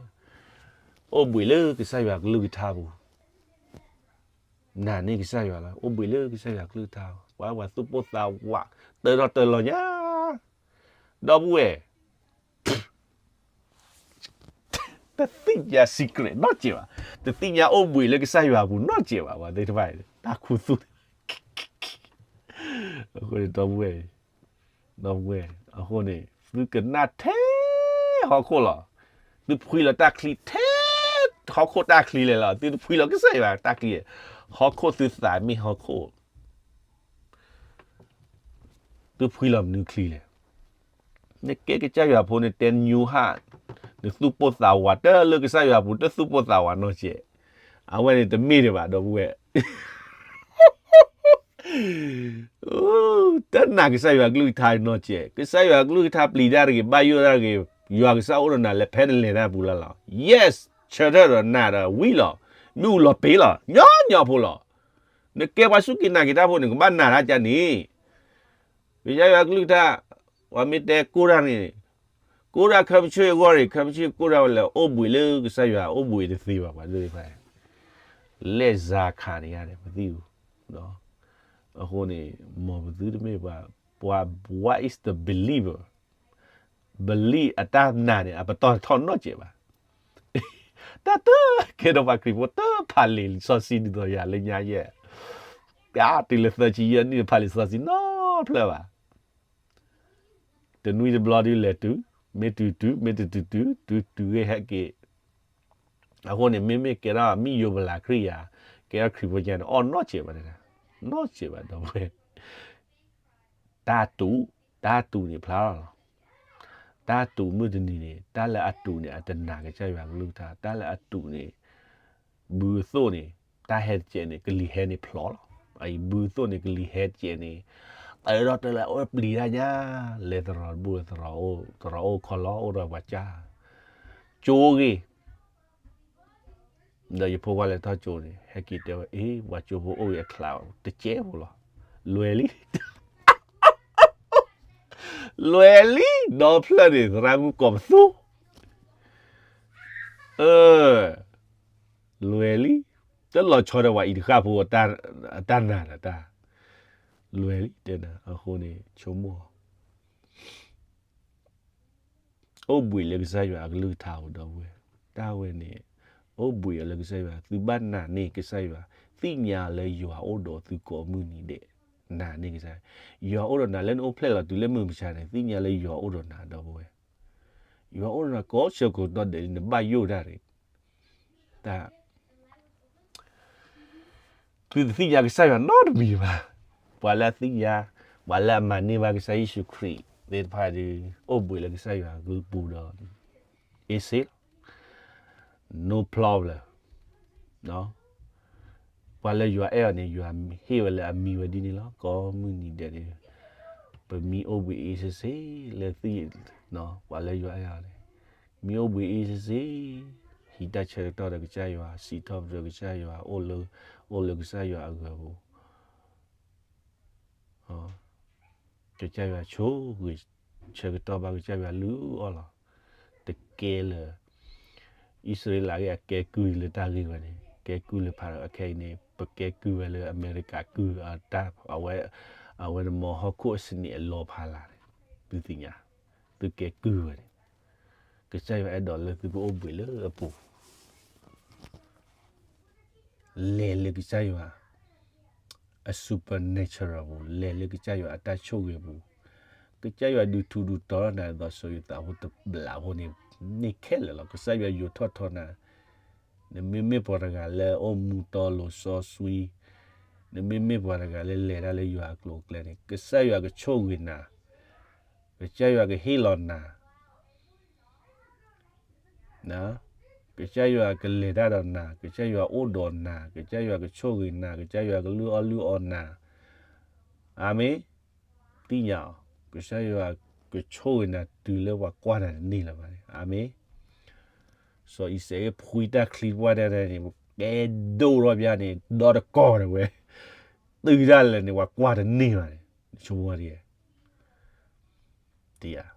အိၣ်ဘှံးလၢကစၢ်ယွၤကလုၢ်ကထါပူၤ, နာ်န့ၢ်ကစၢ်ယွၤလီၤ. အိၣ်ဘှံးလၢကစၢ်ယွၤကလုၢ်ကထါ, ပှၤပှၤသူၣ်ပိၢ်သးဝး, တၢထီၣ်တၢလီၤညါ, ဒီပုၢ်ဝဲၢ် တသ့ၣ်ညါ secret နီတစဲးဘၣ်. တသ့ၣ်ညါအိၣ်ဘှံးလၢကစၢ်ယွၤအပူၤနီတစဲးဘၣ်, ပှၤသ့ၣ်တဖၣ်အံၤ တၢ်ခူသူၣ်န့ၣ်, အဃိန့ၣ် ဒီပုၢ်ဝဲၢ်, ဒီပုၢ်ဝဲၢ်, အဃိန့ၣ် သုကနၣ်ထဲဟီၣ်ခိၣ်လီၤ. သုဖှံလီၤတၢ်ချံထဲဟီၣ်ခိၣ်တၢ်ချံလဲၣ်လီၤ. သုတဖှံလီၤကစၢ်ယွၤတၢ်ချံ, ဟီၣ်ခိၣ်သုသးမ့ၢ်ဟီၣ်ခိၣ် သုဖှံလီၤမနုၤချံလဲၣ်. နကဲကစၢ်ယွၤဖိန့ၣ် တဲညိဟၣ်, နသူၣ်ပိၢ်သးဝးတၢ်လၢကစၢ်ယွၤပူၤ တသူၣ်ပိၢ်သးဝးနီတစဲး, အဝဲန့ၣ်တမ့ၢ်ဒံးဘၣ် ဒီပုၢ်ဝဲၢ် တနာ်ကစၢ်ယွၤကလုၢ်ကထါနီတစဲး, ကစၢ်ယွၤကလုၢ်ကထါပျံၤတၢ်တဂ့ၤ ဘၣ်ယိၣ်တၢ်တဂ့ၤ, ယွၤကစၢ်အိၣ်ဒီးနၤလၢဖဲနလဲၤတၢ်ပူၤလီၤလီၤ. Yes, ဆၢထၢၣ်ဒီးနာ်ဒီးဝံလီၤ, မ့ၣ်အူလီၤပ့ၤလီၤ, ညီညီဖိလီၤ. နကဲပှၤစူၢ်က့ၤနာ်က့ၤတၢ်ဖိန့ၣ် ကဘၣ်နာ်တၢ်ကန့ၣ် ကစၢ်ယွၤကလုၢ်ကထါ, ပှၤမ့ၢ်တဲကိၢ်တၢ်န့ၣ်, ကိၢ်တၢ်ခဲမုၢ်ဆ့ၣ်အဂီၢ်န့ၣ် ခဲမုၢ်ဆ့ၣ်ကိၢ်တၢ်ဝဲလဲၣ်, အိၣ်ဘှံးလၢကစၢ်ယွၤ အိၣ်ဘှံးတသ့ဘၣ် ပှၤသ့ၣ်တဖၣ်, လဲၤစၤခးန့ၣ်ယါန့ၣ် ပသံၣ်အူ, အဃိန့ၣ် မ်ပသုတမ့ၢ်ပှၤ, ပှၤ what is the believer, believe အတၢ်နာ်န့ၣ် အပတီၢ်ထီၣ်နီတစဲးဘၣ်. တၢ်တကဲဒီးပှၤခရံာ်ဖိတဖးလံာ်စီဆှံဒ်သိးယၤလၢညါယဲၢ်, တုၤလၢသၢဆံယဲၢ်နံၣ်တဖးလံာ်စီဆှံနီတဖျၢၣ်ဘၣ်. တနွံတဘျီဒုးလဲၤတုၤ, မ့ၢ်တုၤတုၤ မ့ၢ်တတုၤတုၤ တုၤတုၤဂ့ၤဟဲက့ၤ. အဃိန့ၣ် မ့မ့ၢ်ကဲထီၣ်မ့ၢ်ယိၤပလၤခရံာ်ယၤ, ကဲထီၣ်ခရံာ်ဖိညါန့ၣ် အီၣ်နီတစဲးဘၣ်, နီတစဲးဘၣ် ဒီပုၢ်ဝဲၢ်. တၢ်တူာ်, တၢ်တူာ်န့ၣ်ဖျါလီၤလီၤ. တၢ်တူာ်မုၢ်တနံၤန့ၣ် တၢ်လၢအတူာ်န့ၣ် အတနာ်ကစၢ်ယွၤကလုၢ်ကထါ, တၢ်လၢအတူာ်န့ၣ် ဘုအသိးန့ၣ် တၢ်ဟဲတစဲးန့ၣ် ကလံၤဟဲန့ၣ်ဖျိးလီၤ. အအံၤဘုအသိးန့ၣ် ကလံၤဟဲတစဲးန့ၣ် တၢထီၣ်တၢလၢအအိၣ်ပျံၤတၢ်ညါ, လဲၤသရိာ်တဘိ သရိာ်အိၣ်, သရိာ်အိၣ်ခီလီၤ အိၣ်ဒီးပှၤကၢ်, ကၠိဂ့ၤ ဒီးယဖိခွါလဲၤထီၣ်ကၠိန့ၣ် ဟဲက့ၤတဲဝဲ အ့ ပှၤကၠိဖိအိၣ်ဂ့ၤအချးတစဲးဖိလီၤ. လွဲၤလံ, လွဲၤလံ, ဒီဖျၢၣ်န့ၣ် သရၣ်မုၣ်ကိးပသူ, လွဲၤလံ, တလီၤဆီဒီးပှၤအံၤတဃၣ်ဖိ အတၢ်နာ်ဒီးတၢ်, လွဲၤလံတဲနၤ အဃိန့ၣ် ဆိကမိၣ် အိၣ်ဘှံးလၢကစၢ်ယွၤအကလုၢ်ကထါဧိၤ ဒီပုၢ်ဝဲၢ်, တၢ်ဝဲန့ၣ် အိၣ်ဘှံးအီၤလၢကစၢ်ယွၤ, သုဘၣ်နာ်န့ၢ်ကစၢ်ယွၤ, သ့ၣ်ညါလၢယွၤအိၣ်ဒီးသုကိးမုၢ်နံၤဒဲး, နာ်န့ၢ်ကစၢ်ယွၤ, ယွၤအိၣ်ဒီးနၤလၢနအိၣ်ဖျဲၣ်လီၤတုၤလၢမုၢ်မဆါန့ၣ် သ့ၣ်ညါလၢယွၤအိၣ်ဒီးနၤ ဒီပုၢ်ဝဲၢ်, ယွၤအိၣ်ဒီးနၤကိးဆၢကတီၢ်ဒဲးလံ နဘၣ်ယိၣ်တၢ်န့ၣ်, တၢ် သုတသ့ၣ်ညါကစၢ်ယွၤနီတမံၤဘၣ်. ပှၤလၢအသ့ၣ်ညါ, ပှၤလၢအမၤန့ၢ်ဘၣ်ကစၢ်ယ့ၣ်ၡူးခရံာ်သ့ၣ်တဖၣ်ဒီး အိၣ်ဘှံးလၢကစၢ်ယွၤအကလုၢ်ပူၤဒီး အ့စ့လီၤ. No problem. ပှၤလၢယွၤအဲၣ်အီၤန့ၣ် ယွၤဟ့ၣ်ဝဲလၢအမံဝဲဒ်န့ၣ်လီၤ. ကိးမုၢ်နံၤဒဲးန့ၣ် ပမံအိၣ်ဘှံးအ့စ့စ့လၢသု, ပှၤလၢယွၤအဲၣ်အီၤန့ၣ် မံအိၣ်ဘှံးအ့စ့စ့, ဟံးတၢ်ဆၢကတီၢ်ဒီးကစၢ်ယွၤ, စံးထီၣ်ပတြၢၤကစၢ်ယွၤ, အိၣ်လၢ, အိၣ်လၢကစၢ်ယွၤအဂၤပူၤ, ကစၢ်ယွၤဆိၣ်ဂ့ၤဆၢကတီၢ်ဘၣ်, ကစၢ်ယွၤလုၢ်အီၣ်လီၤ. တကဲလၢၤ, အံၣ်စရ့လးဂ့ၢ်အကဲကုၢ်လၢတၢ်ဂ့ၢ်ဝဲန့ၣ် ကဲကုၢ်လၢဖးဒီး အခဲအံၤန့ၣ် ပကဲကုၢ်ဝဲလၢအမဲရကၤကုၢ်, အဝဲန့ၣ်မ့ၢ်ဟီၣ်ခိၣ်အစနံးအလီၤဖးလာ်န့ၣ်, သုသ့ၣ်ညါ, သုကဲကုၢ်ဝဲန့ၣ်, ကစၢ်ယွၤအဲၣ်ဒိးလၢသုကအိၣ်ဘှံးလၢအပူၤ လဲၤလၢကစၢ်ယွၤအ supernatural ပူၤ, လဲၤလၢကစၢ်ယွၤအတၢ်ဆိၣ်ဂ့ၤပူၤ, ကစၢ်ယွၤဒုးထူဒုးတီၤနၤ ဒ်သိးစီၤယိၤသးဖိတဘျီဖိန့ၣ်, န့ၢ်ခဲလၢာ်လီၤ. ကစၢ်ယွၤယိးထီၣ်ထီနၤ, နမ့မ့ၢ်ပှၤတဂၤလၢအိၣ်မူတီလိၤစီဆှံ, နမ့မ့ၢ်ပှၤတဂၤလၢလဲၤတၢ်လၢယွၤအကျိၤအကျဲန့ၣ်, ကစၢ်ယွၤကဆိၣ်ဂ့ၤနၤ, ကစၢ်ယွၤကဟ့ၣ်လီၤနၤ ကစၢ်ယွၤကလဲၤတၢ်ဒီးနၤ, ကစၢ်ယွၤအိၣ်ဒီးနၤ, ကစၢ်ယွၤကဆိၣ်ဂ့ၤနၤ, ကစၢ်ယွၤကလုၢ်အီၣ်လုၢ်အီနၤ, အၤမ့ၣ်. သ့ၣ်ညါအီၤ, ကစၢ်ယွၤကဆိၣ်ဂ့ၤနၤတုၤလၢပှၤကွၢ်နၤတန့ၢ်လၢၤဘၣ်န့ၣ်, အၤမ့ၣ်. စီၤအံၤစဲးအ့ၣ်ဖှံတၢ်ချံတပှၢ်တၢ်န့ၣ် ကဲဒိၣ်ထီၣ်ပျၢ်န့ၣ် ဒီတကီၢ်န့ၣ်ဝဲ, တုၤဒၣ်လဲာ်န့ၣ် ပှၤကွၢ်တန့ၢ်ဘၣ်န့ၣ်, ဆိကမိၣ်တက့ၢ်.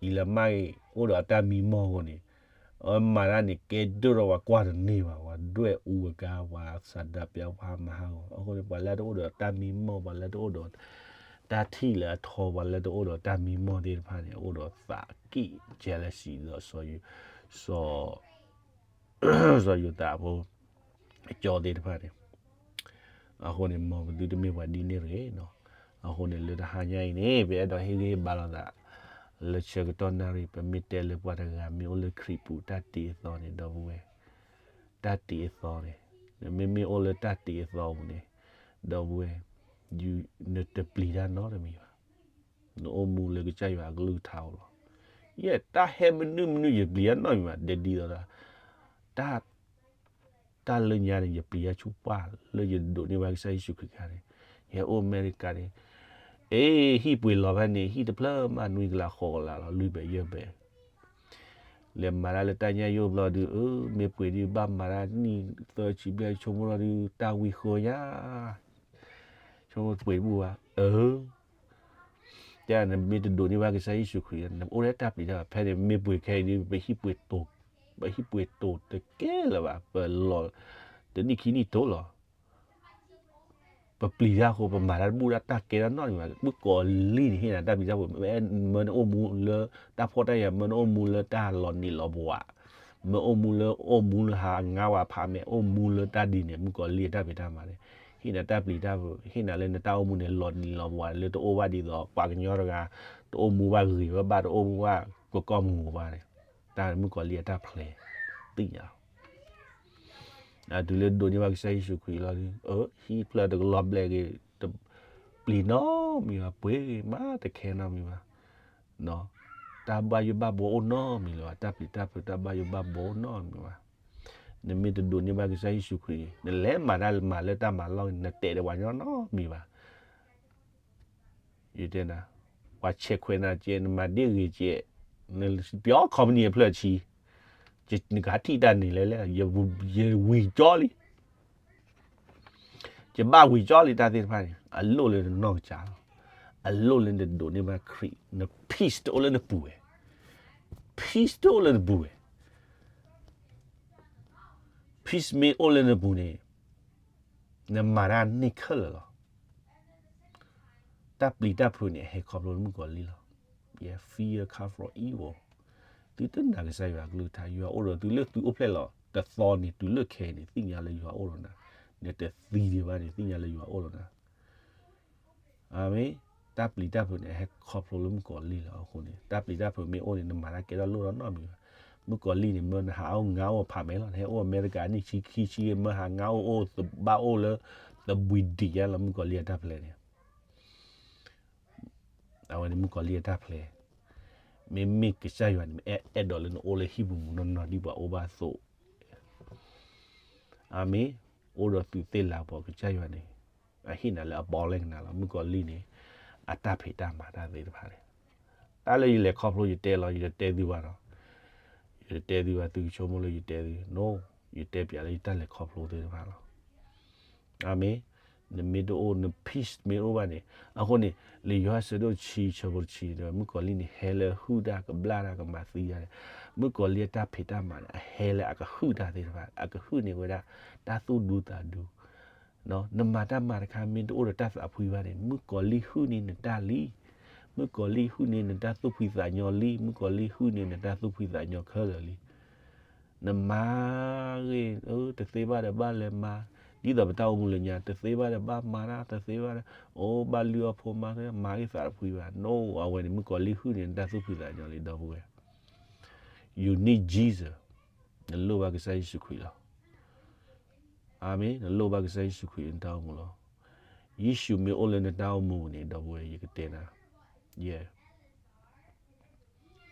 အံၤလၢမ့ၢ်ဂ့ၤ အိၣ်ဒီးအတၢ်မံမီၢ်အဃိန့ၣ်, အဝဲမၤတၢ်န့ၣ် ကဲဒိၣ်ထီၣ်ပှၤကွၢ်တန့ၢ်ဘၣ်, ပှၤဒွဲၣ်အူအကါ ပှၤဆန္ဒပြ ပှၤမၤဟးဂီၤ, အဃိန့ၣ် ပှၤလၢတအိၣ်ဒီးတၢ်မံမီၢ် ပှၤလၢတအိၣ်ဒီးတၢ်ထံၣ်လၢအထီ ပှၤလၢတအိၣ်ဒီးတၢ်မံမီၢ်သ့ၣ်တဖၣ်န့ၣ် အိၣ်ဒီးသးက့ၣ် jealousy ဒီး စီၤ စီၤယိၤသးဖိ အကၠီသ့ၣ်တဖၣ်န့ၣ်, အဃိန့ၣ် မ်ပသုတမ့ၢ်ပှၤဒ်န့ၣ်တဂ့ၤနီၤ. အဃိန့ၣ် လၢတဟါညါအံၤန့ၣ် ပအဲၣ်ဒိးဟ့ၣ်ဂံၢ်ဟ့ၣ်ဘါလိာ်သး လၢဆၢကတီၢ်နၣ်ရံၣ် ပမ့ၢ်တဲလၢပှၤတဂၤမ့ၢ်အိၣ်လၢခရံာ်ပူၤ တၢ်တ့အသီန့ၣ် ဒီပုၢ်ဝဲၢ်, တၢ်တ့အသီန့ၣ်, နမ့မ့ၢ်အိၣ်လၢတၢ်တ့အသီပူၤန့ၣ် ဒီပုၢ်ဝဲၢ်, နတပျံၤတၢ်နီတမံၤဘၣ်. နအိၣ်မူလၢကစၢ်ယွၤအကလုၢ်ကထါအအိၣ်လီၤ. ယဲ တၢ်ဟဲမနုၤမနုၤ ယပျံၤတၢ်နီတမံၤဘၣ်, ဒ်သိးဒီး တၢ် တၢ်လၢညါန့ၣ် ယပျံၤတၢ်ဆူပှၢ်လၢယဒိးန့ၢ်ဘၣ်ကစၢ်ယ့ၣ်ၡူးခရံာ်အခါန့ၣ်, ယဟဲအိၣ်အမဲရကၤန့ၣ်, အ့ ဟံၣ်ပှ့ၤလီၤဖဲန့ၣ် ဟံၣ်တဖျၢၣ်မး နွံကလးဃိးကလးလီၤ လွံၢ်ဘဲယဲၢ်ဘဲ လဲၤမၤတၢ်လၢတၢ်ညၣ်ယိၣ်ဘျီဒုး အၢ မ့ၢ်ပှ့ၤဒုး ဘၣ်မၤတၢ်နံၣ်သၢဆံဘျဲၣ် ဆိကမိၣ်ထီၣ်ဒုး တၢ်ဝံဃၢညါ, ဆိကမိၣ်ပှ့ၤတဘူၣ်ဘၣ်, အၢ တဲနမ့ၢ်တဒိးန့ၢ်ဘၣ်ကစၢ်ယ့ၣ်ၡူးခရံာ် နအိၣ်ထဲတၢ်ပျံၤတၢ်ဘၣ်, ဖဲန့ၣ် မ့ၢ်ပှ့ၤခဲအံၤဒုး ပဟံၣ်ပှ့ၤတိၤ, ပဟံၣ်ပှ့ၤတိၤတကဲလၢၤဘၣ်, ပလီၤ တနံၣ်ခံနံၣ်တိၤလီၤ. ပပျံၤတၢ်အဃိ ပမၤတၢ်တဘူၣ်ဒၣ် တၢ်ကဲထီၣ်နီတမံၤဘၣ်. မုၣ်ကီၤလံၢ်န့ၣ် ဟ့ၣ်နၤတၢ်ပျံၤတၢ်ဖုး, မၢနအိၣ်မူလၢတၢ်ဖှီၣ်တၢ်ယာ်, မၢနအိၣ်မူလၢတၢ်လီၤနံၤလီၤပှၤ, မၢအိၣ်မူလၢ အိၣ်မူလၢဟးငါဝဲဖးမဲာ်, အိၣ်မူလၢတၢ်ဒ်န့ၣ် မုၣ်ကီၤလံၢ်အတၢ်ဖံးတၢ်မၤန့ၣ် ဟ့ၣ်နၤတၢ်ပျံၤတၢ်ဖုး, ဟ့ၣ်နၤလၢနတၢ်အိၣ်မူန့ၣ် လီၤနံၤလီၤပှၤ လၢတအိၣ်ဘၣ်ဒ်သိးပှၤကညီတဂၤ, တအိၣ်မူဘၣ်ဂ့ၤဝဲဘၣ်, တအိၣ်မူဘၣ်ကကီၢ်မူၤဘၣ်န့ၣ်, တၢ်မုၣ်ကီၤလံၢ်အတၢ်ဖျဲး, သ့ၣ်ညါ တုၤလၢဒိးန့ၢ်ဘၣ်ကစၢ်ယ့ၣ်ၡူးခရံာ်လီၤဒုး, အၢ ဟံၣ်ဖျၢၣ်တကလီၤဘျဲၣ်ဂ့ၤ, တပျံၤနီတမံၤဘၣ်, ပှ့ၤမးတခဲနီတမံၤဘၣ်, တၢ်ဘၣ်ယိၣ်ဘၣ်ဘှီအိၣ်နီတမံၤလၢၤဘၣ်, တၢ်ပျံၤတၢ်ဖုး တၢ်ဘၣ်ယိၣ်ဘၣ်ဘှီအိၣ်နီတမံၤဘၣ်. နမ့ၢ်တဒိးန့ၢ်ဘၣ်ကစၢ်ယ့ၣ်ၡူးခရံာ်, နလဲၤမၤတၢ်မၤလၢတၢ်မၤလီၢ်, နတဲာ်ဒီးပှၤကညီနီတမံၤဘၣ်. ယတဲနၤ, ပှၤဆဲးခွဲးနၤကဲး, နမၤဒ့ဂ့ၤကဲး, နပျီ company အဖျၢၣ်ဆံ, နကဟးထံၣ်တၢ်န့ၣ်လဲၣ်လဲၣ်, ယဝံၤကၠီလံ, ယဘၣ်ဝံၤကၠီလံ တၢ်သ့ၣ်တဖၣ်န့ၣ်, အလိၣ်လၢနနီၢ်ကစၢ်လီၤ. အလိၣ်လၢနဒိးန့ၢ်ဘၣ်ခရံာ်, န peace တအိၣ်လၢနပူၤဝဲ, peace တအိၣ်လၢနပူၤဝဲ, peace မ့ၢ်အိၣ်လၢနပူၤန့ၣ်, နမၤတၢ်န့ၢ်ခဲလၢာ်လီၤ. တၢ်ပျံၤတၢ်ဖုးန့ၣ် အဟဲခီဖျိလၢမုၣ်ကီၤလံၢ်လီၤ. ယဲ fear come from evil. သုတနာ်ကစၢ်ယွၤအကလုၢ်ကထါ, ယွၤအိၣ်ဒီးသုလၢသုအိၣ်ဖျဲၣ်လီၤ. တသီန့ၣ်တုၤလၢခဲအံၤန့ၣ် သ့ၣ်ညါလၢယွၤအိၣ်ဒီးနၤ, နတသံဒံးဘၣ်န့ၣ် သ့ၣ်ညါလၢယွၤအိၣ်ဒီးနၤ. အၤမ့ၣ်. တၢ်ပျံၤတၢ်ဖုးန့ၣ် အဟဲခီဖျိလၢမုၣ်ကီၤလံၢ်လီၤ. အဃိန့ၣ် တၢ်ပျံၤတၢ်ဖုးမ့ၢ်အိၣ်န့ၣ် နမၤတၢ်ကဲထီၣ်လိၣ်ထီၣ်နီတမံၤဘၣ်. မုၣ်ကီၤလံၢ်န့ၣ် မၢနဟးအိၣ်ငါအိၣ်ဖးမဲာ်လီၤ. နဟဲအိၣ်အမဲရကၤနံၣ်ဆံခံဆံ မၢဟးငါအိၣ်အိၣ်သဘၣ်အိၣ်လၢ သဘှံးဒံးယါလီၤ မုၣ်ကီၤလံၢ်အတၢ်ဖျဲးန့ၣ် အဝဲန့ၣ်မုၣ်ကီၤလံၢ်အတၢ်ဖျဲး, မ့မ့ၢ်ကစၢ်ယွၤန့ၣ် အဲၣ်ဒိးလၢနအိၣ်လၢဟံၣ်ပူၤမူးနီၢ်နီၢ်ဒ်ပှၤအိၣ်ဘၣ်အသိး, အၤမ့ၣ်, အိၣ်ဒီးသုးသ့ၣ်လၤကပီၤ ကစၢ်ယွၤန့ၣ် အဟ့ၣ်နၤလၢအဘီလဲၣ်ကနၤလီၤ. မုၣ်ကီၤလံၢ်န့ၣ် အတၢ်ဖံးတၢ်မၤတၢ်သ့ၣ်တဖၣ်န့ၣ်, တၢ်လၢယလဲၤခီဖျိယတဲလီၤ ယတတဲသုဘၣ်နီၤ, ယတတဲသုဘၣ် သုကဆိကမိၣ်လၢယတဲသု, no, ယတဲပျးလၢယတၢ်လဲၤခီဖျိသ့ၣ်တဖၣ်လီၤ. အၤမ့ၣ်. နမ့ၢ်တအိၣ် န peace မ့ၢ်တအိၣ်ဘၣ်န့ၣ်, အဃိန့ၣ် လံာ်ယိၤဟၣ်ဆၢဒိၣ်တဆံဆၢဖိတဆံန့ၣ် မုၣ်ကီၤလံၢ်န့ၣ် ဟဲလၢဟုၣ်တၢ်ကဘျၣ်တၢ်ကမၤသံတၢ်န့ၣ်, မုၣ်ကီၤလံၢ်အတၢ်ဖံးတၢ်မၤန့ၣ် အဟဲလၢအကဟုၣ်တၢ်သ့ၣ်တဖၣ်, အကဟုၣ်န့ၢ်ဝဲဒၣ် တၢ်သူၣ်ဒူသးဒူ နမၤတၢ်မၤတခါမ့ၢ်တအိၣ်ဒီးတၢ်သးဖှံဘၣ်န့ၣ် မုၣ်ကီၤလံၢ်ဟုၣ်န့ၢ်နတၢ်လံ, မုၣ်ကီၤလံၢ်ဟုၣ်န့ၢ်နတၢ်သူၣ်ဖှံသးညီလံ, မုၣ်ကီၤလံၢ်ဟုၣ်န့ၢ်နတၢ်သူၣ်ဖှံသးညီခဲလၢာ်လံ. နမၤဂ့ၤ တသ့ဘၣ်ဒီးဘၣ်လဲၤမၤ, ဒ်သိးပတၢ်အိၣ်မူလၢညါ တသ့ဘၣ်ဒီးဘၣ်မၤတၢ်, တသ့ဘၣ်ဒီး အိၣ်ဘၣ်လုၢ်အီၣ်ဖိမၤ, မၤဂ့ၤသးတဖှံဘၣ်, no, အဝဲန့ၣ် မုၣ်ကီၤလံၢ်ဟုၣ်န့ၢ်နတၢ်သူၣ်ဖှံသးညီလံ ဒီပုၢ်ဝဲၢ်. You need Jesus. နလိၣ်ဘၣ်ကစၢ်ယ့ၣ်ၡူးခရံာ်လီၤ. အၤမ့ၣ်, နလိၣ်ဘၣ်ကစၢ်ယ့ၣ်ၡူးခရံာ်လၢနတၢ်အိၣ်မူလီၤ. ယ့ၣ်ၡူးမ့ၢ်အိၣ်လၢနတၢ်အိၣ်မူန့ၣ် ဒီပုၢ်ဝဲၢ် ယကတဲနၤ, ယဲ နအိၣ်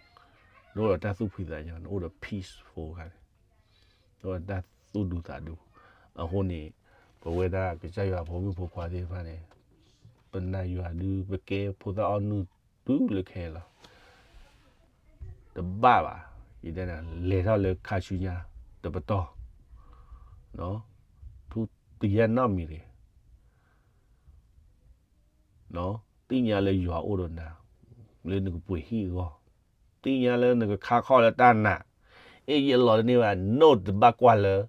ဒီးတၢ်သူၣ်ဖှံသးညီ, နအိၣ်ဒီး peaceful ခါန့ၣ်, နအိၣ်ဒီးတၢ်သူၣ်ဒူသးဒူ. အဃိန့ၣ် ပဝဲဒၣ်ကစၢ်ယွၤဖိမုၣ်ဖိခွါသ့ၣ်တဖၣ်န့ၣ် ပနာ်ယွၤဒုး ပကဲဖိသၣ်အီၣ်နုၢ်တုၤလၢခဲလီၤ. တဘၣ်ဘၣ်, ယတဲနၤ လဲၤထီၣ်လၢခါဆူညါ တပတီၢ်, ထူတယၢ်နီတမံၤတဂ့ၤ. သ့ၣ်ညါလၢယွၤအိၣ်ဒီးနၤ လၢနကပှ့ၤဟံၣ်အဂီၢ်, သ့ၣ်ညါလၢနကခါခီၣ်လၢတၢ်နာ်, အ့ၣ် ယလီၤတန့ၢ်ဘၣ် နီၢ်တဘၣ်ကွၢ်လၢ,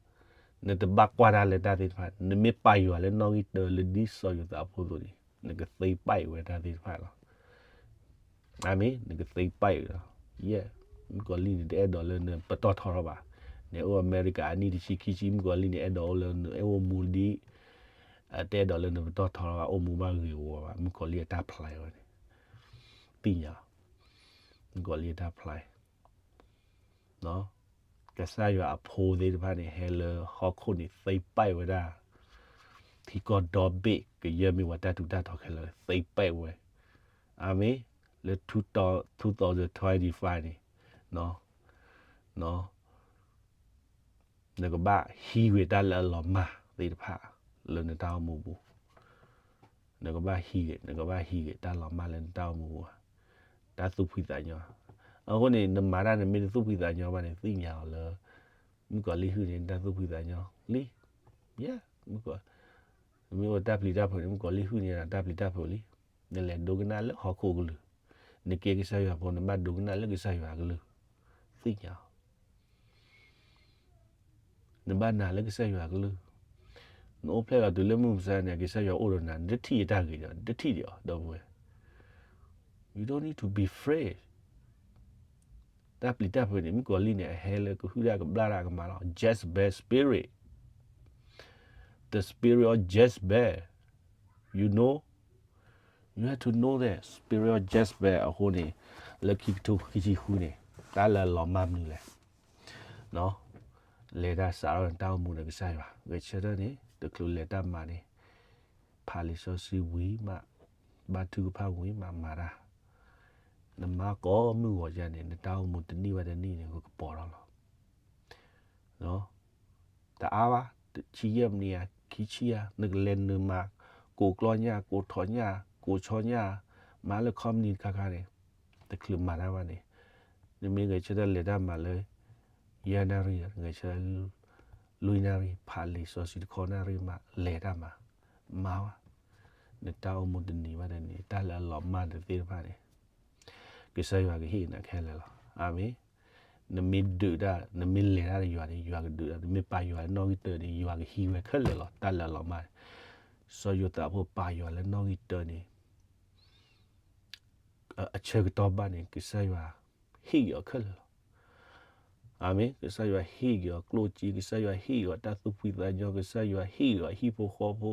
နတဘၣ်ကွၢ်တၢ်လၢတၢ်သ့ၣ်တဖၣ်, နမ့ၢ်ပာ်ယွၤလၢနီၣ်ဂံၢ်တၢလၢဒ်စီၤယိၤသးအဖိအသိးန့ၣ် နကသ့ပာ်အီၤဝဲတၢ်သ့ၣ်တဖၣ်လီၤ. အၤမ့ၣ်, နကသ့ပာ်အီၤလီၤ. ယဲၢ်, မုၣ်ကီၤလံၢ်န့ၣ် တအဲၣ်ဒိးလၢနပတီၢ်ထီထီၣ်ဘၣ်. နအိၣ်အမဲရကၤအနံၣ်တဆံခံဆံ မုၣ်ကီၤလံၢ်န့ၣ် အဲၣ်ဒိးအိၣ်လၢနအဲၣ်အိၣ်မူဒ် တအဲၣ်ဒိးလၢနပတီၢ်ထီထီၣ်ဘၣ်, အိၣ်မူဘၣ်ဂ့ၤဂီၤဘၣ်, မုၣ်ကီၤလံၢ်အတၢ်ဖျါဝဲန့ၣ်, သ့ၣ်ညါ, မုၣ်ကီၤလံၢ်အတၢ်ဖျါ ကစၢ်ယွၤအဖိသ့ၣ်တဖၣ်န့ၣ် ဟဲလၢဟီၣ်ခိၣ်န့ၣ် သ့ပာ်ဝဲဒၣ် ထံကီၢ်ဒီဘ့ၣ် ကယဲၢ်မ့ၢ်ပှၤတၢ်ထူးတၢ်တီၤခဲလၢာ် သ့ပာ်ဝဲ, အၤမ့ၣ်, လၢ two thousand twenty-five န့ၣ် နကဘၣ်ဟံးဂ့ၤတၢ်လၢအလီၤမၢ်သ့ၣ်တဖၣ် လၢနတၢ်အိၣ်မူပူၤ, နကဘၣ်ဟံးဂ့ၤ, နကဘၣ်ဟံးဂ့ၤတၢ်လီၤမၢ်လၢနတၢ်အိၣ်မူပူၤ, တၢ်သူၣ်ဖှံသးညီ, အဃိန့ၣ် နမၤတၢ်နမ့ၢ်တသူၣ်ဖှံသးညီဘၣ်န့ၣ် သ့ၣ်ညါအီၤလၢ မုၣ်ကီၤလံၢ်ဟုၣ်န့ၢ်နတၢ်သူၣ်ဖှံသးညီလံ, ယဲၢ်, မုၣ်ကီၤ, နမ့ၢ်အိၣ်တၢ်ပျံၤတၢ်ဖုးန့ၣ် မုၣ်ကီၤလံၢ်ဟုၣ်န့ၢ်နတၢ်ပျံၤတၢ်ဖုးလံ, နလဲၤဒိကနၣ်လၢဟီၣ်ခိၣ်ကလုာ်, နကဲကစၢ်ယွၤဖိ နဘၣ်ဒိကနၣ်လၢကစၢ်ယွၤအကလုၢ်, သ့ၣ်ညါအီၤ နဘၣ်နာ်လၢကစၢ်ယွၤအကလုၢ်, နအိၣ်ဖျဲၣ်လီၤတုၤလၢမုၢ်မဆါန့ၣ် ကစၢ်ယွၤအိၣ်ဒီးနၤ နတထံၣ်ယတၢ်ဂ့ၤဒီး နတထံၣ်ဒံးအီၤ ဒီပုၢ်ဝဲၢ်, you don't need to be afraid, တၢ်ပျံၤတၢ်ဖုးန့ၣ် မုၣ်ကီၤလံၢ်န့ၣ် အဟဲလၢကဟုၣ်ဒၣ်ကဘျၣ်ဒၣ်ကမၤလီၤ Jezebel spirit, the spirit of Jezebel, you know, you have to know that spirit of Jezebel အဃိန့ၣ်, လၢခံကထိခံဆံဃုန့ၣ်, တၢ်လၢအလီၤမၢ်မနုၤလဲၣ်, လဲၤတၢ်စးထီၣ်နတၢ်အိၣ်မူဒီးကစၢ်ယွၤ, ဂဲၤဆၢထၢၣ်န့ၣ် တချုးလဲၤတၢ်မၤန့ၣ်, ဖးလံာ်စီဆှံဝံၤမး, ဘါထုကဖၣ်ဝံၤမးမၤတၢ်, နမၤကိးမုၢ်ဂီၤယါန့ၣ် နတၢ်အိၣ်မူတနံၣ်ဘၣ်တနံၣ်န့ၣ် ကကပီၤထီၣ်လီၤ တအါဘၣ်, ဆံယဲၢ်မံးနံးဧါ, ခံဆံဧါ, နကလဲၤနုာ်မး, ကိးကျီညၣ်, ကိးထီၣ်ညၣ်, ကိးဆီညၣ်, မၤလၢ company တခါခါန့ၣ်, တချုးမၤတၢ်ဘၣ်န့ၣ်, နမ့ၢ်ဂဲၤဆၢထၢၣ်လဲၤတၢ်မၤလၢ ယဲၢ်နၣ်ရံၣ်, ဂဲၤဆၢထၢၣ် လွံၢ်နၣ်ရံၣ်, ဖးလံာ်စီဆှံတခီနၣ်ရံၣ်မး, လဲၤတၢ်မၤ, မၤဝဲ, နတၢ်အိၣ်မူတနံၤဘၣ်တနံၤ, တၢ်လၢအလီၤမၢ်တသ့ၣ်တဖၣ်န့ၣ် ကစၢ်ယွၤကဟ့ၣ်နၤခဲလၢာ်လီၤ. အၤမ့ၣ်. နမ့ၢ်ဒုးတၢ်, နမ့ၢ်လဲၤတၢ်ဒီးယွၤန့ၣ် ယွၤကဒုးတၢ်, နမ့ၢ်ပာ်ယွၤလၢနီၣ်ဂံၢ်တၢန့ၣ် ယွၤကဟံးဝဲခဲလၢာ်လီၤ. တၢ်လၢအလီၤမၢ်န့ၣ်, စီၤယိၤသးဖိပာ်ယွၤလၢနီၣ်ဂံၢ်တၢန့ၣ် အဆၢကတီၢ်ဘၣ်န့ၣ် ကစၢ်ယွၤဟ့ၣ်က့ၤအီၤခဲလၢာ်လီၤ. အၤမ့ၣ်. ကစၢ်ယွၤဟ့ၣ်က့ၤအီၤကျိၣ်စ့, ကစၢ်ယွၤဟ့ၣ်က့ၤအီၤတၢ်သူၣ်ဖှံသးညီ, ကစၢ်ယွၤဟ့ၣ်က့ၤအီၤအဟံၣ်ဖိဃီဖိ,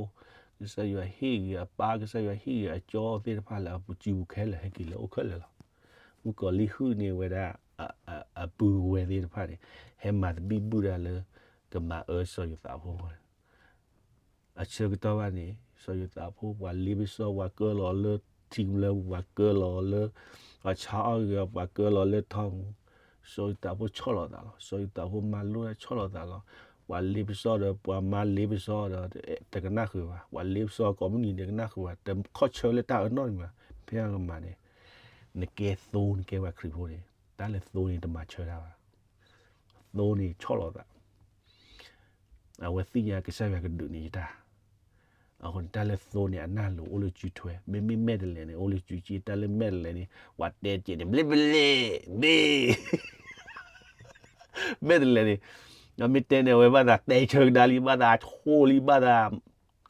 ကစၢ်ယွၤဟ့ၣ်က့ၤအပၢ်, ကစၢ်ယွၤဟ့ၣ်က့ၤအကၠီသ့ၣ်တဖၣ်လၢအပူၤစုပူၤခဲလၢာ် ဟဲက့ၤလၢအအိၣ်ခဲလၢာ်လီၤ. မုၣ်ကီၤလံၢ်ဟုၣ်န့ၢ်ဝဲဒၣ် အပုၢ်ဝဲၢ်သ့ၣ်တဖၣ်န့ၣ် ဟဲမၤသဘံၣ်ဘုၣ်တၢ်လၢ ကမၤအၢစီၤယိၤသးဖိ အဆၢကတီၢ်ဘၣ်န့ၣ် စီၤယိၤသးဖိပှၤလ့ပစီ ပှၤကၢလီၤလၢထံကမျၢၢ်, ပှၤကၢလီၤလၢ ပှၤဆါအီၣ်ဂ့ၤအီၤ, ပှၤကၢလီၤလၢထီမူ, စီၤယိၤသးဖိဆီၣ်လီၤသးလီၤ. စီၤယိၤသးဖိမၤလိတၢ်ဆီၣ်လီၤသးလီၤ. ပှၤလ့ပစီဒီး ပှၤမၤလ့ပစီဒီး တကနၣ်ဃုာ်ဘၣ်. ပှၤလ့ပစီကိးမုၢ်နံၤတကနၣ်ဃုာ်ဘၣ်, တခီၣ်ဆၢလၢတၢ်အၢနီတမံၤဘၣ်. ဖဲအကမၤန့ၣ် နကဲသိ နကဲပှၤခရံာ်ဖိန့ၣ် တၢ်လၢသိန့ၣ်တမၤဆၢတၢ်ဘၣ်. သိန့ၣ်ဆီၣ်လီၤသး အဝဲသ့ၣ်ညါကစၢ်ယွၤကဒုးန့ၢ်ယတၢ်. အဃိန့ၣ် တၢ်လၢသိန့ၣ် အနၢ်လိၤအိၣ်လၢစုထွဲ, မ့မ့ၢ်မဲာ်တဲးလဲးန့ၣ် အိၣ်လၢစုစ့, တၢ်လၢမဲာ်တဲးလဲးန့ၣ် ပှၤတဲစဲးန့ၣ် ဘျ့ဘျ့ဘ့, မဲာ်တဲးလဲးန့ၣ် မ့ၢ်တဲန့ၣ် အဝဲဘၣ်သး တဲဆၢကဒါလံ, ဘၣ်သးဆိလံ, ဘၣ်သး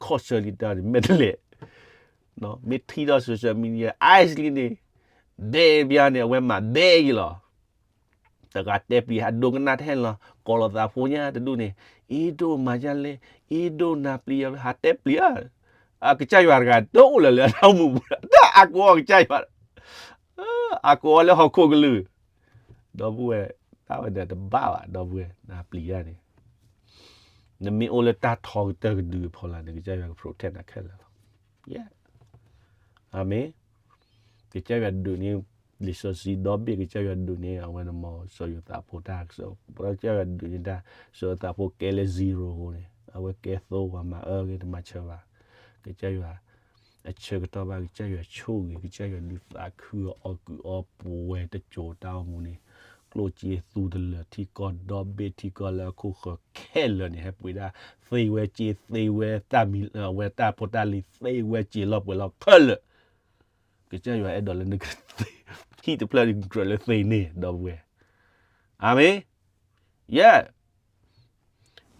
ခီၣ်ဆၢလံတၢ်န့ၣ် မဲာ်တဲးလဲး, မ့ၢ်ထံၣ်ဒီး social media ice လံန့ၣ် ဘဲဘျါန့ၣ် အဝဲမၤဘဲယံၤလီၤ. တဂၤတဲပျံၤ ဟးဒိကနၣ်ထဲလီၤ, ကိးလီၤသးဖိညါတဒူၣ်န့ၣ်, အ့ဒိၣ်မၤယါလဲၣ်, အ့ဒိၣ်နၤပျံၤယါလဲၣ်, ဟးတဲပျံၤဧါ. အကစၢ်ယွၤတဂၤတအိၣ်လၢၤလၢအတၢ်အိၣ်မူပူၤ, တၢ်အကိးအီၤကစၢ်ယွၤ, အကိးအီၤလၢဟီၣ်ခိၣ်ကလုာ်, ဒီပုၢ်ဝဲၢ်, တၢ်ဝဲဒၣ်တဘၣ်ဘၣ်, ဒီပုၢ်ဝဲၢ်, နၤပျံၤတၢ်န့ၣ် နမ့ၢ်အိၣ်လၢတၢ်ထီကတၢၢ်ကဒုအဖီလာ်န့ၣ် ကစၢ်ယွၤက protect နၤခဲလၢာ်လီၤ. အၤမ့ၣ်. ကစၢ်ယွၤဒုးန့ၢ် လံာ်စီဆှံဒီဘ့ၣ် ကစၢ်ယွၤဒုးန့ၢ်အဝဲန့ၣ်မ့ၢ် စီၤယိၤသးဖိတၢ်ကစီၣ်, ကစၢ်ယွၤဒုးန့ၢ်တၢ် စီၤယိၤသးဖိကဲလၢ zero အဃိန့ၣ် အဝဲကဲသိ ပှၤမၤအၢဂ့ၤတမၤဆၢဘၣ်. ကစၢ်ယွၤ အဆၢကတီၢ်ဘၣ်ကစၢ်ယွၤဆိၣ်ဂ့ၤ ကစၢ်ယွၤဒုးသးခုအီၤ အီၣ်ကုၢ်အီပှဲၤတစိၤတၢ်အိၣ်မူန့ၣ်, ကျိၣ်စ့သူတလၢာ် ထံကီၢ်ဒီဘ့ၣ်ထံကီၢ်လၢအခိၣ်ဃၢၤခဲလၢာ်န့ၣ် ဟဲပှ့ၤဒၣ်သ့ဝဲစ့သ့ဝဲတၢ်မံၤ အဝဲတၢ်ဖိတၢ်လံၤသ့ဝဲစ့လီၤပှဲၤလီၤခဲလၢာ်. ကစၢ်ယွၤအဲၣ်ဒိးလၢနက ဟံၣ်တဖျၢၣ်လၢနကြၢးလၢသ့န့ၣ် ဒီပုၢ်ဝဲၢ်. အၤမ့ၣ်. ယဲၢ်.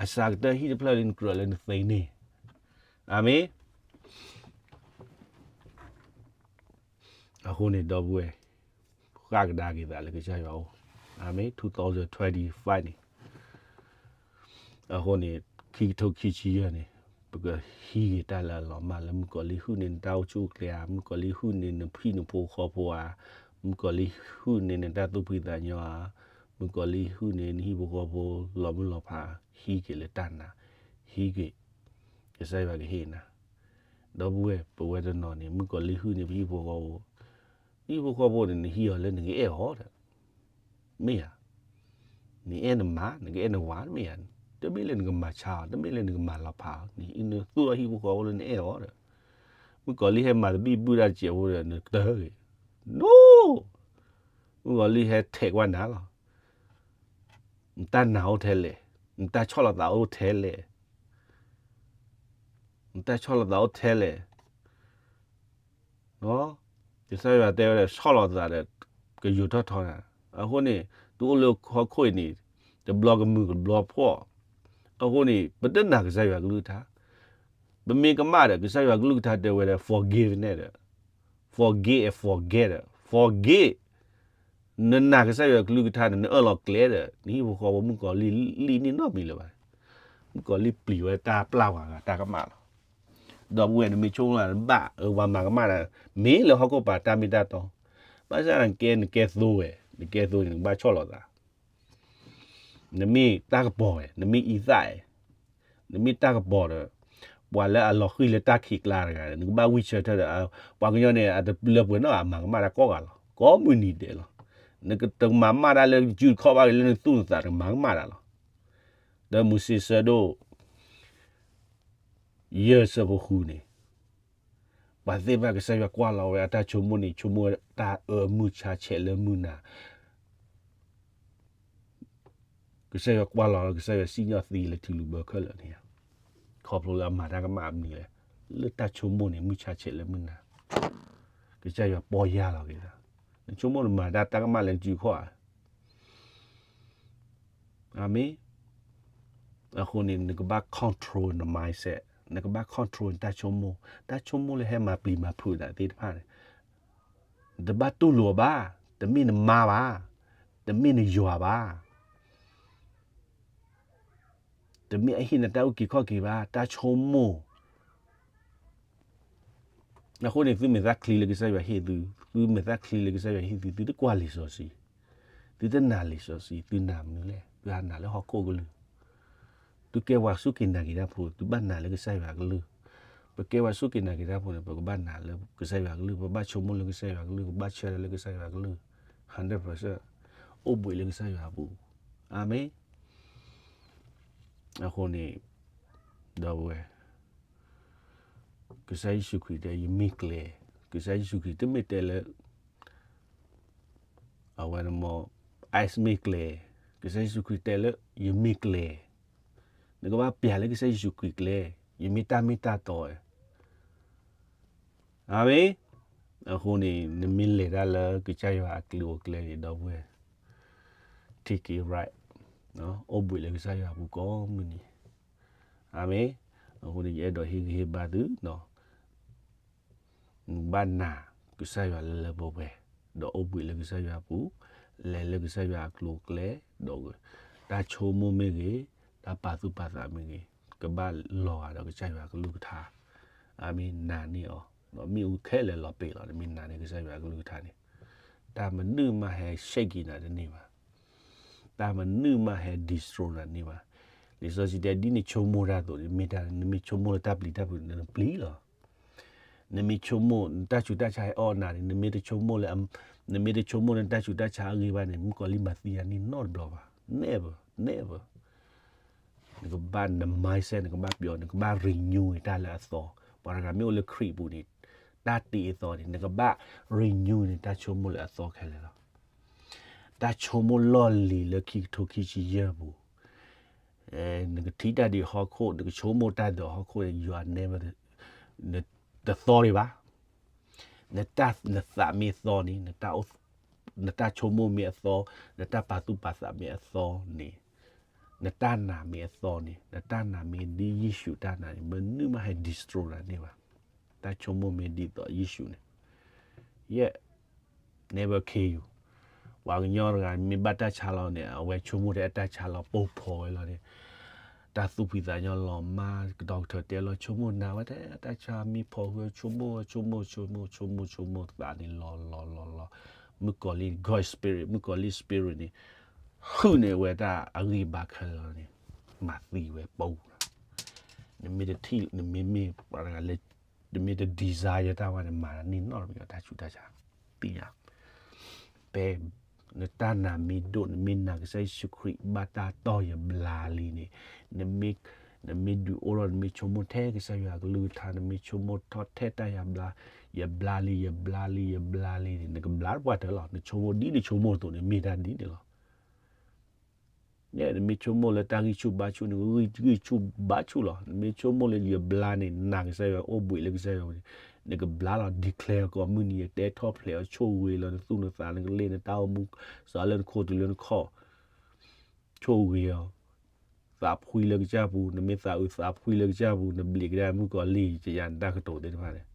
အစှၤကတၢၢ်ဟံၣ်တဖျၢၣ်လၢနကြၢးလၢနသ့န့ၣ်. အၤမ့ၣ်. အဃိန့ၣ် ဒီပုၢ်ဝဲၢ်, ဃၣ်ကဒါက့ၤသးလၢကစၢ်ယွၤအအိၣ်. အၤမ့ၣ်, two thousand twenty-five န့ၣ် အဃိန့ၣ် ခံကထိခံဆံယဲၢ်န့ၣ် ပကဟံးက့ၤတၢ်လၢအလီၤမၢ်လၢ မုၣ်ကီၤလံၢ်ဟုၣ်န့ၢ်နတၢ်အိၣ်ဆူၣ်အိၣ်ချ့ဧါ, မုၣ်ကီၤလံၢ်ဟုၣ်န့ၢ်နဟံၣ်နဖိဃီဖိဧါ, မုၣ်ကီၤလံၢ်ဟုၣ်န့ၢ်နတၢ်သူၣ်ဖှံသးညီဧါ, မုၣ်ကီၤလံၢ်ဟုၣ်န့ၢ်နဟံၣ်ဖိဃီဖိလီၤမုၢ်လီၤဖး, ဟံးက့ၤလၢတၢ်နာ်, ဟံးက့ၤ, ကစၢ်ယွၤကဟ့ၣ်နၤ. ဒီပုၢ်ဝဲၢ် ပဝဲတနီၤန့ၣ် မုၣ်ကီၤလံၢ်ဟုၣ်န့ၢ်ပဟံၣ်ဖိဃီဖိ, ဟံၣ်ဖိဃီဖိန့ၣ် နဟံးအီၤလၢနကအဲၣ်အီၤဒီး မ့ၢ်ဧါ. နအဲၣ်နမါ နကအဲၣ်နဝၤ မ့ၢ်ဧါ. တမ့ၢ်လၢနကမၤဆါအီၤ, တမ့ၢ်လၢနကမၤလီၤဖးအီၤ, နသူၣ်ထီၣ်ဟံၣ်ဖိဃီဖိလၢနအဲၣ်အီၤဒီး မုၣ်ကီၤလံၢ်ဟဲမၤသဘံၣ်ဘုၣ်တၢ်တစဲးဖိဒီး နကတၢၢ်ဂ့ၤ. နိ, မုၣ်ကီၤလံၢ်ဟဲထဲးကွၢ်နၤလီၤ. နတၢ်နာ်အိၣ်ထဲလဲၣ်, နတၢ်ဆီၣ်လီၤသးအိၣ်ထဲလဲၣ်, နတၢ်ဆီၣ်လီၤသးအိၣ်ထဲလဲၣ်. ကစၢ်ယွၤတဲဝဲဒၣ် ဆီၣ်လီၤသးဒီး ကယိာ်ထီၣ်ထီနၤ. အဃိန့ၣ် သုအိၣ်လၢဟီၣ်ခိၣ်အံၤန့ၣ် တဘျီကမုာ်တဘျီဖှီၣ်. အဃိန့ၣ် ပတနာ်ကစၢ်ယွၤကလုၢ်ကထါ, ပမ့ၢ်ကမၣ်ဒီး ကစၢ်ယွၤကလုၢ်ကထါတဲဝဲဒၣ် forgiveness ဒီး forgive and forget ဒီး forgive. နနာ်ကစၢ်ယွၤကလုၢ်ကထါန့ၣ် နအၢၣ်လီၤကျဲဒီး နဟံၣ်ဖိဃီဖိ မုၣ်ကီၤလံၢ်လံၣ်န့ၢ်နီတမံၤလၢၤဘၣ်. မုၣ်ကီၤလံၢ်ပျံၤဝဲတၢ်ပျၢ်ဝဲဂၤတၢ်ကမၣ်လီၤ. ဒီပုၢ်ဝဲၢ် နမ့ၢ်ဆိကမိၣ်လၢနဘၣ်အၢ ပှၤမၤကမၣ်နၤ, မ့ၢ်လၢဟီၣ်ခိၣ်ပၤတၢ်မ့ၢ်တၢ်တီ, ဘၣ်ဆၣ်နကဲ နကဲသိဝဲ, နကဲသိန့ၣ် နကဘၣ်ဆီၣ်လီၤသး. နမ့ၢ်တၢ်ကပီၤဝဲ, နမ့ၢ်အံသၣ်ဝဲ, နမ့ၢ်တၢ်ကပီၤဒီး ပှၤလၢအလီၤဃံၤလၢတၢ်ခံးကျါတဂၤဒီး နကဘၣ်ဝံဆၢထၢၣ်ဒီး ပှၤကညီန့ၣ် အတလၢပှဲၤနီတဂၤ အမၤကမၣ်တၢ်ကိးဂၤလီၤ. ကိးမုၢ်နံၤဒဲးလီၤ. နကတမၤကမၣ်တၢ်လၢကစုတခီၣ်ဘၣ် လၢနသူၣ်နသး နကမၤကမၣ်တၢ်လီၤ. ဒီးမုၢ်စ့ဆၢဒိၣ် ယဲၢ်ဆၢဖိဃုန့ၣ်, ပှၤသ့ၣ်တဖၣ်ကစၢ်ယွၤကွၢ်လီၤဝဲအတၢ်ဆိကမိၣ်န့ၣ် ဆိကမိၣ်ဝဲတၢ်အၢမုၢ်ဆါဆဲးလၢမုၢ်နၤ, ကစၢ်ယွၤကွၢ်လီၤလၢ ကစၢ်ယွၤစံၣ်ညီၣ်သံလၢထံလူၢ်ဘၢခဲလၢာ်န့ၣ်ဧါ, ခီဖျိလၢအမၤတၢ်ကမၣ်အမနုၤလဲၣ်, လၢတၢ်ဆိကမိၣ်န့ၣ် မုၢ်ဆါဆဲးလၢမုၢ်နၤ, ကစၢ်ယွၤပီၢ်ယၢ်လီၤက့ၤသး, နဆိကမိၣ်နမၤတၢ်တၢ်ကမၣ်လၢနစုခီၣ်ဧါ. အၤမ့ၣ်. အဃိန့ၣ် နကဘၣ် control န mindset, နကဘၣ် control နတၢ်ဆိကမိၣ်, တၢ်ဆိကမိၣ်လၢဟဲမၤပျံၤမၤဖုးနၤသ့ၣ်တဖၣ်န့ၣ်, နတဘၣ်တူၢ်လိာ်အီၤဘၣ်, တမ့ၢ်နမါဘၣ်, တမ့ၢ်နယွၤဘၣ်, တမ့ၢ်အဟ့ၣ်နၤတၢ်အုၣ်က့ၤခီၣ်က့ၤဘၣ်, တၢ်ဆိကမိၣ် အဃိန့ၣ် သုမဲာ်သၣ်ချံလၢကစၢ်ယွၤဟ့ၣ်သု, သုမဲာ်သၣ်ချံလၢကစၢ်ယွၤဟ့ၣ်သု, သုတကွၢ်လံာ်စီဆှံ, သုတနာ်လံာ်စီဆှံ, သုနာ်မနုၤလဲၣ်, သုဟးနာ်လၢဟီၣ်ခိၣ်ကလုၢ်, သုကဲပှၤစူၢ်က့ၤနာ်က့ၤတၢ်ဖိ, သုဘၣ်နာ်လၢကစၢ်ယွၤကလုၢ်, ပကဲပှၤစူၢ်က့ၤနာ်က့ၤတၢ်ဖိန့ၣ် ပကဘၣ်နာ်လၢကစၢ်ယွၤကလုၢ်, ပဘၣ်ဆိကမိၣ်လၢကစၢ်ယွၤကလုၢ်, ပဘၣ်ဆၢထၢၣ်လၢကစၢ်ယွၤကလုၢ်, hundred percent, အိၣ်ဘှံးလၢကစၢ်ယွၤအပူၤ, အၤမ့ၣ်. အဃိန့ၣ် ဒီပုၢ်ဝဲၢ်, ကစၢ်ယ့ၣ်ၡူးခရံာ်တဲ ယမ့ၢ်ကျဲ, ကစၢ်ယ့ၣ်ၡူးခရံာ်တမ့ၢ်တဲလၢ အဝဲန့ၣ်မ့ၢ် ice မ့ၢ်ကျဲ, ကစၢ်ယ့ၣ်ၡူးခရံာ်တဲလၢ ယမ့ၢ်ကျဲ, နကဘၣ်ပျၢ်လၢကစၢ်ယ့ၣ်ၡူးခရံာ်ကျဲ, ယမ့ၢ်တၢ်မ့ၢ်တၢ်တီဧါ. အၤမ့ၣ်. အဃိန့ၣ် နမ့ၢ်လဲၤတၢ်လၢကစၢ်ယွၤအကျိၤအကျဲန့ၣ် ဒီပုၢ်ဝဲၢ်, take it right, အိၣ်ဘှံးလၢကစၢ်ယွၤအပူၤကိးမုၢ်နံၤ, အၤမ့ၣ်. အဃိန့ၣ် ယအဲၣ်ဒိးဟ့ၣ်ဂံၢ်ဟ့ၣ်ဘါသု နဘၣ်နာ်ကစၢ်ယွၤလၢလၢပှဲၤပှဲၤ, ဒီးအိၣ်ဘှံးလၢကစၢ်ယွၤအပူၤ, လဲၤလၢကစၢ်ယွၤအကျိၤအကျဲ, ဒီးတၢ်ဆိကမိၣ်မ့ၢ်ဂ့ၤ, တၢ်ပာ်သူၣ်ပာ်သးမ့ၢ်ဂ့ၤ, ကဘၣ်လီၤဂာ်ဒီးကစၢ်ယွၤကလုၢ်ကထါ, အၤမ့ၣ်, နာ်န့ၢ်အီၤ, ဒီးမ့ၣ်အူခဲလၢာ်လီၤပံာ်လီၤ, နမ့ၢ်နာ်န့ၢ်ကစၢ်ယွၤကလုၢ်ကထါန့ၣ်, တၢ်မနုၤမးဟဲ shake နၤတန့ၢ်ဘၣ်. တၢ်မနုၤမးဟဲ destroy နၤန့ၢ်ဘၣ်. လံာ်စီဆှံတဲ ဒ်နဆိကမိၣ်တၢ်အသိးန့ၣ် မ့ၢ်တၢ်, နမ့ၢ်ဆိကမိၣ်လၢတၢ်ပျံၤတၢ်ဖုးန့ၣ် နပျံၤလီၤ. နမ့ၢ်ဆိကမိၣ် နတၢ်ဆူးတၢ်ဆါဟဲအီၣ်နၤန့ၣ် နမ့ၢ်တဆိကမိၣ်လၢ, နမ့ၢ်တဆိကမိၣ်လၢနတၢ်ဆူးတၢ်ဆါအဂ့ၤဘၣ်န့ၣ် မုၣ်ကီၤလံၢ်မၤသံယၤန့ၢ်နီတဘျီဘၣ်. Never, never. နကဘၣ်, န mindset နကဘၣ်ပျီ, နကဘၣ် renew တၢ်လၢအသီ. ပှၤတဂၤမ့ၢ်အိၣ်လၢခရံာ်အပူၤန့ၣ် တၢ်တ့အသီန့ၣ် နကဘၣ် renew န့ၣ် တၢ်ဆိကမိၣ်လၢအသီခဲလၢာ်လီၤ. တၢ်ဆိကမိၣ်လီၢ်လံၤလၢခံကထိခံဆံယဲၢ်ပူၤ, နကထံၣ်တၢ်ဒ်ဟီၣ်ခိၣ် နကဆိကမိၣ်တၢ်ဒ်ဟီၣ်ခိၣ် you are never, နတသီဒံးဘၣ်. နတၢ်နသးမ့ၢ်သီန့ၣ်, နတၢ်ဆိကမိၣ်မ့ၢ်အသီ, နတၢ်ပာ်သူၣ်ပာ်သးမ့ၢ်အသီန့ၣ်, နတၢ်နာ်မ့ၢ်အသီန့ၣ်, နတၢ်နာ်မ့ၢ်ဒ်ယ့ၣ်ၡူးတၢ်နာ်န့ၣ် မနုၤမးဟဲ destroy နၤန့ၢ်ဘၣ်. တၢ်ဆိကမိၣ်မ့ၢ်ဒ်သိးယ့ၣ်ၡူးန့ၣ်, ယဲၢ် never kill you. ပှၤကညီတဂၤမ့ၢ်ဘၣ်တၢ်ဆါလီၤန့ၣ် အဝဲဆိကမိၣ်ထဲအတၢ်ဆါလီၤ ပိာ်ဖီဝဲလီၤန့ၣ်, တၢ်သူၣ်ဖှံသးညီလီၤမၢ် ကဒီကထၢၣ်တဲလီၤ ဆိကမိၣ်နာ်ဝဲထဲအတၢ်ဆါမ့ၢ်ဖီၣ်ဃုာ် ဆိကမိၣ် ဆိကမိၣ် ဆိကမိၣ် ဆိကမိၣ်သးန့ၣ်လီၤလီၤလီၤလီၤ. မုၣ်ကီၤလံၢ် God spirit, မုၣ်ကီၤလံၢ် spirit န့ၣ် ဟုၣ်န့ၢ်ဝဲတၢ်အဂံၢ်အဘါခဲလၢာ်န့ၣ် မၤသံဝဲပူၤလီၤ. နမ့ၢ်တထံၣ် နမ့မ့ၢ်ပှၤတဂၤလၢ နမ့ၢ်တ desire တၢ်ဝဲန့ၣ် မၤတၢ်န့ၢ်နီတမံၤဒီး တၢ်ဆူးတၢ်ဆါ သ့ၣ်ညါ ဖဲ နတၢ်နာ်မ့ၢ်ဒိၣ် နမ့ၢ်နာ်ကစၢ်ယ့ၣ်ၡူးခရံာ် ဘၣ်တၢ်တီၢ်ယဘျါလံန့ၣ်, နမ့ၢ် နမ့ၢ်ဒုးအိၣ်ထီၣ် နမ့ၢ်ဆိကမိၣ်ထဲကစၢ်ယွၤကလုၢ်ကထါ နမ့ၢ်ဆိကမိၣ်ထီၣ်ထဲတၢ်ယဘျါ, ယဘျါလံ ယဘျါလံ ယဘျါလံန့ၣ် နကဘျါတပှၢ်တၢၢ်လီၤ. နဆိကမိၣ်ဒ်နဆိကမိၣ်အသိးန့ၣ် မ့ၢ်တၢ်ဒ်န့ၣ်လီၤ. နမ့ၢ်ဆိကမိၣ်လၢတၢ်ဂံၢ်ဆူၣ်ဘါဆူၣ်န့ၣ် ဂံၢ်ဆူၣ်ဘါဆူၣ်လီၤ. နမ့ၢ်ဆိကမိၣ်လၢယဘျါန့ၣ် နာ်ကစၢ်ယွၤ အိၣ်ဘှံးလၢကစၢ်ယွၤန့ၣ် နကဘျါလီၤ. Declare ကိးမုၢ်နံၤ ယတဲထီၣ်ဖျဲးအီၤ ဆိၣ်ဂ့ၤလီၤ နသူၣ်နသး နကလ့ၢ် နတၢ်အိၣ်မူ စးလၢနခိၣ်တုၤလၢနခီၣ် ဆိၣ်ဂ့ၤအီၤ, သးဖှံလၢကစၢ်ပူၤ, နမ့ၢ်သးအုးသးဖှံလၢကစၢ်ပူၤ, နဘျံးကဒါမုၣ်ကီၤလံၢ် ယၤနတၢ်ကတိၤသ့ၣ်တဖၣ်န့ၣ်,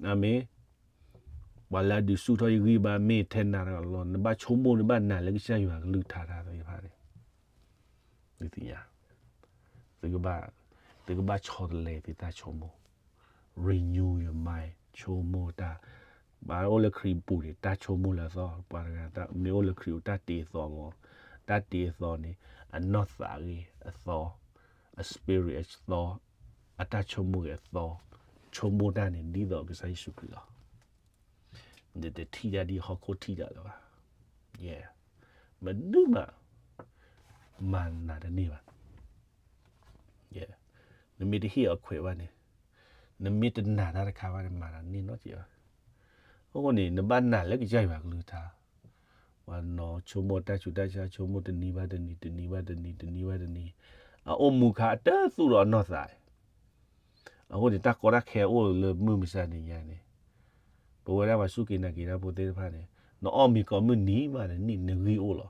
အၤမ့ၣ်, ပှၤလၢအဒုးဆူၣ်ထီၣ်ယဂံၢ်ဘါမ့ၢ်ထဲနၤတဂၤလီၤ, နဘၣ်ဆိကမိၣ် နဘၣ်နာ်လၢကစၢ်ယွၤကလုၢ်ကထါတၢ်သ့ၣ်တဖၣ်န့ၣ်, နသ့ၣ်ညါ, သုကဘၣ်, သုကဘၣ်ဆီတလဲသုတၢ်ဆိကမိၣ်, renew your mind, ဆိကမိၣ်တၢ်, ပှၤအိၣ်လၢခရံာ်ပူၤန့ၣ် တၢ်ဆိကမိၣ်လၢအသီ, ပှၤတဂၤမ့ၢ်အိၣ်လၢခရံာ်အူ တၢ်တ့အသီမး, တၢ်တ့အသီန့ၣ် အနီၢ်သးဂ့ၤအသီ, အ spirit အသီ, အတၢ်ဆိကမိၣ်ဂ့ၤအသီ, ဆိကမိၣ်တၢ်န့ၣ် ဒ်သိးကစၢ်ယ့ၣ်ၡူးခရံာ်လီၤ. နတထံၣ်တၢ်ဒ်ဟီၣ်ခိၣ်ထံၣ်တၢ်လၢၤဘၣ်. ယဲၢ်, မနုၤမး မၤနၤတန့ၢ်ဘၣ်. ယဲၢ်, နမ့ၢ်တဟ့ၣ်အီၤခွဲးဘၣ်န့ၣ်, နမ့ၢ်တနာ်တၢ်တခါဘၣ်န့ၣ် မၤနၤတန့ၢ်နီတစဲးဘၣ်. အဃိန့ၣ် နဘၣ်နာ်လၢကစၢ်ယွၤကလုၢ်ကထါ, ပှၤနီၤဆိကမိၣ်တၢ်ဆူးတၢ်ဆါ ဆိကမိၣ်တနံၤဘၣ်တနံၤ တနံၤဘၣ်တနံၤ တနံၤဘၣ်တနံၤ, အအိၣ်မူခါအတသူၣ်ဒီးအနီၢ်သး အဃိန့ၣ် တၢ်ကီတၢ်ခဲအိၣ်လၢမုၢ်မဆါတနံၤညါန့ၣ်, ပဝဲဒၣ်ပှၤစူၢ်က့ၤနာ်က့ၤတၢ်ဖိသ့ၣ်တဖၣ်န့ၣ်, နအီၣ်မ့ၤကိးမုၢ်နံၤမးတနံၣ် နဂံၢ်အိၣ်လီၤ.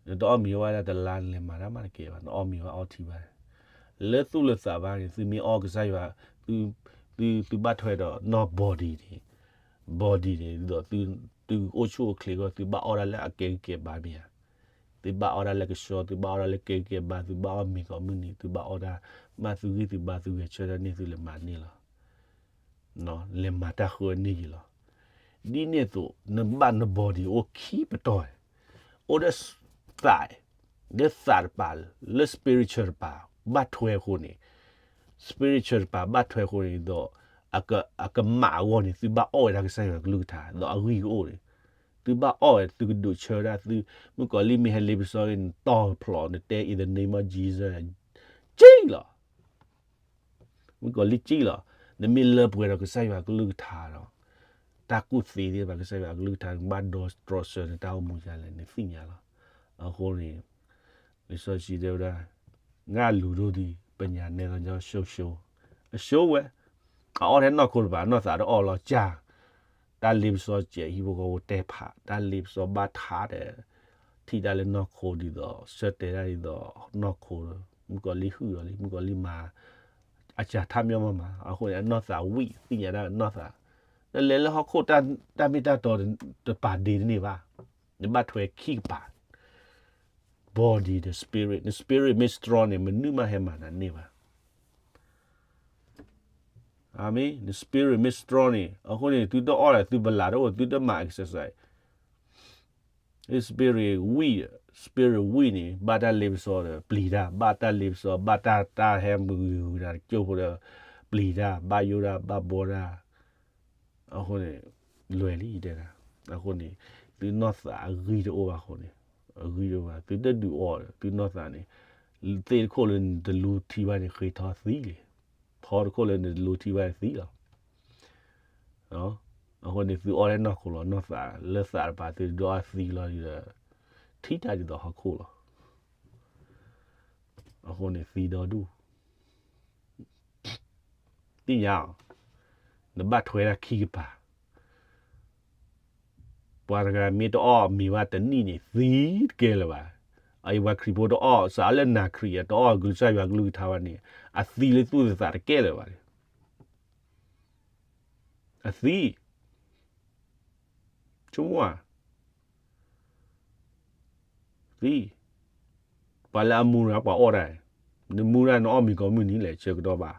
နတအီၣ်မ့ၤဝဲဒၣ်တလါ နလဲၤမၤတၢ်မးတကဲဘၣ်, နအီၣ်မ့ၤဝဲအီထံဘၣ်. လၢသူၣ်လၢသးဘၣ်န့ၣ် သုမ့ၢ်အီၣ်ကစၢ်ယွၤ, သု, သု, သုဘၣ်ထွဲဒီးနီၢ် body န့ၣ်, body န့ၣ် ဒ်သိးသု, သုအိၣ်ဆူၣ်အိၣ်ချ့အဂီၢ် သုဘၣ်အီၣ်ဒၣ်လၢအကဲဂံၢ်ကဲဘါမ့ၢ်ဧါ. သုဘၣ်အီၣ်ဒၣ်လၢကဆှီ, သုဘၣ်အီၣ်ဒၣ်လၢကဲဂံၢ်ကဲဘါ, သုဘၣ်အီၣ်မ့ၤကိးမုၢ်နံၤ, သုဘၣ်အီၣ်ဒၣ်, မ့ၢ်သုဂံၢ်သုဘါ သုဂဲၤဆၢထၢၣ်န့ၢ် သုလဲၤမၤန့ၢ်လီၤ. လဲၤမၤတၢ်ဃုအန့ၢ်ယံၤလီၤ. ဒ်န့ၣ်အသိး နဘၣ်န body အိၣ်ခံပတီၢ်, အိၣ်ဒီးသး, ဒီးသးတပၤ, လၢ spiritual တပၤ ဘၣ်ထွဲအဃိန့ၣ်, spiritual တပၤဘၣ်ထွဲအဃိန့ၣ်ဒီး, အကမၣ်အဂီၢ်န့ၣ် သုဘၣ်အီၣ်ဝဲဒၣ်ကစၢ်ယွၤကလုၢ်ကထါ ဒီးအဂံၢ်ကအိၣ်န့ၣ်, သုဘၣ်အီၣ်ဝဲ သုကဒုးဆၢဝဲဒၣ်သု, မုၣ်ကီၤလံၢ်မ့ၢ်ဟဲလ့ပစီန့ၣ် နတီၢ်ဖျိး နတဲ in the name of Jesus ကံၣ်လီၤ. မုၣ်ကီၤလံၢ်ကံၣ်လီၤ. နမ့ၢ်လၢပှဲၤဒီးကစၢ်ယွၤကလုၢ်ကထါဒီး, တၢ်ကူၣ်သ့သ့ၣ်တဖၣ် ကစၢ်ယွၤကလုၢ်ကထါ ကဘၣ်ဒီတြီဆၢနတၢ်အိၣ်မူဒ်လဲၣ် နသ့ၣ်ညါလီၤ. အဃိန့ၣ်, လံာ်စီဆှံတဲဝဲဒၣ်, ငါလူၤဒိၣ်ဒံး ပညၣ်နဲသိးညီ ရှုံးရှုံး, အရှုံးဝဲ, အအီၣ်ထဲနီၢ်ခိတပၤ နီၢ်သးတအီၣ်လီၤကၢ် တၢ်လ့ပစီစဲးဟံၣ်ဖိဃီဖိတဲဖး တၢ်လ့ပစီဘၣ်ထးဒီး, ထံၣ်တၢ်လၢနီၢ်ခိဒ်သိး ဆၢတဲာ်တၢ်ဒ်သိးနီၢ်ခိဒီး မုၣ်ကီၤလံၢ်ဟုၣ်လီၤလံ မုၣ်ကီၤလံၢ်မၤ အစှၤထါမံမးမး အဃိန့ၣ် အနီၢ်သးဝံၣ် သ့ၣ်ညါဒၣ်နီၢ်သး, နလဲၤလၢဟီၣ်ခိၣ်တၢ်မ့ၢ်တၢ်တီ တပာ်ဒ့တန့ၢ်ဘၣ်, နဘၣ်ထွဲခံကပၤ body ဒီး spirit, န spirit မ့ၢ် strong န့ၣ် မနုၤမးဟဲမၤနၤန့ၢ်ဘၣ်. အၤမ့ၣ်, န spirit မ့ၢ် strong န့ၣ် အဃိန့ၣ် သုတအီၣ်ဒီး သုပလၤတအိၣ် သုတမၤ exercise, spirit weak, spirit weak န့ၣ် ဘၣ်တၢ်လ့ပစီဒီးပျံၤတၢ်, ဘၣ်တၢ်လ့ပစီ ဘၣ်တၢ်တၢ်ဟဲမုာ်ဂုၤဂုၤတၢ်တကၠိၢ်ဖိဒီးပျံၤတၢ်, ဘၣ်ယိၣ်တၢ် ဘၣ်ဘှီတၢ်, အဃိန့ၣ် လွဲၤလံတဲဒၣ်, အဃိန့ၣ် သုနီၢ်သးအဂံၢ်တအိၣ်ဘၣ်အဃိန့ၣ်, အဂံၢ်တအိၣ်ဘၣ် သုတဒုးအီၣ်ဒီး သုနီၢ်သးန့ၣ်, သ့ၣ်တခိၣ်လၢနတလူထံဘၣ်န့ၣ် ဃ့ထီသံလံ, ဖီတခိၣ်လၢနတလူထံဘၣ်န့ၣ်သံလီၤ. အဃိန့ၣ်သုအီၣ်ထဲနီၢ်ခိလီၤ, နီၢ်သးလၢသးတပၤသုဒုးအီၣ်သံလီၤဒီး ထံၣ်တၢ်ဒ်သိးဟီၣ်ခိၣ်လီၤ. အဃိန့ၣ်သံဒီဒူၣ်, သ့ၣ်ညါအီၤ, နဘၣ်ထွဲတၢ်ခံကပၤ ပှၤတဂၤမ့ၢ်တအီၣ်မ့ၤဘၣ်တနံၣ်န့ၣ် သံတကဲလၢၤဘၣ်. အအံၤပှၤခရံာ်ဖိတအီၣ် စးလၢနၤခရံာ် တအီၣ်ကစၢ်ယွၤကလုၢ်ကထါဘၣ်န့ၣ် အသံလၢသူၣ်လၢသးတကဲလၢၤဘၣ်. အသံ, ဆိကမိၣ်ဧါ, သံ, ပှၤလၢအမူရၤပှၤအီၣ်တၢ်, နမူဒၣ်နအီၣ်မ့ၤကိးမုၢ်နံၤလဲၣ် ဆၢကတီၢ်ဘၣ်.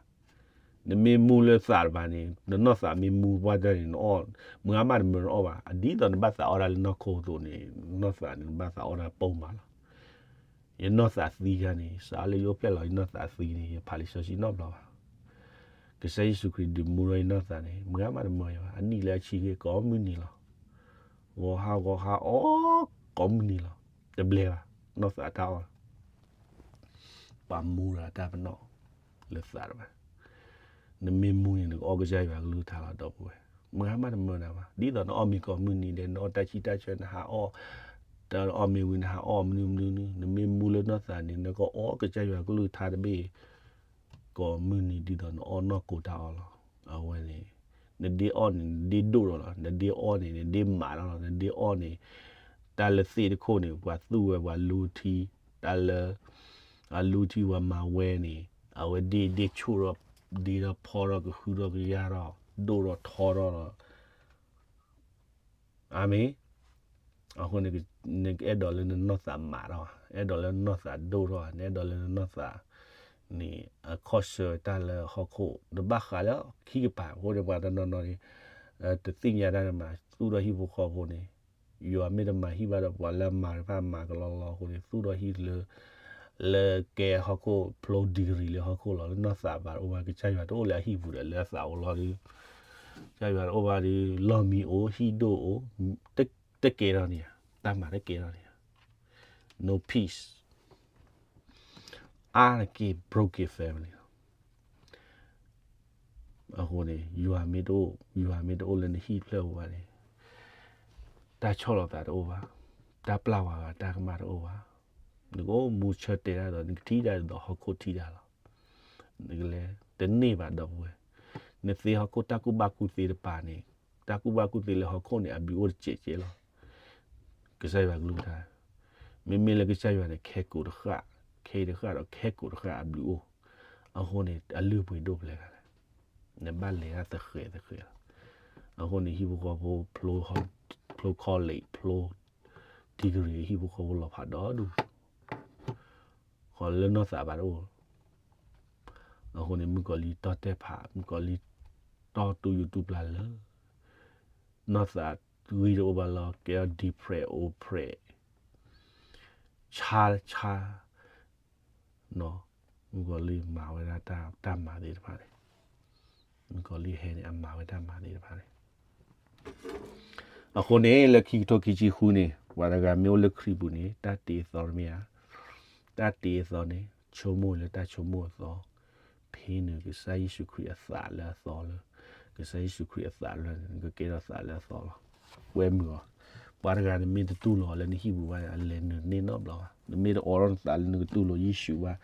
နမ့ၢ်မူလၢသးတပၤန့ၣ် နနီၢ်သးမ့ၢ်မူပှၢ်တၢ်န့ၣ် နအီၣ်, မုၢ်ဂၤမးတမၢနအီၣ်ဘၣ်. အဒ်သိးနဘၣ်သးအီၣ်တၢ်လၢနီၢ်ခိအသိးန့ၣ် နနီၢ်သးန့ၣ် နဘၣ်သးအီၣ်တၢ်ပိာ်မးလီၤ. ယနီၢ်သးသံခါန့ၣ် စးလၢယအိၣ်ဖျဲၣ်လီၤယနီၢ်သးသံန့ၣ် ယဖးလံာ်စီဆှံနီတဘျီဘၣ်. ကစၢ်ယ့ၣ်ၡူးခရံာ်ဒုးမူထီၣ်ယနီၢ်သးန့ၣ် မုၢ်ဂၤမးတမၢယၤဘၣ်. အနံၣ်လၢအဆံးဂ့ၤကိးမုၢ်နံၤလီၤ. ဂီၤဟါဂီၤဟါအီၣ်ကိးမုၢ်နံၤလီၤ. တဘျဲဘၣ် နီၢ်သးတၢ်အီၣ်လီၤ. ပှၤမူရၤတၢ်ပနီၣ်လၢသးတပၤ. နမ့ၢ်မူန့ၣ် နကအီၣ်ကစၢ်ယွၤကလုၢ်ကထါလီၤ ဒီပုၢ်ဝဲၢ်. မုၢ်ဂၤမးတမၢနၤဘၣ်. ဒ်သိးနအီၣ်မ့ၤကိးမုၢ်နံၤဒဲး နအီၣ်တၢ်ဆံၣ်တၢ်ဆၢ နဟးအီၣ် တၢ်အီၣ်မ့ၤဝံၤ နဟးအီၣ်မနုၤမနုၤနုၤ နမ့ၢ်မူလၢနီၢ်သးန့ၣ် နကအီၣ်ကစၢ်ယွၤကလုၢ်ကထါတဘ့ၣ် ကိးမုၢ်နံၤဒ်သိးနအီၣ်နီၢ်ကိတၢ်အီၣ်လီၤ. အဝဲန့ၣ် နဒ့အီၣ်န့ၣ် နဒ့ဒိၣ်ထီၣ်လီၤ. နဒ့အီၣ်န့ၣ် နဒ့မးထီၣ်လီၤ. နဒ့အီၣ်န့ၣ် တၢ်လၢသ့ၣ်တခိၣ်န့ၣ် ပှၤသူၣ်ဝဲပှၤလူထံ, တၢ်လၢ အလူထံပှၤမၤဝဲန့ၣ် အဝဲဒ့ဒ့ဆူၣ်ထီၣ် ဒ့ထီၣ်ဖီထီၣ်ကဟုထီၣ်ကယာ်ထီၣ် ဒိၣ်ထီၣ်ထီထီၣ်လီၤ. အၤမ့ၣ်. အဃိန့ၣ် နကအဲၣ်ဒိးလၢနနီၢ်သးမးထီၣ်, အဲၣ်ဒိးလၢနနီၢ်သးဒိၣ်ထီၣ်, နအဲၣ်ဒိးလၢနနီၢ်သးန့ၣ် အခီၣ်ဆၢတၢ်လၢဟီၣ်ခိၣ်, နဘၣ်ဃးလၢခံကပၤအဃိန့ၣ် ပှၤတနီၤနီၤန့ၣ် တသ့ၣ်ညါတၢ်န့ၣ်မး သူၣ်ထီၣ်ဟံၣ်ဖိဃီဖိန့ၣ် ယွၤမ့ၢ်တမၤဟံၣ်ဘၣ်ဒီး ပှၤလၢအမၤတဖၣ်မၤကလီလီအဃိန့ၣ် သူၣ်ထီၣ်ဟံၣ်လၢ လၢကဲဟီၣ်ခိၣ်ဖျိ degree လၢဟီၣ်ခိၣ်လီၤ. လၢနီၢ်သးဘၣ်တအိၣ်ဘၣ် ကစၢ်ယွၤတအိၣ်လၢအဟံၣ်ပူၤဒီး လၢအသးအိၣ်လီၤဒီး ကစၢ်ယွၤတအိၣ်ဘၣ်ဒီး လီၢ်မံအိၣ် ဟံၣ်ဒိၣ်အိၣ် တကဲထီၣ်န့ၣ်ဧါ, တၢ်မၤတကဲထီၣ်န့ၣ်ဧါ, no peace, အါတက့ၢ် broken family လီၤ. အဃိန့ၣ် ယွၤမ့ၢ်တအိၣ်, ယွၤမ့ၢ်တအိၣ်လၢနဟံၣ်ဖျၢၣ်ပူၤဘၣ်န့ၣ် တၢ်ဆီၣ်လီၤသးတအိၣ်ဘၣ်, တၢ်ပျၢ်ဝဲဘၣ် တၢ်ကမၣ်တအိၣ်ဘၣ်. နကအိၣ်မူဆၢတဲာ်တၢ်ဒီး နကထံၣ်တၢ်ဒ်သိးဟီၣ်ခိၣ်ထံၣ်တၢ်လီၤ. နကလဲၤတန့ၢ်ဘၣ်ဒီပုၢ်ဝဲၢ်, နသ့ဟီၣ်ခိၣ်တၢ်ကူၣ်ဘၣ်ကူၣ်သ့တပၤန့ၣ်, တၢ်ကူၣ်ဘၣ်ကူၣ်သ့လၢဟီၣ်ခိၣ်န့ၣ် အဘျုးအိၣ်တစဲးကဲးလီၤ. ကစၢ်ယွၤကလုၢ်ကထါ, မ့မ့ၢ်လၢကစၢ်ယွၤန့ၣ် ခဲကိာ်တဃၣ်, ခဲအံၤတဃၣ်ဒီးခဲကိာ်တဃၣ်အဘျုးအိၣ်, အဃိန့ၣ် အလုၢ်အပှ့ၤဒိၣ်ပှဲၤဂၤလဲၣ်, နဘၣ်လဲၤတၢ်သဃဲးသဃဲးလီၤ. အဃိန့ၣ် ဟံၣ်ဖိဃီဖိ ဖျိ college ဖျိ degree ဟံၣ်ဖိဃီဖိလီၤဖးဒီဒူၣ် ဃီလၢနီၢ်သးဘၣ်တအိၣ်, အဃိန့ၣ် မုၣ်ကီၤလံၢ်တီၢ်တဲာ်ဖး, မုၣ်ကီၤလံၢ်တီၢ်တူၢ်ယူၤတူၢ်ပျၢ်လၢ နီၢ်သးဂံၢ်တအိၣ်ဘၣ်လီၤ, ကဲထီၣ် depress oppress ဆါဆါ မုၣ်ကီၤလံၢ်မၤဝဲဒၣ်တၢ်မၤသ့ၣ်တဖၣ်န့ၣ်, မုၣ်ကီၤလံၢ်ဟဲန့ၣ် အမၤဝဲတၢ်မၤသ့ၣ်တဖၣ်န့ၣ် အဃိန့ၣ် လၢခံကထိခံဆံဃုန့ၣ် ပှၤတဂၤမ့ၢ်အိၣ်လၢခရံာ်ပူၤန့ၣ် တၢ်တ့အသီတမ့ၢ်ဧါ, တၢ်တ့အသီန့ၣ် ဆိကမိၣ်လၢတၢ်ဆိကမိၣ်အသီ, ဖံးနုာ်ကစၢ်ယ့ၣ်ၡူးခရံာ်အသးလၢအသီလၢ, ကစၢ်ယ့ၣ်ၡူးခရံာ်အသးလၢန့ၣ် နကကဲထီၣ်သးလၢအသီလီၤ. ကွဲမုာ်အီၤ, ပှၤတဂၤနမ့ၢ်တတူၢ်လိာ်အီၤလၢနဟံၣ်ပူၤဘၣ်န့ၣ် အလဲၤနုာ်န့ၢ်နီတဘျီဘၣ်. နမ့ၢ်တအိးထီၣ်နသးလၢနကတူၢ်လိာ်ယ့ၣ်ၡူးဘၣ်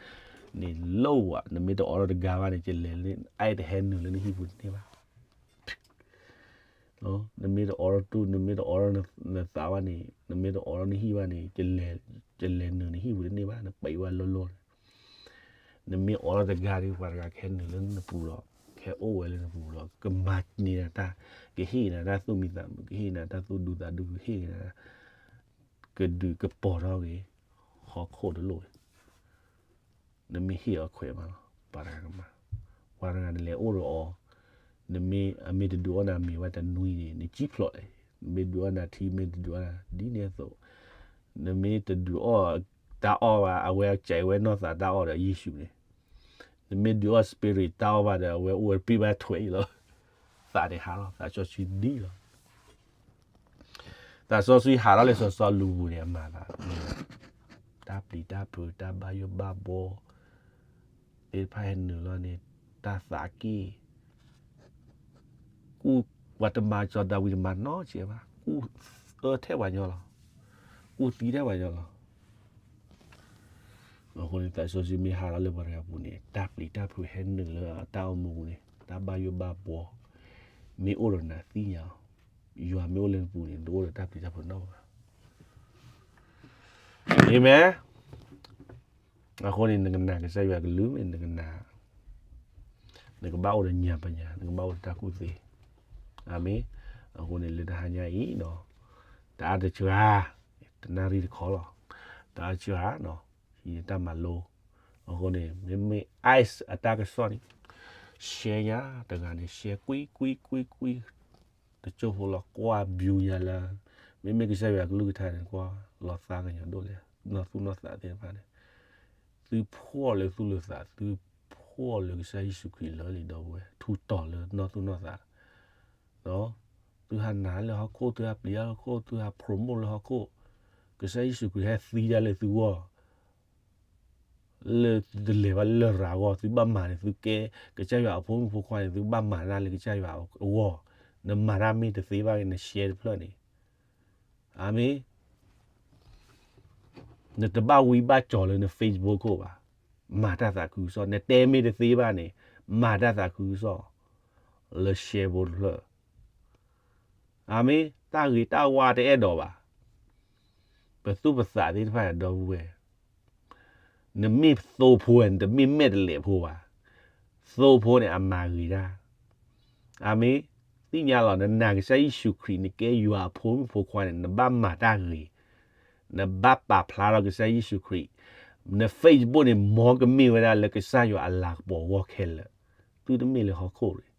န့ၣ် လိၣ်ဘၣ်, နမ့ၢ်တအိးထီၣ်တဂၤဘၣ်န့ၣ် ကလဲၤလၢ အဲၣ်တဟဲနုာ်လၢနဟံၣ်ပူၤတန့ၢ်ဘၣ် နမ့ၢ်တအိးထီၣ်တူၢ်, နမ့ၢ်တအိးထီၣ်နသးဘၣ်န့ၣ်, နမ့ၢ်တအိးထီၣ်နဟံၣ်ဘၣ်န့ၣ်, ကလဲၤနုာ်နဟံၣ်ပူၤတန့ၢ်ဘၣ်, နပံးဘၣ်လိၣ်လိၣ်န့ၣ်. နမ့ၢ်အိးထီၣ်တဂၤဒီး ပှၤတဂၤကဟဲနုာ်လၢနပူၤလီၤ, ကဟဲအိၣ်ဝဲလၢနပူၤလီၤ, ကမၤန့ၢ်နၤတၢ်, ကဟ့ၣ်နၤတၢ်သူၣ်မံသးမုာ်, ကဟ့ၣ်နၤတၢ်သူၣ်ဒူသးဒူ, ကဟ့ၣ်နၤ ကဒုးကပီၤထီၣ်က့ၤ ဟီၣ်ခိၣ်တလိၣ်ဝဲ နမ့ၢ်ဟ့ၣ်အီၤခွဲးမးလီၤ, ပှၤတဂၤကမၤ, ပှၤတဂၤနလဲၤအိၣ်ဒီးအီၤ, နမ့ၢ်အမ့ၢ်တဒုးအီၣ်နၤမ့ၤဝဲတနွံန့ၣ် နကံၣ်ဖျိးလဲၣ်, နမ့ၢ်ဒုးအီၣ်နၤထံ မ့ၢ်တဒုးအီၣ်နၤ ဒ်န့ၣ်အသိး, နမ့ၢ်တဒုးအီၣ်တၢ်အီၣ်ဘၣ် အဝဲကဲဝဲနီၢ်သးတၢ်အီၣ်ဒီးယ့ၣ်ၡူးန့ၣ်, နမ့ၢ်ဒုးအီၣ် spirit တၢ်အီၣ်ဘၣ်ဒီး အဝဲအိၣ်ဝဲတပ့ၢ်ဘၣ်ထွဲအံၤလီၤ, သးန့ၣ်ဟးလီၤ, သးစီဆှံဒ်လီၤ သးစီဆှံဟးထီၣ်လၢစီစီလူပူၤန့ၣ် အမၤသး, တၢ်ပျံၤတၢ်ဖုး တၢ်ဘၣ်ယိၣ်ဘၣ်ဘှီ သ့ၣ်တဖၣ်ဟဲနုာ်လီၤန့ၣ် တၢ်သးက့ၣ် ကူၣ် ပှၤတမၤစီၤဒၤဝံးတမၤနီတစဲးဘၣ်, ကူၣ်အၢထဲပှၤညီလီၤ, ကူၣ်သံထဲပှၤညီလီၤ. အဃိန့ၣ် သးစီဆှံမ့ၢ်ဟးလီၤလၢပှၤတဂၤပူၤန့ၣ် တၢ်ပျံၤတၢ်ဖုးဟဲနုာ်လၢတၢ်အိၣ်မူပူၤန့ၣ် တၢ်ဘၣ်ယိၣ်ဘၣ်ဘှီ မ့ၢ်အိၣ်ဒီးနၤသ့ၣ်ညါလီၤ. ယွၤမ့ၢ်အိၣ်လၢနပူၤန့ၣ် တအိၣ်ဒီးတၢ်ပျံၤတၢ်ဖုးနီတဘျီဘၣ်. အၤမ့ၣ်. အဃိန့ၣ် နကနာ်ကစၢ်ယွၤကလုၢ်မ့ၢ် နကနာ်, နကဘၣ်အိၣ်ဒီးညါပညါ, နကဘၣ်အိၣ်ဒီးတၢ်ကူၣ်သ့. အၤမ့ၣ်. အဃိန့ၣ် လၢတဟါညါအံၤဒီး တအါတစှၤ, တနၣ်ရံၣ်တခီလီၤ, တအါတစှၤဒီး ဟံးန့ၢ်တၢ်မၤလိ. အဃိန့ၣ် မ့မ့ၢ် ice အတၢ်ကစီၣ်န့ၣ် share ညါတဂၤန့ၣ် share ကွံကွံကွံကွံ တကၠိဖိလီၤ ကွၢ် view ညါလၢ မ့မ့ၢ်ကစၢ်ယွၤကလုၢ်ကထါန့ၣ် ကွၢ် လီၤသးကညီၤဒိၣ်လဲၣ် နီၢ်သူၣ်နီၢ်သးသ့ၣ်တဖၣ်န့ၣ် သုဖှီၣ်လၢသူၣ်လၢသး သုဖှီၣ်လၢကစၢ်ယ့ၣ်ၡူးခရံာ်လၢလံဒီပုၢ်ဝဲၢ် ထူးတီၤလၢနီၢ်သူၣ်နီၢ်သး သုဟးနာ်လၢဟီၣ်ခိၣ် သုဟးပျံၤလၢဟီၣ်ခိၣ် သုဟး promote လၢဟီၣ်ခိၣ် ကစၢ်ယ့ၣ်ၡူးခရံာ်ဟဲသံဒၣ်လၢသုဂီၢ် လၢသုတလဲၤဘၣ်လၢလရာ်ဂီၢ် သုဘၣ်မၤန့ၣ် သုကဲ ကစၢ်ယွၤအဖိမုၣ်ဖိခွါန့ၣ် သုဘၣ်မၤတၢ်လၢကစၢ်ယွၤအဂီၢ်, နမၤတၢ်မ့ၢ်တသ့ဘၣ်န့ၣ် န share တဖျၢၣ်န့ၣ်, အၤမ့ၣ်, နတဘၣ်ဝံဘၣ်ကၠီၤလၢန Facebook ခိၣ်ဘၣ်, မၤတၢ်သးခုကစီၣ်, နတဲမ့ၢ်တသ့ဘၣ်န့ၣ် မၤတၢ်သးခုကစီၣ် လၢ share ဖိတဖျၢၣ် အၤမ့ၣ်, တၢ်ဂ့ၤတၢ်ဝါတအဲၣ်ဒိးဘၣ်. ပသူၣ်ပသးသ့ၣ်တဖၣ်န့ၣ် ဒီပုၢ်ဝဲၢ်, နမ့ၢ်သိဖိ နတမ့ၢ်မဲာ်တလဲးဖိဘၣ်. သိဖိန့ၣ် အမၤဂ့ၤတၢ်, အၤမ့ၣ်, သ့ၣ်ညါလီၤ နနာ်ကစၢ်ယ့ၣ်ၡူးခရံာ် နကဲယွၤအဖိမုၣ်ဖိခွါန့ၣ် နဘၣ်မၤတၢ်ဂ့ၤ, နဘၣ်ပာ်ဖျါထီၣ်ကစၢ်ယ့ၣ်ၡူးခရံာ်, န Facebook န့ၣ် မ်ကမ့ၢ်ဝဲဒၣ်လၢကစၢ်ယွၤအလၤကပီၤအဂီၢ်ခဲလၢာ်, သုတမ့ၢ်လၢဟီၣ်ခိၣ်တဂ့ၤ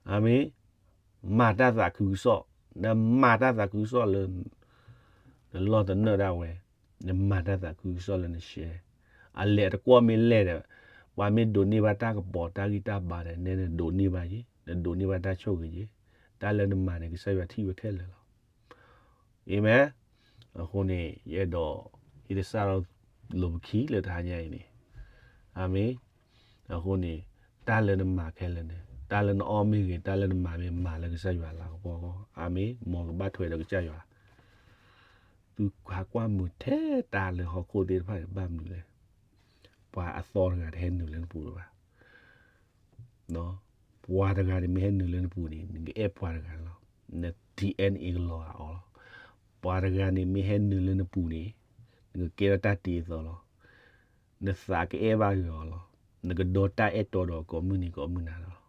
အၤမ့ၣ်, မၤတၢ်သးခုကစီၣ်, နမၤတၢ်သးခုကစီၣ်လၢ နလီၢ်တနၢၣ်ဒၣ်ဝဲ, နမၤတၢ်သးခုကစီၣ်လၢန share, အလဲၤတကွီၢ်မ့ၢ်လဲၣ်ဒီး, ပှၤမ့ၢ်ဒိးန့ၢ်ဘၣ်တၢ်ကပီၤတၢ်ဂံၢ်တၢ်ဘါဒီး နဲနဒိးန့ၢ်ဘၣ်ယ့ၤ, နဒိးန့ၢ်ဘၣ်တၢ်ဆိၣ်ဂ့ၤယ့ၤ, တၢ်လၢနမၤန့ၣ် ကစၢ်ယွၤထံၣ်ဝဲခဲလၢာ်လီၤ. အၤမ့ၣ်, အဃိန့ၣ် ယအဲၣ်ဒိး ဟ့ၣ်သဆၣ်ထီၣ်လိာ်ပခံလၢတဟါညါအံၤန့ၣ်, အၤမ့ၣ်, အဃိန့ၣ် တၢ်လၢနမၤခဲလၢာ်န့ၣ် တၢ်လၢနအီၣ်မ့ၢ်ဂ့ၤ တၢ်လၢနမၤမ့ၢ်မၤလၢကစၢ်ယွၤအလၤကပီၤအဂီၢ်, အၤမ့ၣ်, မ်ကဘၣ်ထွဲဒီးကစၢ်ယွၤ, သုဟးကွၢ်မုာ်ထဲတၢ်လၢဟီၣ်ခိၣ်သ့ၣ်တဖၣ်န့ၣ် ဘၣ်မနုၤလဲၣ်, ပှၤအသီတဂၤတဟဲနုာ်လၢနပူၤလၢၤဘၣ် ပှၤတဂၤန့ၣ်မ့ၢ်ဟဲနုာ်လၢနပူၤန့ၣ် နကအဲၣ်ပှၤတဂၤန့ၣ်လီၤ. န DNA ကလီၤဂာ်အီၤလီၤ. ပှၤတဂၤန့ၣ်မ့ၢ်ဟဲနုာ်လၢနပူၤန့ၣ် နကကဲထီၣ်တၢ်တ့အသီလီၤ. နသးကအဲၣ်ဘၣ်ဂ့ၤအီၤလီၤ. နကဒီတၢ်အဲၣ်တီဒီးကိးမုၢ်နံၤကိးမုၢ်နၤလီၤ.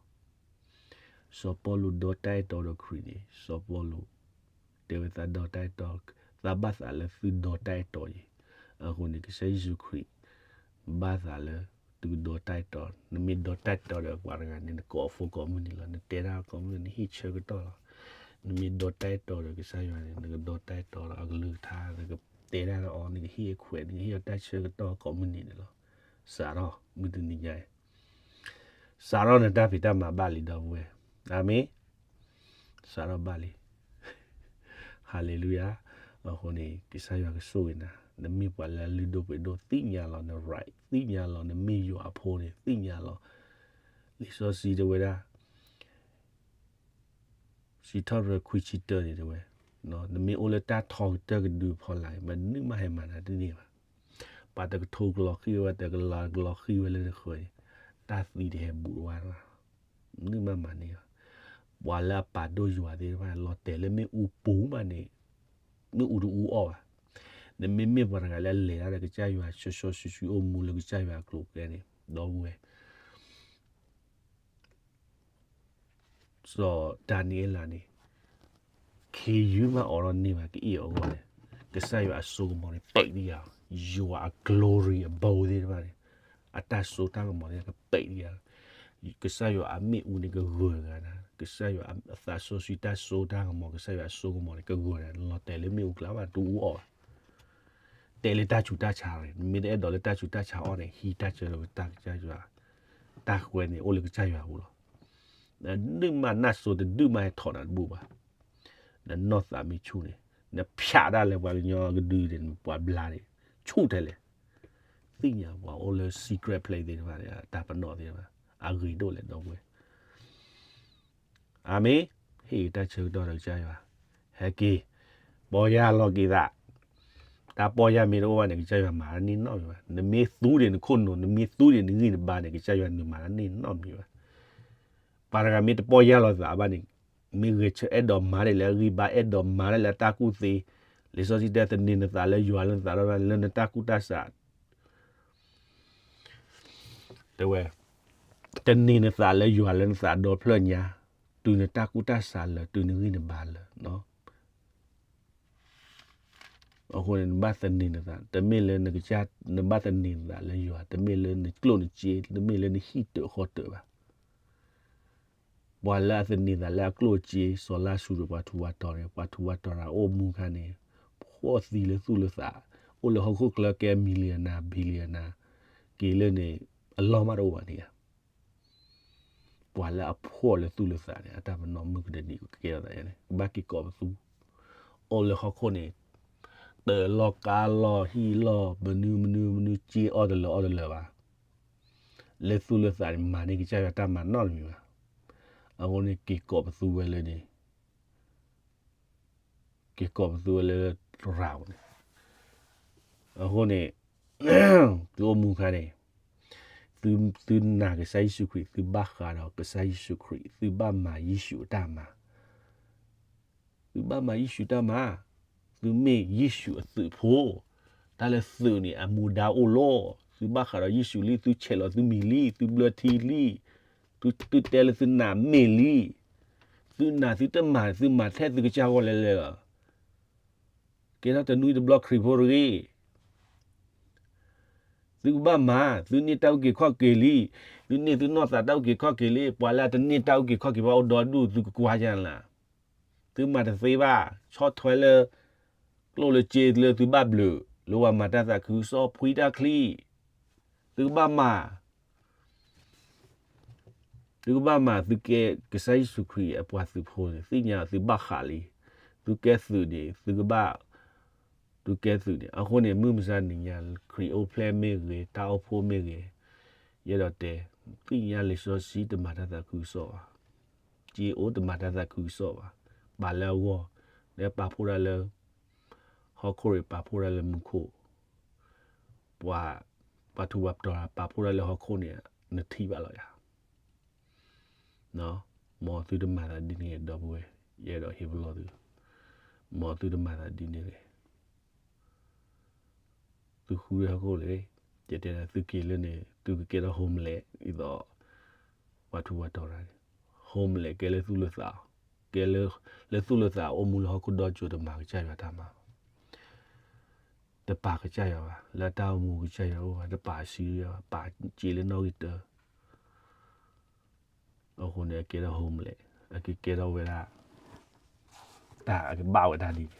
စီၤပီလူးဒီတၢ်အဲၣ်တီဒီးခရံာ်န့ၣ် စီၤပီလူး တဲဝဲသးဒီတၢ်အဲၣ်တီ, သးဘၣ်သးလၢသုဒီတၢ်အဲၣ်တီအံၤ, အဃိန့ၣ် ကစၢ်ယ့ၣ်ၡူးခရံာ် ဘၣ်သးလၢ သုကဒီတၢ်အဲၣ်တီ, နမ့ၢ်ဒီတၢ်အဲၣ်တီဒီးပှၤတဂၤန့ၣ် နကိးအဖိကိးမုၢ်နံၤလီၤ, နတဲတၢ်ကိးမုၢ်နံၤ နဟ့ၣ်ဆၢကတီၢ်လီၤ. နမ့ၢ်ဒီတၢ်အဲၣ်တီဒီးကစၢ်ယွၤန့ၣ် နကဒီတၢ်အဲၣ်တီလီၤအကလုၢ်ကထါ, နကတဲတၢ်လၢအီၤ, နကဟ့ၣ်အခွဲး, နကဟ့ၣ်အီၤတၢ်ဆၢကတီၢ်ကိးမုၢ်နံၤန့ၣ်လီၤ. စးထီၣ်မုၢ်တနံၤညါအံၤ စးထီၣ်နတၢ်ဖံးတၢ်မၤဘၣ်လံဒီပုၢ်ဝဲၢ်, အၤမ့ၣ်, စးထီၣ်ဘၣ်လံ, ဟါလ့လူယၤ, အဃိန့ၣ် ကစၢ်ယွၤကဆိၣ်ဂ့ၤနၤ, နမ့ၢ်ပှၤလၢအလုၢ်ဒိၣ်ပှ့ၤဒိၣ် သ့ၣ်ညါလီၤန right, သ့ၣ်ညါလီၤ နမ့ၢ်ယွၤအဖိန့ၣ် သ့ၣ်ညါလီၤ, လံာ်စီဆှံတဲဝဲဒၣ် စံးထီၣ်ပတြၢၤခွံဆံတၢန့ၣ်တဲဝဲ, နမ့ၢ်အိၣ်လၢတၢ်ထီကတၢၢ်ကဒုအဖီလာ်န့ၣ် မနုၤမးဟဲမၤနၤတန့ၢ်ဘၣ်. ပှၤတကထိကလီၤဃံၢ်ဝဲ တကလးကလီၤဃံၢ်ဝဲလၢနဃၢၤန့ၣ် တၢ်သံတဟဲဘူးတဝါဘၣ်, မနုၤမးမၤန့ၢ်ဘၣ်. ပှၤလၢအပာ်ဒိၣ်ယွၤသ့ၣ်တဖၣ် လီၤတဲာ်လၢမ့ၣ်အူပူၤမးန့ၣ် မ့ၣ်အူတအူအီၣ်ဘၣ်. နမ့မ့ၢ်ပှၤတဂၤလၢအလဲၤတၢ်ဒီးကစၢ်ယွၤ စီစီဆှံဆှံအိၣ်မူလၢကစၢ်ယွၤအကျိၤကျဲန့ၣ် ဒီပုၢ်ဝဲၢ် စီၤဒၤနံးအ့လးန့ၣ် ခ့ယုၢ်မးအိးထီၣ်န့ၢ်ဘၣ်ကအ့ၣ်အဂီၢ်န့ၣ် ကစၢ်ယွၤအစိကမီၤန့ၣ် ပဲာ်ဒံးယၤ, ယွၤအ glory အဘိသ့ၣ်တဖၣ်န့ၣ် အတၢ်စိတၢ်ကမီၤန့ၣ် ကပဲာ်ဒံးယၤ, ကစၢ်ယွၤအမ့ၣ်အူန့ၣ် ကဂၢၤတဂၤနၤ, ကစၢ်ယွၤအသးစီဆှံတၢ်စိတၢ်ကမီၤ ကစၢ်ယွၤအစိကမီၤန့ၣ် ကဂၢၤနၤ, နလီၤတဲာ်လၢမ့ၣ်အူကျါဘၣ် တအူအီၣ်ဘၣ်. တဲလၢတၢ်ဆူးတၢ်ဆါန့ၣ် နမ့ၢ်တအဲၣ်ဒိးလၢတၢ်ဆူးတၢ်ဆါအီၣ်န့ၣ် ဟံးတၢ်ဆၢလၢတၢ်ကစၢ်ယွၤ, တၢ်ဃဲန့ၣ် အိၣ်လၢကစၢ်ယွၤအပူၤလီၤ. နဒုၣ်မးနၢ်စိၤတဒုၣ်မးဟဲထီၣ်နၤတဘူၣ်ဘၣ်. နနီၢ်သးမ့ၢ်ဆူၣ်န့ၣ် နဖျးဒၣ်လဲာ်ပှၤကညီကဒုန့ၣ် ပှၤဘျါန့ၣ် ဆူၣ်ထဲလဲၣ်. သ့ၣ်ညါပှၤအိၣ်လၢ secret place သ့ၣ်တဖၣ်န့ၣ် တၢ်ပနီၣ်သ့ၣ်တဖၣ် အဂ့ၤဒိၣ်လဲၣ်ဒီပုၢ်ဝဲၢ်. အၤမ့ၣ်, ဟ့ၣ်ဂ့ၤတၢ်ဆၢကတီၢ်ဒီးကစၢ်ယွၤ, ဟဲက့ၤ, ပီၢ်ယၢ်လီၤက့ၤသး, တၢ်ပီၢ်ယၢ်မ့ၢ်တအိၣ်ဘၣ်န့ၣ် ကစၢ်ယွၤမၤတၢ်န့ၢ်နီတမံၤဘၣ်, နမ့ၢ်သူဒံးနခိၣ်နူာ် နမ့ၢ်သူဒံးနဂံၢ်နဘါန့ၣ် ကစၢ်ယွၤနမၤတၢ်န့ၢ်နီတမံၤဘၣ်. ပှၤတဂၤမ့ၢ်တပီၢ်ယၢ်လီၤသးဘၣ်န့ၣ်, မ့ၢ်ဂဲၤဆၢထၢၣ်အဲၣ်ဒိးမၤဒ်လဲၣ်အဂံၢ်ဘါ အဲၣ်ဒိးမၤဒ်လဲၣ်အတၢ်ကူၣ်သ့, လံာ်စီဆှံတဲ တန့ၢ်နသးလၢယွၤလၢနသးဒီဖျၢၣ်ညါ လၢနတၢ်ကူၣ်တၢ်ဆး တဲဝဲ, တန့ၢ်နသးလၢယွၤလၢနသးဒီဖျၢၣ်ညါ, တုၤနတၢ်ကူၣ်တၢ်ဆးလၢာ် တုၤနဂံၢ်နဘါလၢာ်. အဃိန့ၣ် နဘၣ်သန့ၤနသး, တမ့ၢ်လၢနကစၢ်, နဘၣ်သန့ၤနသးလၢယွၤ, တမ့ၢ်လၢနကျိၣ်နစ့, တမ့ၢ်လၢနဟံၣ်တၢးဃီတၢးဘၣ်. ပှၤလၢအသန့ၤသးလၢအကျိၣ်အစ့ စီၤလါစရူးဒီးပှၤထူးပှၤတီၤန့ၣ်, ပှၤထူးပှၤတီၤတဂၤအိၣ်မူခါန့ၣ်, ဖှီၣ်သံလၢသူၣ်လၢသး, အိၣ်လၢဟီၣ်ခိၣ်ချၢကဲ millionaire billionaire က့ၤလၢန့ၣ် အလီၢ်မးတအိၣ်ဘၣ်န့ၣ်ဧါ. ပှၤလၢအဖှီၣ်လၢသူၣ်လၢသးန့ၣ် အတၢ်ပနီၣ်မုၣ်ကတနံၤကကဲထီၣ်သးန့ၣ် ကဘၣ်က့ၤကိးပသူ, အိၣ်လၢဟီၣ်ခိၣ်န့ၣ်, တၢးလီၢ်ကါလီၢ်ဟံၣ်လီၢ် မနုၤမနုၤမနုၤစ့အီၣ်တလၢာ်အီၣ်တလၢာ်ဘၣ်. လၢသူၣ်လၢသးန့ၣ် မၤန့ၢ်ကစၢ်ယွၤတၢ်မၤနီတမံၤဘၣ်. အဃိန့ၣ် က့ၤကိးပသူဝဲလၢန့ၣ် က့ၤကိးပသူဝဲလၢသရၣ်ပူၤန့ၣ်, အဃိန့ၣ် သုအိၣ်မူခါန့ၣ်, သုနာ်ကစၢ်ယ့ၣ်ၡူးခရံာ်, သုဘၣ်ဃးဒီးကစၢ်ယ့ၣ်ၡူးခရံာ်, သုဘၣ်မၤယ့ၣ်ၡူးအတၢ်မၤ, သုဘၣ်မၤယ့ၣ်ၡူးတၢ်မၤ, သုမ့ၢ်ယ့ၣ်ၡူးအသုးဖိ, တၢ်လၢသုးန့ၣ် အမူဒါအိၣ်လီၤ. သုဘၣ်ဃးဒီးယ့ၣ်ၡူးလံ, သုဆဲးလီၤသုမံၤလံ, သုဘျၢထံလံ, သုတဲလၢသုနာ်မ့ၢ်လံ, သုနာ်သုတမၤ, သုမၤထဲသုကစၢ်ဂီၢ်လဲၤလဲၤလီၤ. ကဲထီၣ်တနွံတဘျီခရံာ်ဖိတဂ့ၤ. သုကဘၣ်မၤ, သုန့ၢ်တၢ်အုၣ်က့ၤခီၣ်က့ၤလံ, သုန့ၢ်သုနီၢ်သးတၢ်အုၣ်က့ၤခီၣ်က့ၤလံ, ပှၤလၢအတန့ၢ်တၢ်အုၣ်က့ၤခီၣ်က့ၤဘၣ်အိၣ်ဒီဒူၣ် သုကကွၢ်ယါနၤ, သုမၤတသ့ဘၣ်, ဆီၣ်ထွဲလၢ ကျိၣ်လၢစ့လၢသုဘၣ်ဘျုး, လၢပှၤမၤတၢ်သးခုကစီၣ် ဖှံတၢ်ချံ, သုကဘၣ်မၤ သုကဘၣ်မၤ, သုကဲကစၢ်ယ့ၣ်ၡူးခရံာ်အပှၤသုးဖိန့ၣ် သ့ၣ်ညါသုဘၣ်ဃးလံ, သုကဲသုးန့ၣ် သုကဘၣ်, သုကဲသုးန့ၣ်, အဃိန့ၣ် မုၢ်မဆါနံၤညါ ခရံာ်အိၣ်ဖျဲၣ်မ့ၢ်ဂ့ၤ, တၢ်အိၣ်ဖှိၣ်မ့ၢ်ဂ့ၤ, ယအဲၣ်ဒိးတဲ, သ့ၣ်ညါလံာ်စီဆှံတမၤတၢ်သးခုကစီၣ်ဘၣ်, စ့အိၣ်တမၤတၢ်သးခုကစီၣ်ဘၣ်, ပာ်လၢအဂီၢ်, နပာ်ဖှိၣ်တၢ်လၢ ဟီၣ်ခိၣ်ရံၣ်ပာ်ဖှိၣ်တၢ်လၢမူခိၣ်, ပှၤ, ပှၤထူးပှၤတီၤပာ်ဖှိၣ်တၢ်လၢဟီၣ်ခိၣ်န့ၣ် နထံၣ်ဘၣ်လီၤယၤ, မ်သုတမၤသးဒ်န့ၣ်ဒီပုၢ်ဝဲၢ်, ယအဲၣ်ဒိးဟ့ၣ်ပလီၢ်သု, မ်သုတမၤသးဒ်န့ၣ်ဂ့ၤ, သုဃုဟီၣ်ခိၣ်လံ, ယတဲဒၣ်သုက့ၤလၢန့ၣ် သုကကဲထီၣ် homeless ဒ်သိး ပှၤထူးပှၤတီၤတဂၤန့ၣ်, homeless ကဲလၢသူၣ်လၢသး, ကဲလၢ, လၢသူၣ်လၢသးအိၣ်မူလၢဟီၣ်ခိၣ်ဒီကၠိတမၤကစၢ်ယွၤတၢ်မၤ, တပာ်ကစၢ်ယွၤဘၣ်, လၢတၢ်အိၣ်မူကစၢ်ယွၤအိၣ်ဘၣ်, တပာ်စံယွၤဘၣ်, ပာ်စ့လၢနီၣ်ဂံၢ်တၢ အဃိန့ၣ် အကဲထီၣ် homeless, အကကဲထီၣ်ဝဲဒၣ် တၢ်အကဘၣ်ဝဲဒၣ်ဒ်န့ၣ်,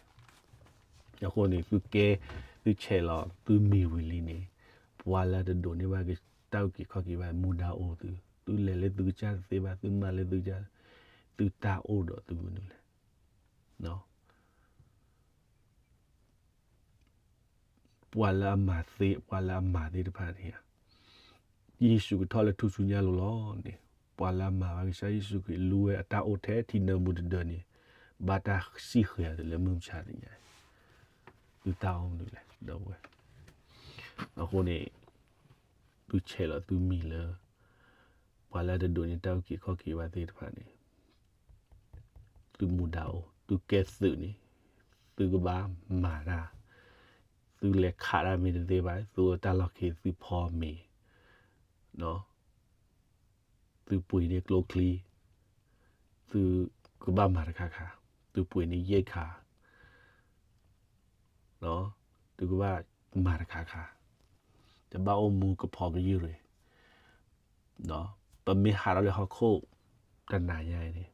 အဃိန့ၣ် သုကဲ, သုဆဲးလီၤသုမံၤဝံၤလံန့ၣ်, ပှၤလၢတဒိးန့ၢ်ဘၣ်တၢ်အုၣ်က့ၤခီၣ်က့ၤဘၣ် မူဒါအိၣ်သု, သုလဲၤလၢသုကစၢ်တသ့ဘၣ်, သုမၤလၢသုကစၢ်, သုတၢ်အိၣ်ဒီးသုမနုၤလဲၣ်. ပှၤလၢအမၤသ့, ပှၤလၢအမၤသ့ၣ်တဖၣ်န့ၣ်, ယ့ၣ်ၡူးကထီၣ်လၢထူၣ်စုညါလိၤလီၤန့ၣ်, ပှၤလၢအမၤဘၣ်ကစၢ်ယ့ၣ်ၡူးခရံာ် လူဝဲအတၢ်အိၣ်ထဲထံနၢမူတဒၢန့ၣ်, ဘၣ်တၢ်စံၣ်ဃဲၤအီၤလၢမုၢ်မဆါတနံၤညါ, သုတၢ်အိၣ်မနုၤလဲၣ် ဒီပုၢ်ဝဲၢ်. အဃိန့ၣ် သုဆဲးလီၤသုမံၤလၢ ပှၤလၢတဒိးန့ၢ်တၢ်အုၣ်က့ၤခီၣ်က့ၤဘၣ်သ့ၣ်တဖၣ်န့ၣ်, သုမူဒါအိၣ်, သုကဲသုးန့ၣ်, သုကဘၣ်မၤတၢ်, သုလဲၤခးတၢ်မ့ၢ်တသ့ဘၣ်, သုအိၣ်တၢ်လီၢ်ခံ သုဖီမ့ၤ, သုပှ့ၤန့ၢ်ကျိချံ, သုကဘၣ်မၤတခါခါ, သုပှ့ၤန့ၢ်ယဲၢ်ခါ, သုကဘၣ်မၤတခါခါ, တဘၣ်အိၣ်မူကဖီကယုၢ်ရ့ၣ် ပမ့ၢ်ဟးထီၣ်လၢဟီၣ်ခိၣ်တနၤညါအံၤန့ၣ်,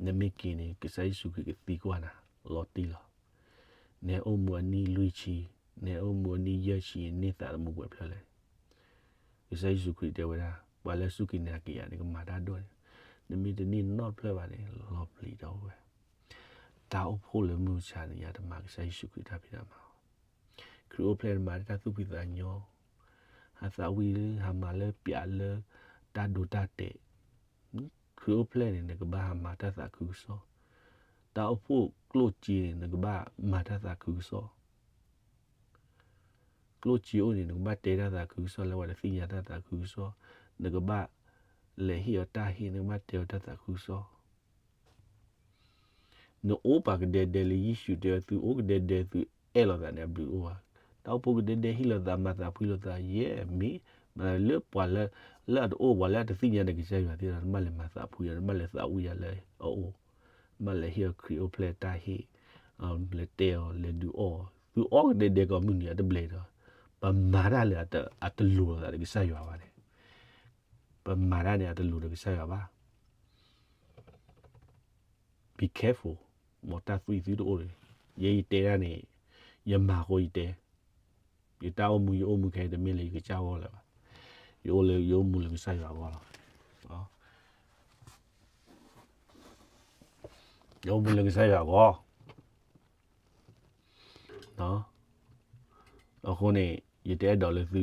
နမ့ၢ်က့ၤန့ၣ် ကစၢ်ယ့ၣ်ၡူးခရံာ်ကသံကွၢ်နၤလီၤတံၢ်လီၤ. နဟဲအိၣ်မူအနံၣ်လွံၢ်ဆံ, နဟဲအိၣ်မူအနံၣ်ယဲၢ်ဆံ န့ၢ်သးသမူပှဲၤဖျၢၣ်လဲၣ်. ကစၢ်ယ့ၣ်ၡူးခရံာ်တဲဝဲဒၣ် ပှၤလၢစူၢ်က့ၤနာ်က့ၤယၤန့ၣ် ကမၤတၢ်ဒိၣ်န့ၣ်, နမ့ၢ်တန့ၢ်နီတဖျၢၣ်ဘၣ်န့ၣ် လီၤပျံၤဒီပုၢ်ဝဲၢ်. တၢ်အိၣ်ဖှိၣ်လၢမုၢ်မဆါန့ၣ် ယတမၤကစၢ်ယ့ၣ်ၡူးခရံာ်တၢ်ဖံးတၢ်မၤဘၣ်. ခရံာ်အိၣ်ဖျဲၣ်တမၤလၢတၢ်သူၣ်ဖှံသးညီ, ဟးသးဝံၣ်လၢဟးမၤလၢပျးလၢတၢ်ဒိတၢ်တဲာ်, ခရံာ်အိၣ်ဖျဲၣ်န့ၣ် နကဘၣ်ဟးမၤတၢ်သးခုကစီၣ်, တၢ်အိၣ်ဖှိၣ်ကျိၣ်စ့န့ၣ် နကဘၣ်မၤတၢ်သးခုကစီၣ် ကျိၣ်စ့အိၣ်န့ၣ် နကဘၣ်တဲတၢ်သးခုကစီၣ်လၢပှၤတသ့ၣ်ညါတၢ်သးခုကစီၣ်, နကဘၣ်လဲၤဟ့ၣ်အီၤတၢ်ဟ့ၣ် နကဘၣ်တဲအီၤတၢ်သးခုကစီၣ်. နအိၣ်ပာ်ကဒဲဒဲလၢယ့ၣ်ၡူးတဲအီၤ သုအိၣ်ကဒဲဒဲ သုအဲၣ်လိာ်သးန့ၣ် အဘျုးအိၣ်ဘၣ်. တၢ်အိၣ်ဖှိၣ်ကဒဲဒဲ ဟ့ၣ်လိာ်သး မၤသးဖှံလိာ်သး ယဲၢ်မ့ၢ်, မ့ၢ်လၢပှၤလၢ လၢအတအိၣ် ပှၤလၢအတသ့ၣ်ညါဒီးကစၢ်ယွၤသ့ၣ်ဒီး နဘၣ်လဲၤမၤသးဖှံဒီး နဘၣ်လဲၤသးဝံၣ်ယၤလၢအအိၣ်, နဘၣ်လဲၤဟ့ၣ်အီၤခရံာ်အိၣ်ဖျဲၣ်တၢ်ဟ့ၣ်, လဲၤတဲအီၤ လဲၤဒုးအီၣ်, သုအိၣ်ကဒဲဒဲကိးမုၢ်နံၤအတဘျဲၣ်ဒီး ပမၤတၢ်လၢအတလိၤလိာ်သးဒီးကစၢ်ယွၤဘၣ်န့ၣ်, ပမၤတၢ်န့ၣ် အတလိၤဒီးကစၢ်ယွၤဘၣ်. Be careful, မ်တၢ်သွံၣ်သုတအိၣ်န့ၣ်, ယဲယတဲတၢ်န့ၣ်, ယမၤဃိယတဲ, ယတၢ်အိၣ်မူ ယအိၣ်မူခဲအံၤ တမ့ၢ်လၢယကစၢ်ဂီၢ်လၢၤဘၣ်, ယအိၣ်လၢ ယအိၣ်မူလၢကစၢ်ယွၤအဂီၢ်လီၤ. ယအိၣ်မူလၢကစၢ်ယွၤအဂီၢ် အဃိန့ၣ် ယတအဲၣ်ဒိးလၢသု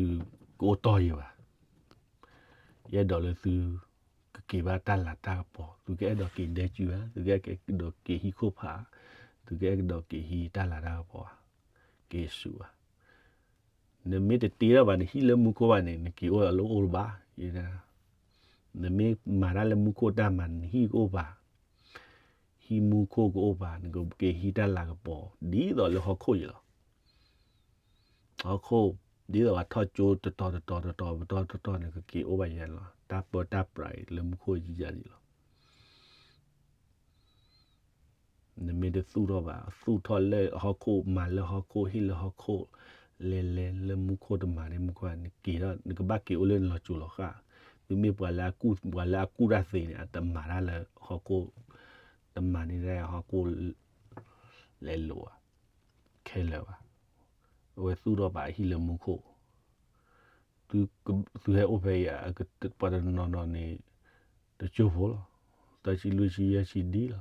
ကအိၣ်တီၢ်ယၤဘၣ်, ယအဲၣ်ဒိးလၢသု ကက့ၤဘၣ်တၢ်လၤတၢ်ကပီၤ, သုကအဲၣ်ဒိးက့ၤဒဲကုဧါ, သုကအဲၣ်ဒိးက့ၤဟံၣ်ခိၣ်ဖး, သုကအဲၣ်ဒိးက့ၤဟံးတၢ်လၤတၢ်ကပီၤဧါ, က့ၤဆူၣ်ဧါ. နမ့ၢ်တတ့ထီၣ်ဘၣ်နဟံၣ်လၢမူခိၣ်ဘၣ်န့ၣ် နက့ၤအိၣ်လၢအအိၣ်တဘၣ်, နမ့ၢ်မၤတၢ်လၢမူခိၣ်တၢ်မၤ နဟံၣ်ကအိၣ်ဘၣ်, ဟံၣ်မူခိၣ်ကအိၣ်ဘၣ်, နကက့ၤဟံးတၢ်လၤကပီၤ ဒ်သိးလၢဟီၣ်ခိၣ်အံၤလီၤ. ဟီၣ်ခိၣ် ဒ်သိးပှၤထီၣ်ကၠိတတီၤတတီၤတတီၤ ပတီၢ်တတီၤ နကက့ၤအိၣ်ဘၣ်ယၤန့ၣ်လီၤ. တၢ်ပၢတၢ်ပြးအံၤလၢမူခိၣ်ယံၤယၤန့ၣ်လီၤ. နမ့ၢ်တသူၣ်ထီၣ်ဘၣ်, သူၣ်ထီၣ်လၢဟီၣ်ခိၣ်, မၤလၢဟီၣ်ခိၣ်, ဟ့ၣ်လၢဟီၣ်ခိၣ်, လဲၤလဲၤလၢမူခိၣ်တမၤန့ၣ် မူခိၣ် နက့ၤထီၣ်, နကဘၣ်က့ၤအိၣ်လၢနလီၤစိၤလီၤဃၣ်. သုမ့ၢ်ပှၤလၢအကူၣ်, ပှၤလၢအကူၣ်တၢ်သ့န့ၣ် အတမၤတၢ်လၢဟီၣ်ခိၣ်, တမၤန့ၢ်တၢ်ဟီၣ်ခိၣ် လဲၤလိာ်ဘၣ်, ခဲလၢာ်ဘၣ်. အဝဲသူၣ်ထီၣ်ဘၣ်အဟံၣ်လၢမူခိၣ်, သုဟဲအိၣ်ဖဲအံၤ ပှၤတနီၤနီၤန့ၣ် တကၠိဖိလီၤ. သၢဆံလွံၢ်ဆံယဲၢ်ဆံဒ်လီၤ.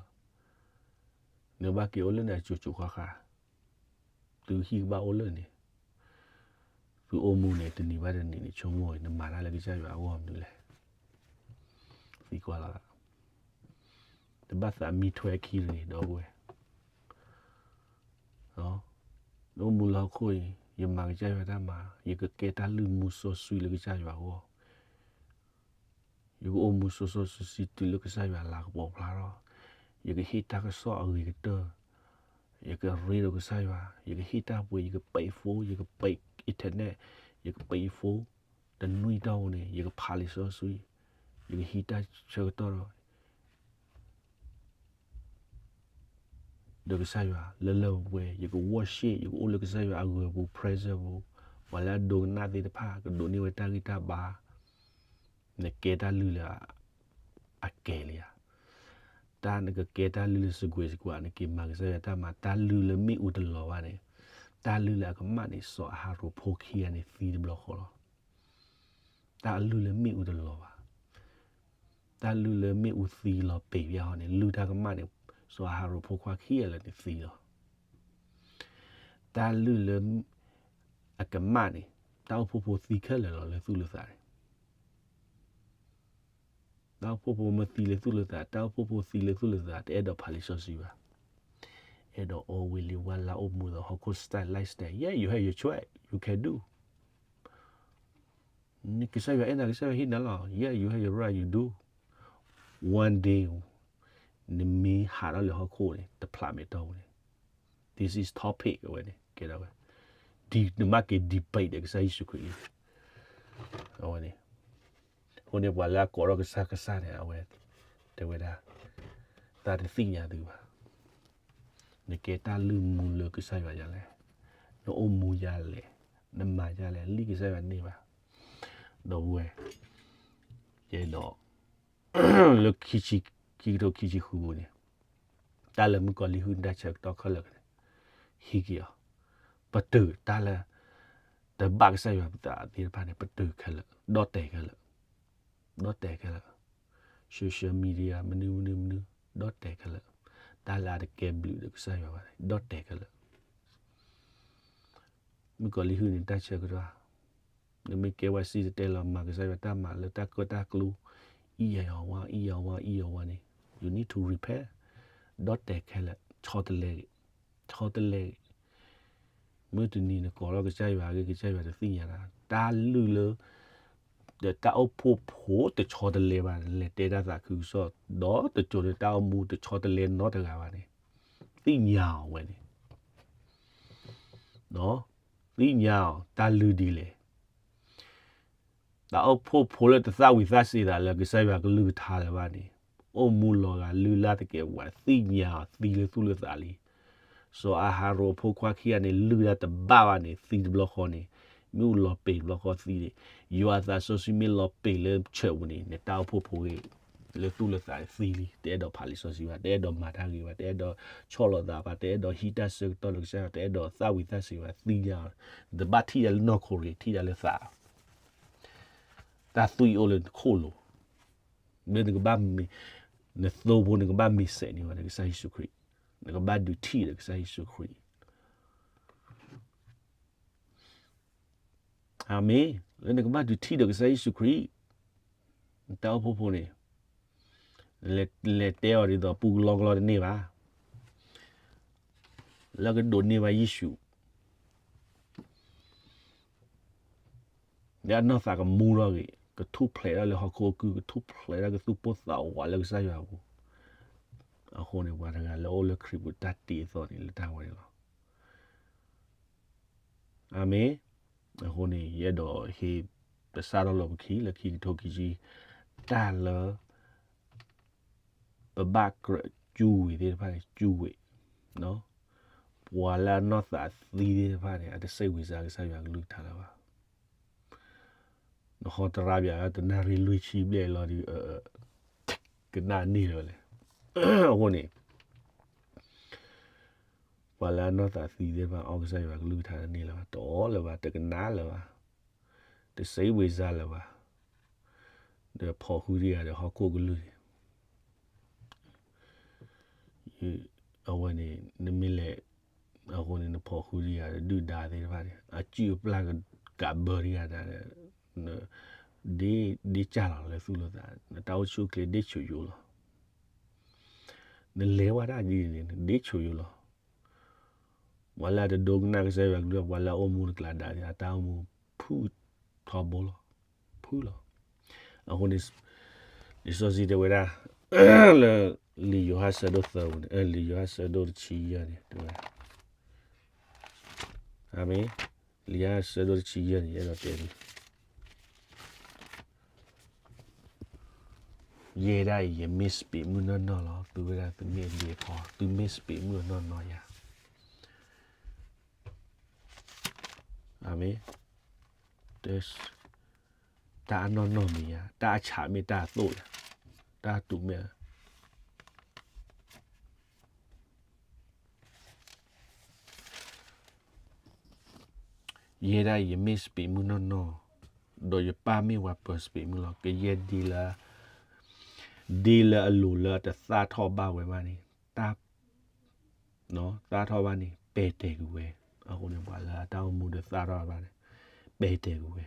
နဘၣ်က့ၤအိၣ်လၢနစိၤစိၤဃၣ်ဃၣ်, သုဟံၣ်ကဘၣ်အိၣ်လၢန့ၣ်, သုအိၣ်မူန့ၣ် တနံၤဘၣ်တနံၤန့ၣ် ဆိကမိၣ်အံၤ နမၤတၢ်လၢကစၢ်ယွၤအဂီၢ်မနုၤလဲၣ်. သံကွၢ်လီၤ, တဘၣ်သးမံထွဲခံန့ၣ် ဒီပုၢ်ဝဲၢ် နအိၣ်မူလၢဟီၣ်ခိၣ်အံၤ ယမၤကစၢ်ယွၤတၢ်မၤ, ယကကဲတၢ်လုၢ်မူစီဆှံလၢကစၢ်ယွၤအဂီၢ်, ယကအိၣ်မူစီစီဆှံဆှံတုၤလၢကစၢ်ယွၤလၤကပီၤဖျါထီၣ်, ယကဟ့ၣ်တၢ်ကစီၣ်အဂ့ၤကတၢၢ်, ယကရ့ဒီးကစၢ်ယွၤ, ယကဟ့ၣ်တၢ်ပှ့ၤ, ယကပံး phone, ယကပံး internet, ယကပံး phone, တနွံတီၢ်ပူၤန့ၣ် ယကဖးလံာ်စီဆှံ, ယကဟံးတၢ်ဆၢကတီၢ်ဒီး ဒီးကစၢ်ယွၤလၢလၢပှဲၤပှဲၤ, ယက worship, ယကအိၣ်လၢကစၢ်ယွၤအဂီၤပူၤ presence ပူၤ, ပှၤလၢအဒိကနၣ်သ့ၣ်တဖၣ် ကဒိးန့ၢ်ဝဲတၢ်ဂံၢ်တၢ်ဘါ, နကဲတၢ်လုၢ်လၢအကဲလံဧါ, တၢ်နကကဲတၢ်လုၢ်လၢစကွဲးစကွး နက့ၤမၤကစၢ်ယွၤတၢ်မၤ, တၢ်လုၢ်လၢမ့ၣ်အူတလီၤဘၣ်န့ၣ်, တၢ်လုၢ်လၢအကမၣ်န့ၣ် စီၤအၤဟရိၣ်ဖိခံဂၤန့ၣ်သံတဘျီဃီလီၤ. တၢ်လုၢ်လၢမ့ၣ်အူတလီၤဘၣ်, တၢ်လုၢ်လၢမ့ၣ်အူသံလီၤပံာ်ဖဲဟီန့ၣ် လုၢ်တၢ်ကမၣ်န့ၣ် စီၤအၤဟရိၣ်ဖိခွါခံဂၤလၢာ်န့ၣ်သံလီၤ. တၢ်လုၢ်လၢအကမၣ်န့ၣ် တၢ်အိၣ်ဖှိၣ်ဖိသံခဲလၢာ်လီၤလၢသူၣ်လၢသးန့ၣ် တၢ်အိၣ်ဖှိၣ်ဖိမ့ၢ်သံလၢသူၣ်လၢသး, တၢ်အိၣ်ဖှိၣ်ဖိသံလၢသူၣ်လၢသး တအဲၣ်ဒိးဖးလံာ်စီဆှံဘၣ်. အဲၣ်ဒိးအီဝံၤလံဝဲလၢအိၣ်မူဒီးဟီၣ်ခိၣ် style lifestyle, yeah, you have your choice, you can do. ကစၢ်ယွၤအဲၣ်နၤ ကစၢ်ယွၤဟ့ၣ်နၤလီၤ, yeah, you have your right, you do. One day နမ့ၢ်ဟးထီၣ်လၢဟီၣ်ခိၣ်န့ၣ် တဖျးမဲာ်တီၢ်ပူၤန့ၣ်, this is topic အဝဲန့ၣ် ကဲဒၣ်ဝဲ, နဘၣ်က့ၤ debate ဒီးကစၢ်ယ့ၣ်ၡူးခရံာ်အံၤ, အဝဲန့ၣ်, အဃိန့ၣ်ပှၤလၢအကိးထီၣ်ကစၢ်ကစၢ်န့ၣ် အဝဲတဲဝဲဒၣ်, သးတသ့ၣ်ညါသုဘၣ်. နကဲတၢ်လုၢ်မူလၢကစၢ်ယွၤဒ်လဲၣ်, နအိၣ်မူဒ်လဲၣ်, နမၤဒ်လဲၣ်, လံာ်ကစၢ်ယွၤန့ၢ်ဘၣ်. ဒီပုၢ်ဝဲၢ်, ယအဲၣ်ဒိး လၢခံကထိခံဆံဃုပူၤန့ၣ်, တၢ်လၢမုၣ်ကီၤလံၢ်ဟုၣ်န့ၢ်တၢ်ဆၢကတီၢ်ခဲလၢာ်န့ၣ်, ဟံးက့ၤအီၤ, ပတုာ်တၢ်လၢ တဘၣ်ကစၢ်ယွၤပသးသ့ၣ်တဖၣ်န့ၣ် ပတုာ်ခဲလၢာ်, ဒီၣ်တဲာ်ခဲလၢာ်, ဒီၣ်တဲာ်ခဲလၢာ်, social media မနုၤမနုၤမနုၤ, ဒီၣ်တဲာ်ခဲလၢာ်, တၢ်လၢအတကဲဘျုးဒီးကစၢ်ယွၤဘၣ်န့ၣ် ဒီၣ်တဲာ်ခဲလၢာ်. မုၣ်ကီၤလံၢ်ဟုၣ်န့ၢ်တၢ်ဆၢကတီၢ်, နမ့ၢ်ကဲဝဲစံၣ်တဲၤတဲလီၤ မၤကစၢ်ယွၤတၢ်မၤလၢတၢ်ကၢၣ်တၢ်ကျူ, အံၤယဝါ အံၤယဝါ အံၤယဝါန့ၣ် you need to repent. ဒီးတဲခဲလၢာ် ဆီတလဲဂ့ၤ, ဆီတလဲဂ့ၤ. မုၢ်တနံၤနကိးထီၣ်ကစၢ်ယွၤဂ့ၤ ကစၢ်ယွၤတသ့ၣ်ညါတၢ်, တၢ်လုၢ်လၢ ဒီးတၢ်အိၣ်ဖှိၣ်ဖိတဆီတလဲဘၣ်န့ၣ် လဲၤတဲတၢ်သးခုကစီၣ်, ဒီးတစိၤန့ၣ်တၢ်အိၣ်မူတဆီတလဲနီတဂၤဘၣ်န့ၣ် သ့ၣ်ညါအီၤဝဲန့ၣ်, သ့ၣ်ညါအီၤ တၢ်လုၢ်ဒ်လဲၣ်. တၢ်အိၣ်ဖှိၣ်ဖိလၢတသၣ်ဝံၤသၣ်စ့ၤသးလၢကစၢ်ယွၤကလုၢ်ကထါလၢၤဘၣ်န့ၣ်, အိၣ်မူလီၤဂာ်လုၢ်လၢ်သကဲးပဝး သ့ၣ်ညါအီၤသံလၢသူၣ်လၢသးလံ. စီၤအၤဟရိၣ်အဖိခွါခံဂၤန့ၣ် လုၢ်တၢ်တဘၣ်ဘၣ်န့ၣ် သံတဘျီဃီန့ၣ် မ့ၣ်အူလီၤပ့ၤတဘျီဃီသံန့ၣ်, ယွၤအသးစီဆှံမ့ၢ်လီၤပ့ၤလၢဆၢးပူၤန့ၣ် နတၢ်အိၣ်ဖှိၣ်ဖိဂ့ၤ လၢသူၣ်လၢသးသံလံ. တအဲၣ်ဒိးဖးလံာ်စီဆှံဘၣ်, တအဲၣ်ဒိးမၤတၢ်ဂ့ၤဘၣ်, တအဲၣ်ဒိးဆီၣ်လီၤသးဘၣ်, တအဲၣ်ဒိးဟံးတၢ်ဆၢကတီၢ်လၢကစၢ်ယွၤ, တအဲၣ်ဒိးသၣ်ဝံၤသၣ်စ့ၤဘၣ်, သ့ၣ်ညါအီၤ, နတဘၣ်ထံၣ်တၢ်လၢနီၢ်ခိရံၣ်, ထံၣ်တၢ်လၢသး တၢ်သွံၣ်အိၣ်လၢနခိၣ်လိၤ, လၢနကဘၣ်မ့ၢ်, နသိဖိနကဘၣ်မ့ၢ်စဲးန့ၢ်ဝဲဒီးကစၢ်ယ့ၣ်ၡူးခရံာ်, နကဘၣ်ဒုးထံၣ်ဒီးကစၢ်ယ့ၣ်ၡူးခရံာ်. အၤမ့ၣ်, လၢနကဘၣ်ဒုးထံၣ်ဒီးကစၢ်ယ့ၣ်ၡူးခရံာ်, နတၢ်အိၣ်ဖှိၣ်ဖိန့ၣ် လဲၤတဲအီၤဒ်သိးပူကလီကလီတန့ၢ်ဘၣ်. လၢကဒိးန့ၢ်ဘၣ်ယ့ၣ်ၡူး, လၢအနီၢ်သးကမူထီၣ်ဂ့ၤ, ကထူၣ်ဖျဲးထီၣ်လၢဟီၣ်ခိၣ်အကုၢ်, ကထူၣ်ဖျဲးထီၣ်ကသူၣ်ပိၢ်သးဝးလၢကစၢ်ယွၤအပူၤ, အဃိန့ၣ် ပှၤတဂၤလၢအိၣ်လၢခရံာ်ပူၤတၢ်တ့အသီန့ၣ် လၢတၢ်ဝဲန့ၣ်လီၤ. အၤမ့ၣ်. အဃိန့ၣ် ယအဲၣ်ဒိးဟ့ၣ်ပစးထီၣ်လီၤပခံ လၢခံကထိခံဆံ, တၢ်လၢ ပဘၣ်ကြၢးစူးဝံၤသ့ၣ်တဖၣ်န့ၣ် စူးဝံၤ, ပှၤလၢအနီၢ်သးသံသ့ၣ်တဖၣ်န့ၣ် အတစံးဝံၤစါကစၢ်ယွၤကလုၢ်ကထါလၢၤဘၣ်. နဟီတရါပၠးတနၣ်ရံၣ်လွံၢ်ဆံဘျဲၣ်လီၤဒီး ကနၣ်န့ၢ်လၢၤလဲၣ်. အဃိန့ၣ် ပှၤလၢအနီၢ်သးသံသ့ၣ်တဖၣ် အီၣ်ကစၢ်ယွၤကလုၢ်ကထါတန့ၢ်လၢၤဘၣ်, တအီၣ်လၢၤဘၣ်, တကနၣ်လၢၤဘၣ်, တစံးဝံၤစါလၢၤဘၣ်, ဒီးဖီၣ်ဃုာ်တဂၤဒီးဟီၣ်ခိၣ်ကလုၢ်န့ၣ် အဝဲန့ၣ် နမ့ၢ်လဲၤ, အဃိန့ၣ် နဖီၣ်ဃုာ်တဂၤဒီးဒုၣ်ဒါသ့ၣ်တဖၣ်န့ၣ် အစုၣ်အပျၢ်ကဘၢတဂၤဒီး ဒ့, ဒ့စၢ်လီၤလၢသူၣ်လၢသး, နတၢ်အိၣ်ဆူၣ်အိၣ်ချ့ဒ့ဆိးယိလီၤ. နလဲၤဝဲဒၣ်ဒ်န့ၣ် နဒ့ဆိးယိလီၤ. ပှၤလၢအတဒိကနၣ်ကစၢ်ယွၤကလုၢ်, ပှၤလၢအအိၣ်မူတကျးဒၣ်န့ၣ် အတၢ်အိၣ်မူဖုၣ်ထီဘိလီၤ, ဖုၣ်လီၤ. အဃိန့ၣ် လံာ်စီဆှံတဲဝဲဒၣ် လၢ လံာ်ယိၤဟၣ်ဆၢဒိၣ်သၢပူၤန့ၣ်, လံာ်ယိၤဟၣ်ဆၢဒိၣ်တဆံယဲၢ်န့ၣ် တဲဝဲ, အၤမ့ၣ်, လံာ်ယိၤဟၣ်ဆၢဒိၣ်တဆံယဲၢ်န့ၣ် အဲၣ်ဒိးတဲဒ် ယဲဒၣ်အံၤ ယမ့ၢ်စပံးမုၢ်နီၢ်နီၢ်လီၤ. သုဝဲဒၣ်သုမ့ၢ်အဒ့ဖီ, သုမ့ၢ်စပံးမုၢ်အနီၢ်နီၢ်ယၤ, အၤမ့ၣ်, တၢ်အနီၢ်နီၢ်မ့ၢ်ယၤ, တၢ်အဆးမ့ၢ်တၢ်အသိၣ်ယၤ, တၢ်တူာ်မ့ၢ် ယဲဒၣ်အံၤ ယမ့ၢ်စပံးမုၢ်နီၢ်နီၢ်, ဒီးယပၢ်မ့ၢ်ပှၤပၢၤစပံးမုၢ်လီၤ. ကယဲၢ်ဒ်လၢ, ဒ်လၢအလိၤလၢအတသၣ်ထီၣ်ဘၣ်ဝဲဘၣ်န့ၣ်, တၢ်, သၣ်ထီၣ်ဘၣ်န့ၣ် ပဲာ်တဲာ်ကွံာ်ဝဲ. အဃိန့ၣ် ပှၤလၢအတၢ်အိၣ်မူတသၣ်ထီၣ်ဘၣ်န့ၣ် ပဲာ်တဲာ်ကွံာ်ဝဲ.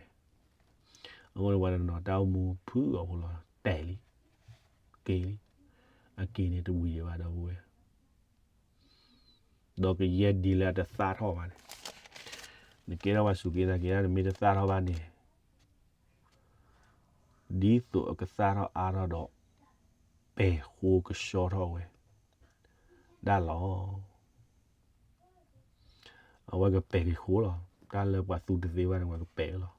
အဃိန့ၣ် ပှၤတနီၤတၢ်အိၣ်မူဖုၣ်အီၤဖိလီၤ, တဲာ်လံ, က့ၤလံ, အက့ၤန့ၣ်တဝံၤဒံးဘၣ်ဒီပုၢ်ဝဲၢ် ဒီးကယဲၢ်ဒ်လၢအတသၣ်ထီၣ်ဘၣ်န့ၣ်, နကဲထီၣ်ပှၤစူၢ်က့ၤနာ်က့ၤ နမ့ၢ်တသၣ်ထီၣ်ဘၣ်န့ၣ်, ဒ်သိးအကသၣ်ထီၣ်အါထီၣ်ဒီး ပဲာ်ဃိကဆှီထီၣ်ဝဲဒၣ်လီၤ. အဝဲကပဲာ်က့ၤဃိလီၤ. တၢ်လၢပှၤသူတသ့ဘၣ်န့ၣ် ပှၤကပဲာ်လီၤ.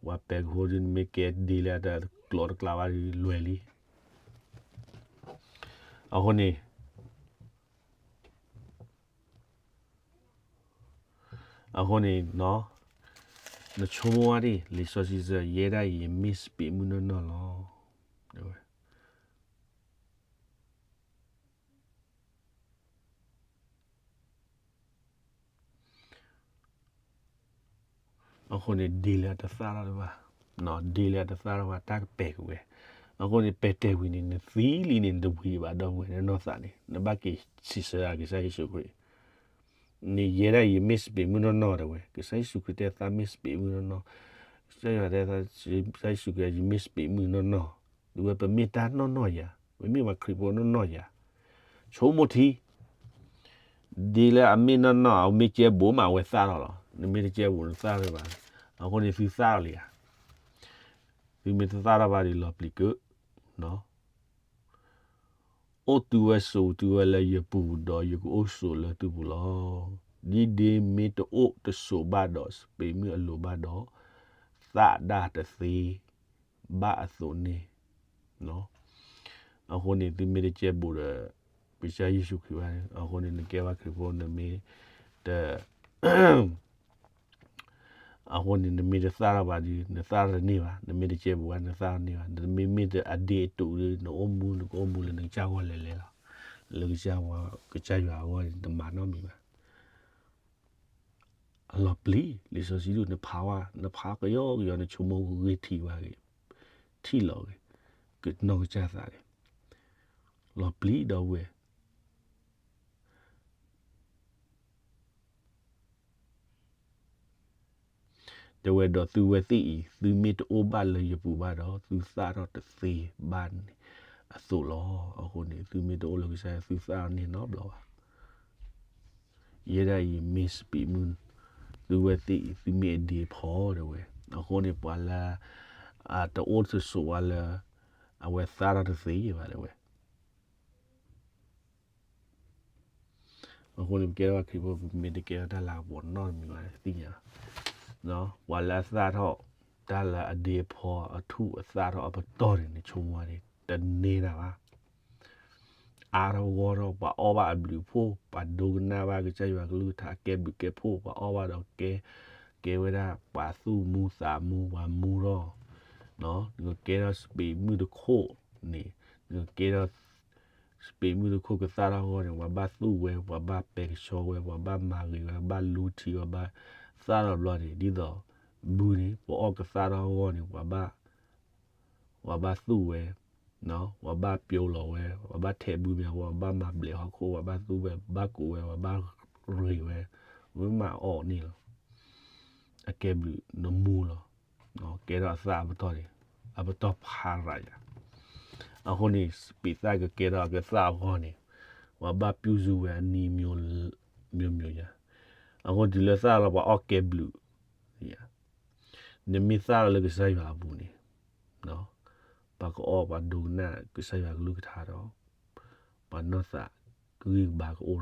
ပှၤပဲာ်က့ၤဃိဒ်နမ့ၢ်ကဲဒ်လၢအတကျိးတကျါဘၣ်ဒီးလွဲၢ်လံ. အဃိန့ၣ် အဃိန့ၣ်, နဆိကမိၣ်ဝဲဒၣ် လံာ်စီဆှံစၢၤ ယဲဒၣ်အံၤ ယမ့ၢ်စပံးမုၢ်နီၢ်နီၢ်လီၤ. အဃိန့ၣ် ဒ်လၢအတသၣ်ထီၣ်ဘၣ်, ဒ်လၢအတသၣ်ထီၣ်ဘၣ် တၢ်ကပဲာ်က့ၤဝဲ. အဃိန့ၣ် ပဲာ်တဲာ်ကွံာ်န့ၣ် နသံလံန့ၣ် နတဝံၤဘၣ်ဒီပုၢ်ဝဲၢ် နနီၢ်သးန့ၣ် နဘၣ်က့ၤစံးဆၢကစၢ်ယ့ၣ်ၡူးခရံာ် န့ၣ် ယဲဒၣ်အံၤ ယမ့ၢ်စပံးမုၢ်နီၢ်နီၢ်တဲဝဲ, ကစၢ်ယ့ၣ်ၡူးခရံာ်တဲသးမ့ၢ်စပံးမုၢ်နီၢ်နီၢ်, ကစၢ်ယွၤတဲ, ကစၢ်ယ့ၣ်ၡူးခရံာ် ယမ့ၢ်စပံးမုၢ်နီၢ်နီၢ်, သုဝဲပမ့ၢ်တၢ်နီၢ်နီၢ်ယၤ, ပမ့ၢ်ပှၤခရံာ်ဖိနီၢ်နီၢ်ယၤ, ဆိကမိၣ်ထံ ဒ်လၢအမ့ၢ်နီၢ်နီၢ် အမ့ၢ်ကဲဘူးမး အဝဲသၣ်ထီၣ်လီၤ. နမ့ၢ်တကဲဘူး နသၣ်ထီၣ်ဘၣ်. အဃိန့ၣ်သုသၣ်ထီၣ်လံဧါ. သုမ့ၢ်တသၣ်ထီၣ်ဘၣ်ဒီး လီၤပျံၤကၢ, အိၣ်သုဝဲဆိးသုဝဲလၢယပူၤဒီး ယကအိၣ်ဆိးလၢသုပူၤလီၤ. ဒ်ဒ့မ့ၢ်တအိၣ်တဆိးဘၣ်ဒီး စပံးမုၢ်အလိၤဘၣ်ဒီး, သၣ်ဒၣ်တသ့ဘၣ်အသိးန့ၣ် အဃိန့ၣ် သုမ့ၢ်တကဲဘူးဒီး ကစၢ်ယ့ၣ်ၡူးခရံာ်ဘၣ်န့ၣ်, အဃိန့ၣ် နကဲဘၣ်ခရံာ်ဖိ နမ့ၢ်တ, အဃိန့ၣ် နမ့ၢ်တသၣ်ထီၣ်ဘၣ်ဒီး နသၣ်တန့ၢ်ဘၣ်, နမ့ၢ်တကဲဘူးဘၣ် နသၣ်တန့ၢ်ဘၣ်, နမ့မ့ၢ်အဒ့အတူးဒီး နအိၣ်မူ နကအိၣ်မူလၢနကစၢ်ဂီၢ်လဲၤလဲၤလီၤ. လၢကစၢ်, ကစၢ်ယွၤအဂီၢ်န့ၣ် တမၤနီတမံၤဘၣ်. အလီၤပျံၤ, လံာ်စီဆှံဒိၣ် နဖးဝဲ, နဖးကယီကယီ နဆိကမိၣ်ဂ့ၤထံၣ်ဝဲဂ့ၤ, ထံၣ်လီၤဂ့ၤ, ကနီၢ်ကစၢ်သးဂ့ၤ, လီၤပျံၤဒီပုၢ်ဝဲၢ် တဲဝဲဒီးသုဝဲသ့ၣ်အံၤ သုမ့ၢ်တအိၣ်ဘၣ်လၢယပူၤဘၣ်ဒီး သုသၣ်ထီၣ်တသ့ဘၣ်န့ၣ်အသိးလီၤ. အဃိန့ၣ် သုမ့ၢ်တအိၣ်လၢကစၢ်ယွၤ သုသၣ်ထီၣ်န့ၢ်နီတဘျီဘၣ်. ယဲဒၣ်အံၤမ့ၢ်စပံးမုၢ်, သုဝဲသ့ၣ်အံၤ သုမ့ၢ်အဒ့အဖီတဲဝဲ. အဃိန့ၣ် ပှၤလၢ အတအိၣ်တဆိးဘၣ်လၢ အဝဲသၣ်ထီၣ်တသ့ဘၣ်တဲဝဲ. အဃိန့ၣ် ပကဲထီၣ်ဘၣ်ခရံာ်ဖိ ပမ့ၢ်တကဲထီၣ်တၢ်လၤကပီၤနီတမံၤဘၣ်န့ၣ် သ့ၣ်ညါ, ပှၤလၢအသၣ်ထီၣ် တၢ်လၢအဒ့အဖီအထူၣ်အသၣ်ထီၣ်အပတီၢ်န့ၣ် နဆိကမိၣ်န့ၣ် တန့ၢ်တၢ်ဘၣ်. အါထီၣ်ဂီၢ်ထီၣ် ပှၤအီၣ်ဘၣ်အဘျုးအဖှိၣ်, ပှၤဒိကနၣ်ဘၣ်ကစၢ်ယွၤကလုၢ်ကထါ ကဲဘျုးကဲဖှိၣ်, ပှၤအီၣ်ဘၣ်ဒီးကဲ, ကဲဝဲဒၣ်ပှၤသူၣ်မူသးမူ ပှၤမူထီၣ်, နကကဲထီၣ်စပံးမုၢ်တခိၣ်န့ၣ်, နကကဲထီၣ် စပံးမုၢ်တခိၣ်ကသၣ်ထီၣ်အဂီၢ်န့ၣ် ပှၤဘၣ်သူၣ်ဝဲ, ပှၤဘၣ်ပဲကဆှီဝဲ, ပှၤဘၣ်မၤဂ့ၤဝဲ, ပှၤဘၣ်လူထံ, ပှၤဘၣ်သၣ်ထီၣ်ဘျီန့ၣ် ဒ်သိး ဘုန့ၣ် ပအီၣ်ကသၣ်ထီၣ်အဂီၢ်န့ၣ် ပှၤဘၣ်သူၣ်ဝဲ, ပှၤဘၣ်ပျိလီၤဝဲ, ပှၤဘၣ်ထဲးဘုမ့ၤဝဲ, ပှၤဘၣ်မၤဘျဲးဟီၣ်ခိၣ်, ပှၤဘၣ်သူၣ်ဝဲ, ပှၤဘၣ်ကူးဝဲ, ပှၤဘၣ်ရ့ၤဝဲ, ပမ့ၢ်မၤအီၤန့ၣ်လီၤ. အကဲဘျုးနမူလီၤ. ကဲထီၣ်အသၣ်အပတီၢ်န့ၣ်, အပတီၢ်ဖးရၤယၤ. အဃိန့ၣ် စပံးသၣ်ကကဲထီၣ်အကသၣ်အဂီၢ်န့ၣ် ပှၤဘၣ်ပျူၢ်စုဝဲအနံၤ မျိုးမျိုးညါ. အဃိတုၤလၢသၣ်လီၤ ပှၤအီၣ်ကဲဘျုး, နမ့ၢ်သၣ်လီၤလၢကစၢ်ယွၤအပူၤန့ၣ်, ပှၤကအီၣ်ပှၤဒိကနၣ်ကစၢ်ယွၤကလုၢ်ကထါဒီး ပှၤနီၢ်သးကဂံၢ်ကဘါကအိၣ်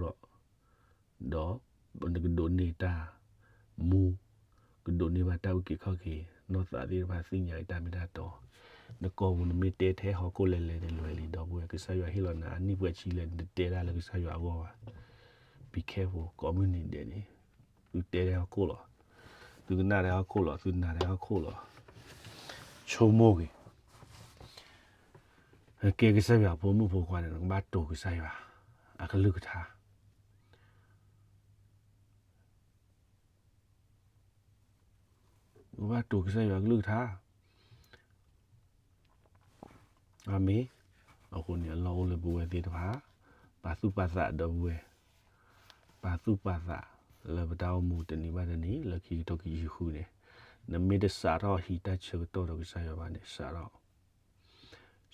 ဒီး ဒီးနကဒိးန့ၢ်တၢ်မူ, ကဒိးန့ၢ်ဘၣ်တၢ်အုၣ်က့ၤခီၣ်က့ၤ, နီၢ်သးသ့ၣ်တဖၣ်သ့ၣ်ညါအံၤတၢ်မ့ၢ်တၢ်တီ. နကိာ်ပူၤနမ့ၢ်တဲထဲဟီၣ်ခိၣ်လဲၤလဲၤန့ၣ် လွဲလံ ဒီပုၢ်ဝဲၢ်, ကစၢ်ယွၤဟ့ၣ်လီၤနၤအနံၣ်ပှဲၤဆံလဲၣ် နတတဲတၢ်လၢကစၢ်ယွၤအဂီၢ်ဘၣ်. Be careful, ကိးမုၢ်နံၤဒဲးန့ၣ် သုတဲထဲဟီၣ်ခိၣ်လီၤ, သုကနၣ်ထဲဟီၣ်ခိၣ်လီၤ, သုနာ်ထဲဟီၣ်ခိၣ်လီၤ. ဆိကမိၣ်ဂ့ၤ, နကဲကစၢ်ယွၤအဖိမုၣ်ဖိခွါန့ၣ် နကဘၣ်တိၤကစၢ်ယွၤအကလုၢ်ကထါ. နကဘၣ်တိၤကစၢ်ယွၤအကလုၢ်ကထါ. အၤမ့ၣ်. အဃိန့ၣ် အလီၢ်အိၣ်လၢပဝဲသ့ၣ်တဖၣ် ပာ်သူၣ်ပာ်သး ဒီပုၢ်ဝဲၢ်, ပာ်သူၣ်ပာ်သးလၢပတၢ်အိၣ်မူတနံၤဘၣ်တနံၤ လၢခံကထိခံဆံဃုန့ၣ်, နမ့ၢ်တစးထီၣ်ဟံးတၢ်ဆၢကတီၢ်ဒီးကစၢ်ယွၤဘၣ်န့ၣ် စးထီၣ်,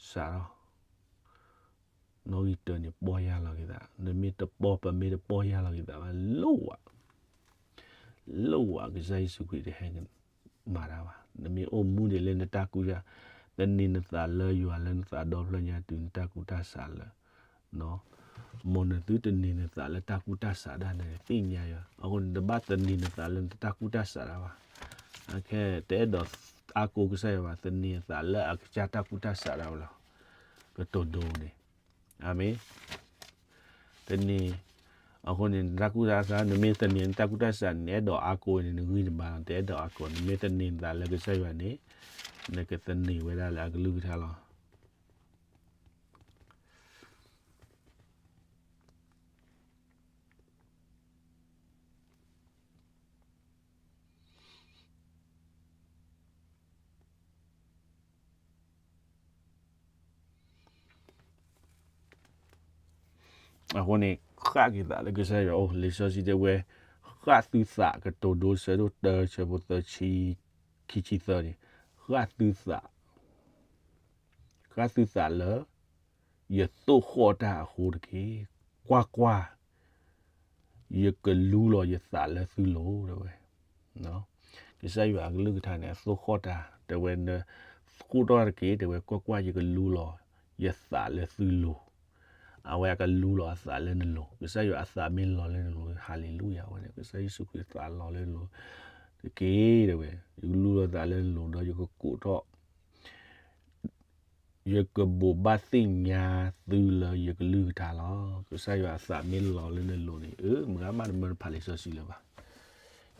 စးထီၣ် နီၣ်ဂံၢ်တၢန့ၣ် ပီၢ်ယၢ်လီၤက့ၤသး, နမ့ၢ်တပီၢ် ပမ့ၢ်တပီၢ်ယၢ်လီၤက့ၤသးဘၣ် လိၣ်ဝဲ, လိၣ်ဝဲ ကစၢ်ယ့ၣ်ၡူးခရံာ်တဟဲမၤတၢ်ဘၣ်. နမ့ၢ်အိၣ်မူဒံးလၢနတၢ်ကူၣ်တၢ်, သန့ၤနသးလၢယွၤလၢနသးဒီဖျၢၣ်ညါတုၤနတၢ်ကူၣ်တၢ်ဆးလၢ မ်နသုတန့ၤနသးလၢတၢ်ကူၣ်တၢ်ဆးဒၣ်န့ၣ် သ့ၣ်ညါယွၤ, အဃိန့ၣ် တဘၣ်သန့ၤနသးလၢနတၢ်ကူၣ်တၢ်ဆးဒၣ်ဘၣ်. အခဲ တအဲၣ်ဒိးအါကိးကစၢ်ယွၤဘၣ်, သန့ၤအသးလၢအကစၢ်တၢ်ကူၣ်တၢ်ဆးဒၣ်ဝဲလီၤ. ကတိၤဒိန့ၣ်, အၤမ့ၣ်. သန့ၤ, အဃိန့ၣ် နတၢ်ကူၣ်တၢ်ဆး နမ့ၢ်သန့ၤနတၢ်ကူၣ်တၢ်ဆးန့ၣ် နအဲၣ်ဒိးအါကိးန့ၣ် နဂံၢ်နဘါလီၤ, တအဲၣ်ဒိးအါကိး, နမ့ၢ်သန့ၤနသးလၢကစၢ်ယွၤန့ၣ် နကသန့ၤဝဲဒၣ်လၢအကလုၢ်ကထါလီၤ. အဃိန့ၣ် ဃၣ်က့ၤသးလၢကစၢ်ယွၤအအိၣ်, လံာ်စီဆှံတဲဝဲ, ဃၣ်သုသး, ကတိၤဒိ ဆၢဒိၣ်တၢ ဆၢဖိသၢဆံ ခံဆံသၢန့ၣ်, ဃၣ်သုသး ဃၣ်သုသးလၢ ယသိၣ်ဃီၣ်တၢ်အဃိတက့ၢ်. ကွၢ်ကွၢ်, ယကလူလီၤယသးလၢသုလိၤ တဲဝဲ. ကစၢ်ယွၤအကလုၢ်ကထါန့ၣ် အသိၣ်ဃီၣ်တၢ် တဲဝဲ, နဃိၣ်ထီၣ်တက့ၢ် တဲဝဲ, ကွၢ်ကွၢ်, ယကလူလီၤယသးလၢသုလိၤ. အဝဲအကလူလီၤအသးလၢနလိၤ, ကစၢ်ယွၤအသးမ့ၢ်လီၤလၢနလိၤ, ဟၤလ့လူယၤ, အဝဲန့ၣ် ကစၢ်ယ့ၣ်ၡူးခရံာ်သးလီၤလၢနလိၤတက့ၢ် တဲဝဲ, ယကလူလီၤသးလၢနလိၤ ဒီးယကကိးထီၣ် ယကဘိးဘၣ်သ့ၣ်ညါသုလၢယကလုၢ်ကထါလီၤ. ကစၢ်ယွၤအသးမ့ၢ်လီၤလၢနလိၤန့ၣ်, အၢ မုၢ်ဂၤမး တမၢနဖးလံာ်စီဆှံလၢၤဘၣ်.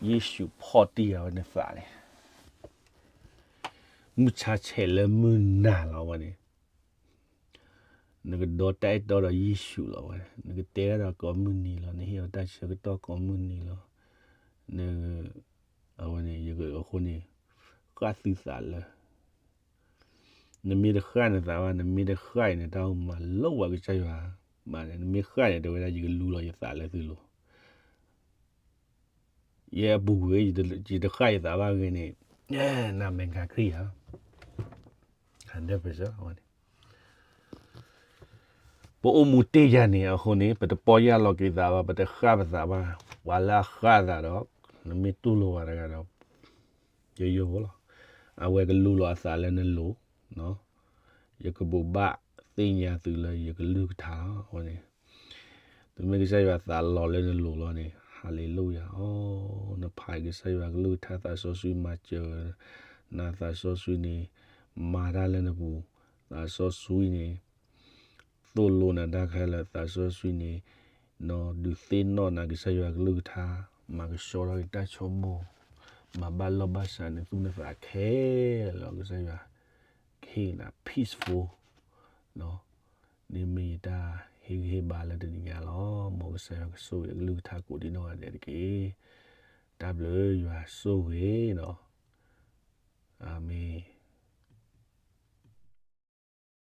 ယ့ၣ်ၡူးဖီၣ်တံၢ်အဝဲနသးန့ၣ်, မုၢ်ဆါဆဲးလၢမုၢ်နၤလီၤ အဝဲန့ၣ်, နကဒီတၢ်အဲၣ်တီဒီးယ့ၣ်ၡူးလီၤ အဝဲ, နကတဲတၢ်ဒီးကိးမုၢ်နံၤလီၤ, နဟ့ၣ်အီၤတၢ်ဆၢကတီၢ်ကိးမုၢ်နံၤလီၤ. န အဝဲန့ၣ် ယကအဃိန့ၣ် ဃၣ်သုသးလၢ နမ့ၢ်တဃၣ်နသးဘၣ်, နမ့ၢ်တဃၣ်အံၤန့ၣ် တၢ်အိၣ်မၤလိဘၣ်ကစၢ်ယွၤ, မ့ၢ်နမ့ၢ်ဃၣ်န့ၣ် တဲဝဲဒၣ် ယကလူလီၤယသးလၢသုလိၤ. ယဲအပူၤကွံာ် ယတဃၣ်ယသးဘၣ်ဂ့ၤန့ၣ်, နမဲာ်ကခရံာ်ဧါ, အဝဲန့ၣ် ပအိၣ်မူတ့ၢ်ယၤန့ၣ်အဃိန့ၣ် ပတပီၢ်ယၢ်လီၤက့ၤသးဘၣ်, ပတဃၣ်ပသးဘၣ်. ပှၤလၢအဃၣ်သးဒီး နမ့ၢ်တူၢ်လိာ်ဘၣ်တဂၤဒီး ယယိဖိလီၤ. အဝဲကလူလီၤအသးလၢနလိၤ, ယကဘိးဘၣ်သ့ၣ်ညါသုလၢယကလုၢ်ကထါလီၤ. အဝဲန့ၣ် တုၤမ့ၢ်ကစၢ်ယွၤသးလီၤလၢနလိၤလီၤန့ၣ်, ဟၤလ့လူယၤ, အိ နဖးကစၢ်ယွၤကလုၢ်ကထါ သးစီဆှံမၤစၢၤနၤ, သးစီဆှံန့ၣ် မၤတၢ်လၢနပူၤ, သးစီဆှံန့ၣ် သိၣ်လိနၤတၢ်ခဲလၢာ်, သးစီဆှံန့ၣ် ဒုးသ့ၣ်နီၣ်နၤကစၢ်ယွၤကလုၢ်ကထါ, မၤကဆှီထီၣ်က့ၤတၢ်ဆိကမိၣ်, မၤဘၣ်လီၢ်ဘၣ်စးနသူၣ်နသးခဲလၢာ်, ကစၢ်ယွၤ ကဟ့ၣ်နၤ peaceful န့ၣ်မ့ၢ်ယတၢ်ဟ့ၣ်ဂံၢ်ဟ့ၣ်ဘါလၢတနံၤညါလီၤ. မ်ကစၢ်ယွၤကဆိၣ်ဂ့ၤအကလုၢ်ကထါကိးဒံနီၢ်ဂၤဒဲးတက့ၢ်. တၢ်ဘျုးယွၤဆိၣ်ဂ့ၤန့ၣ်, အၤမ့ၣ်.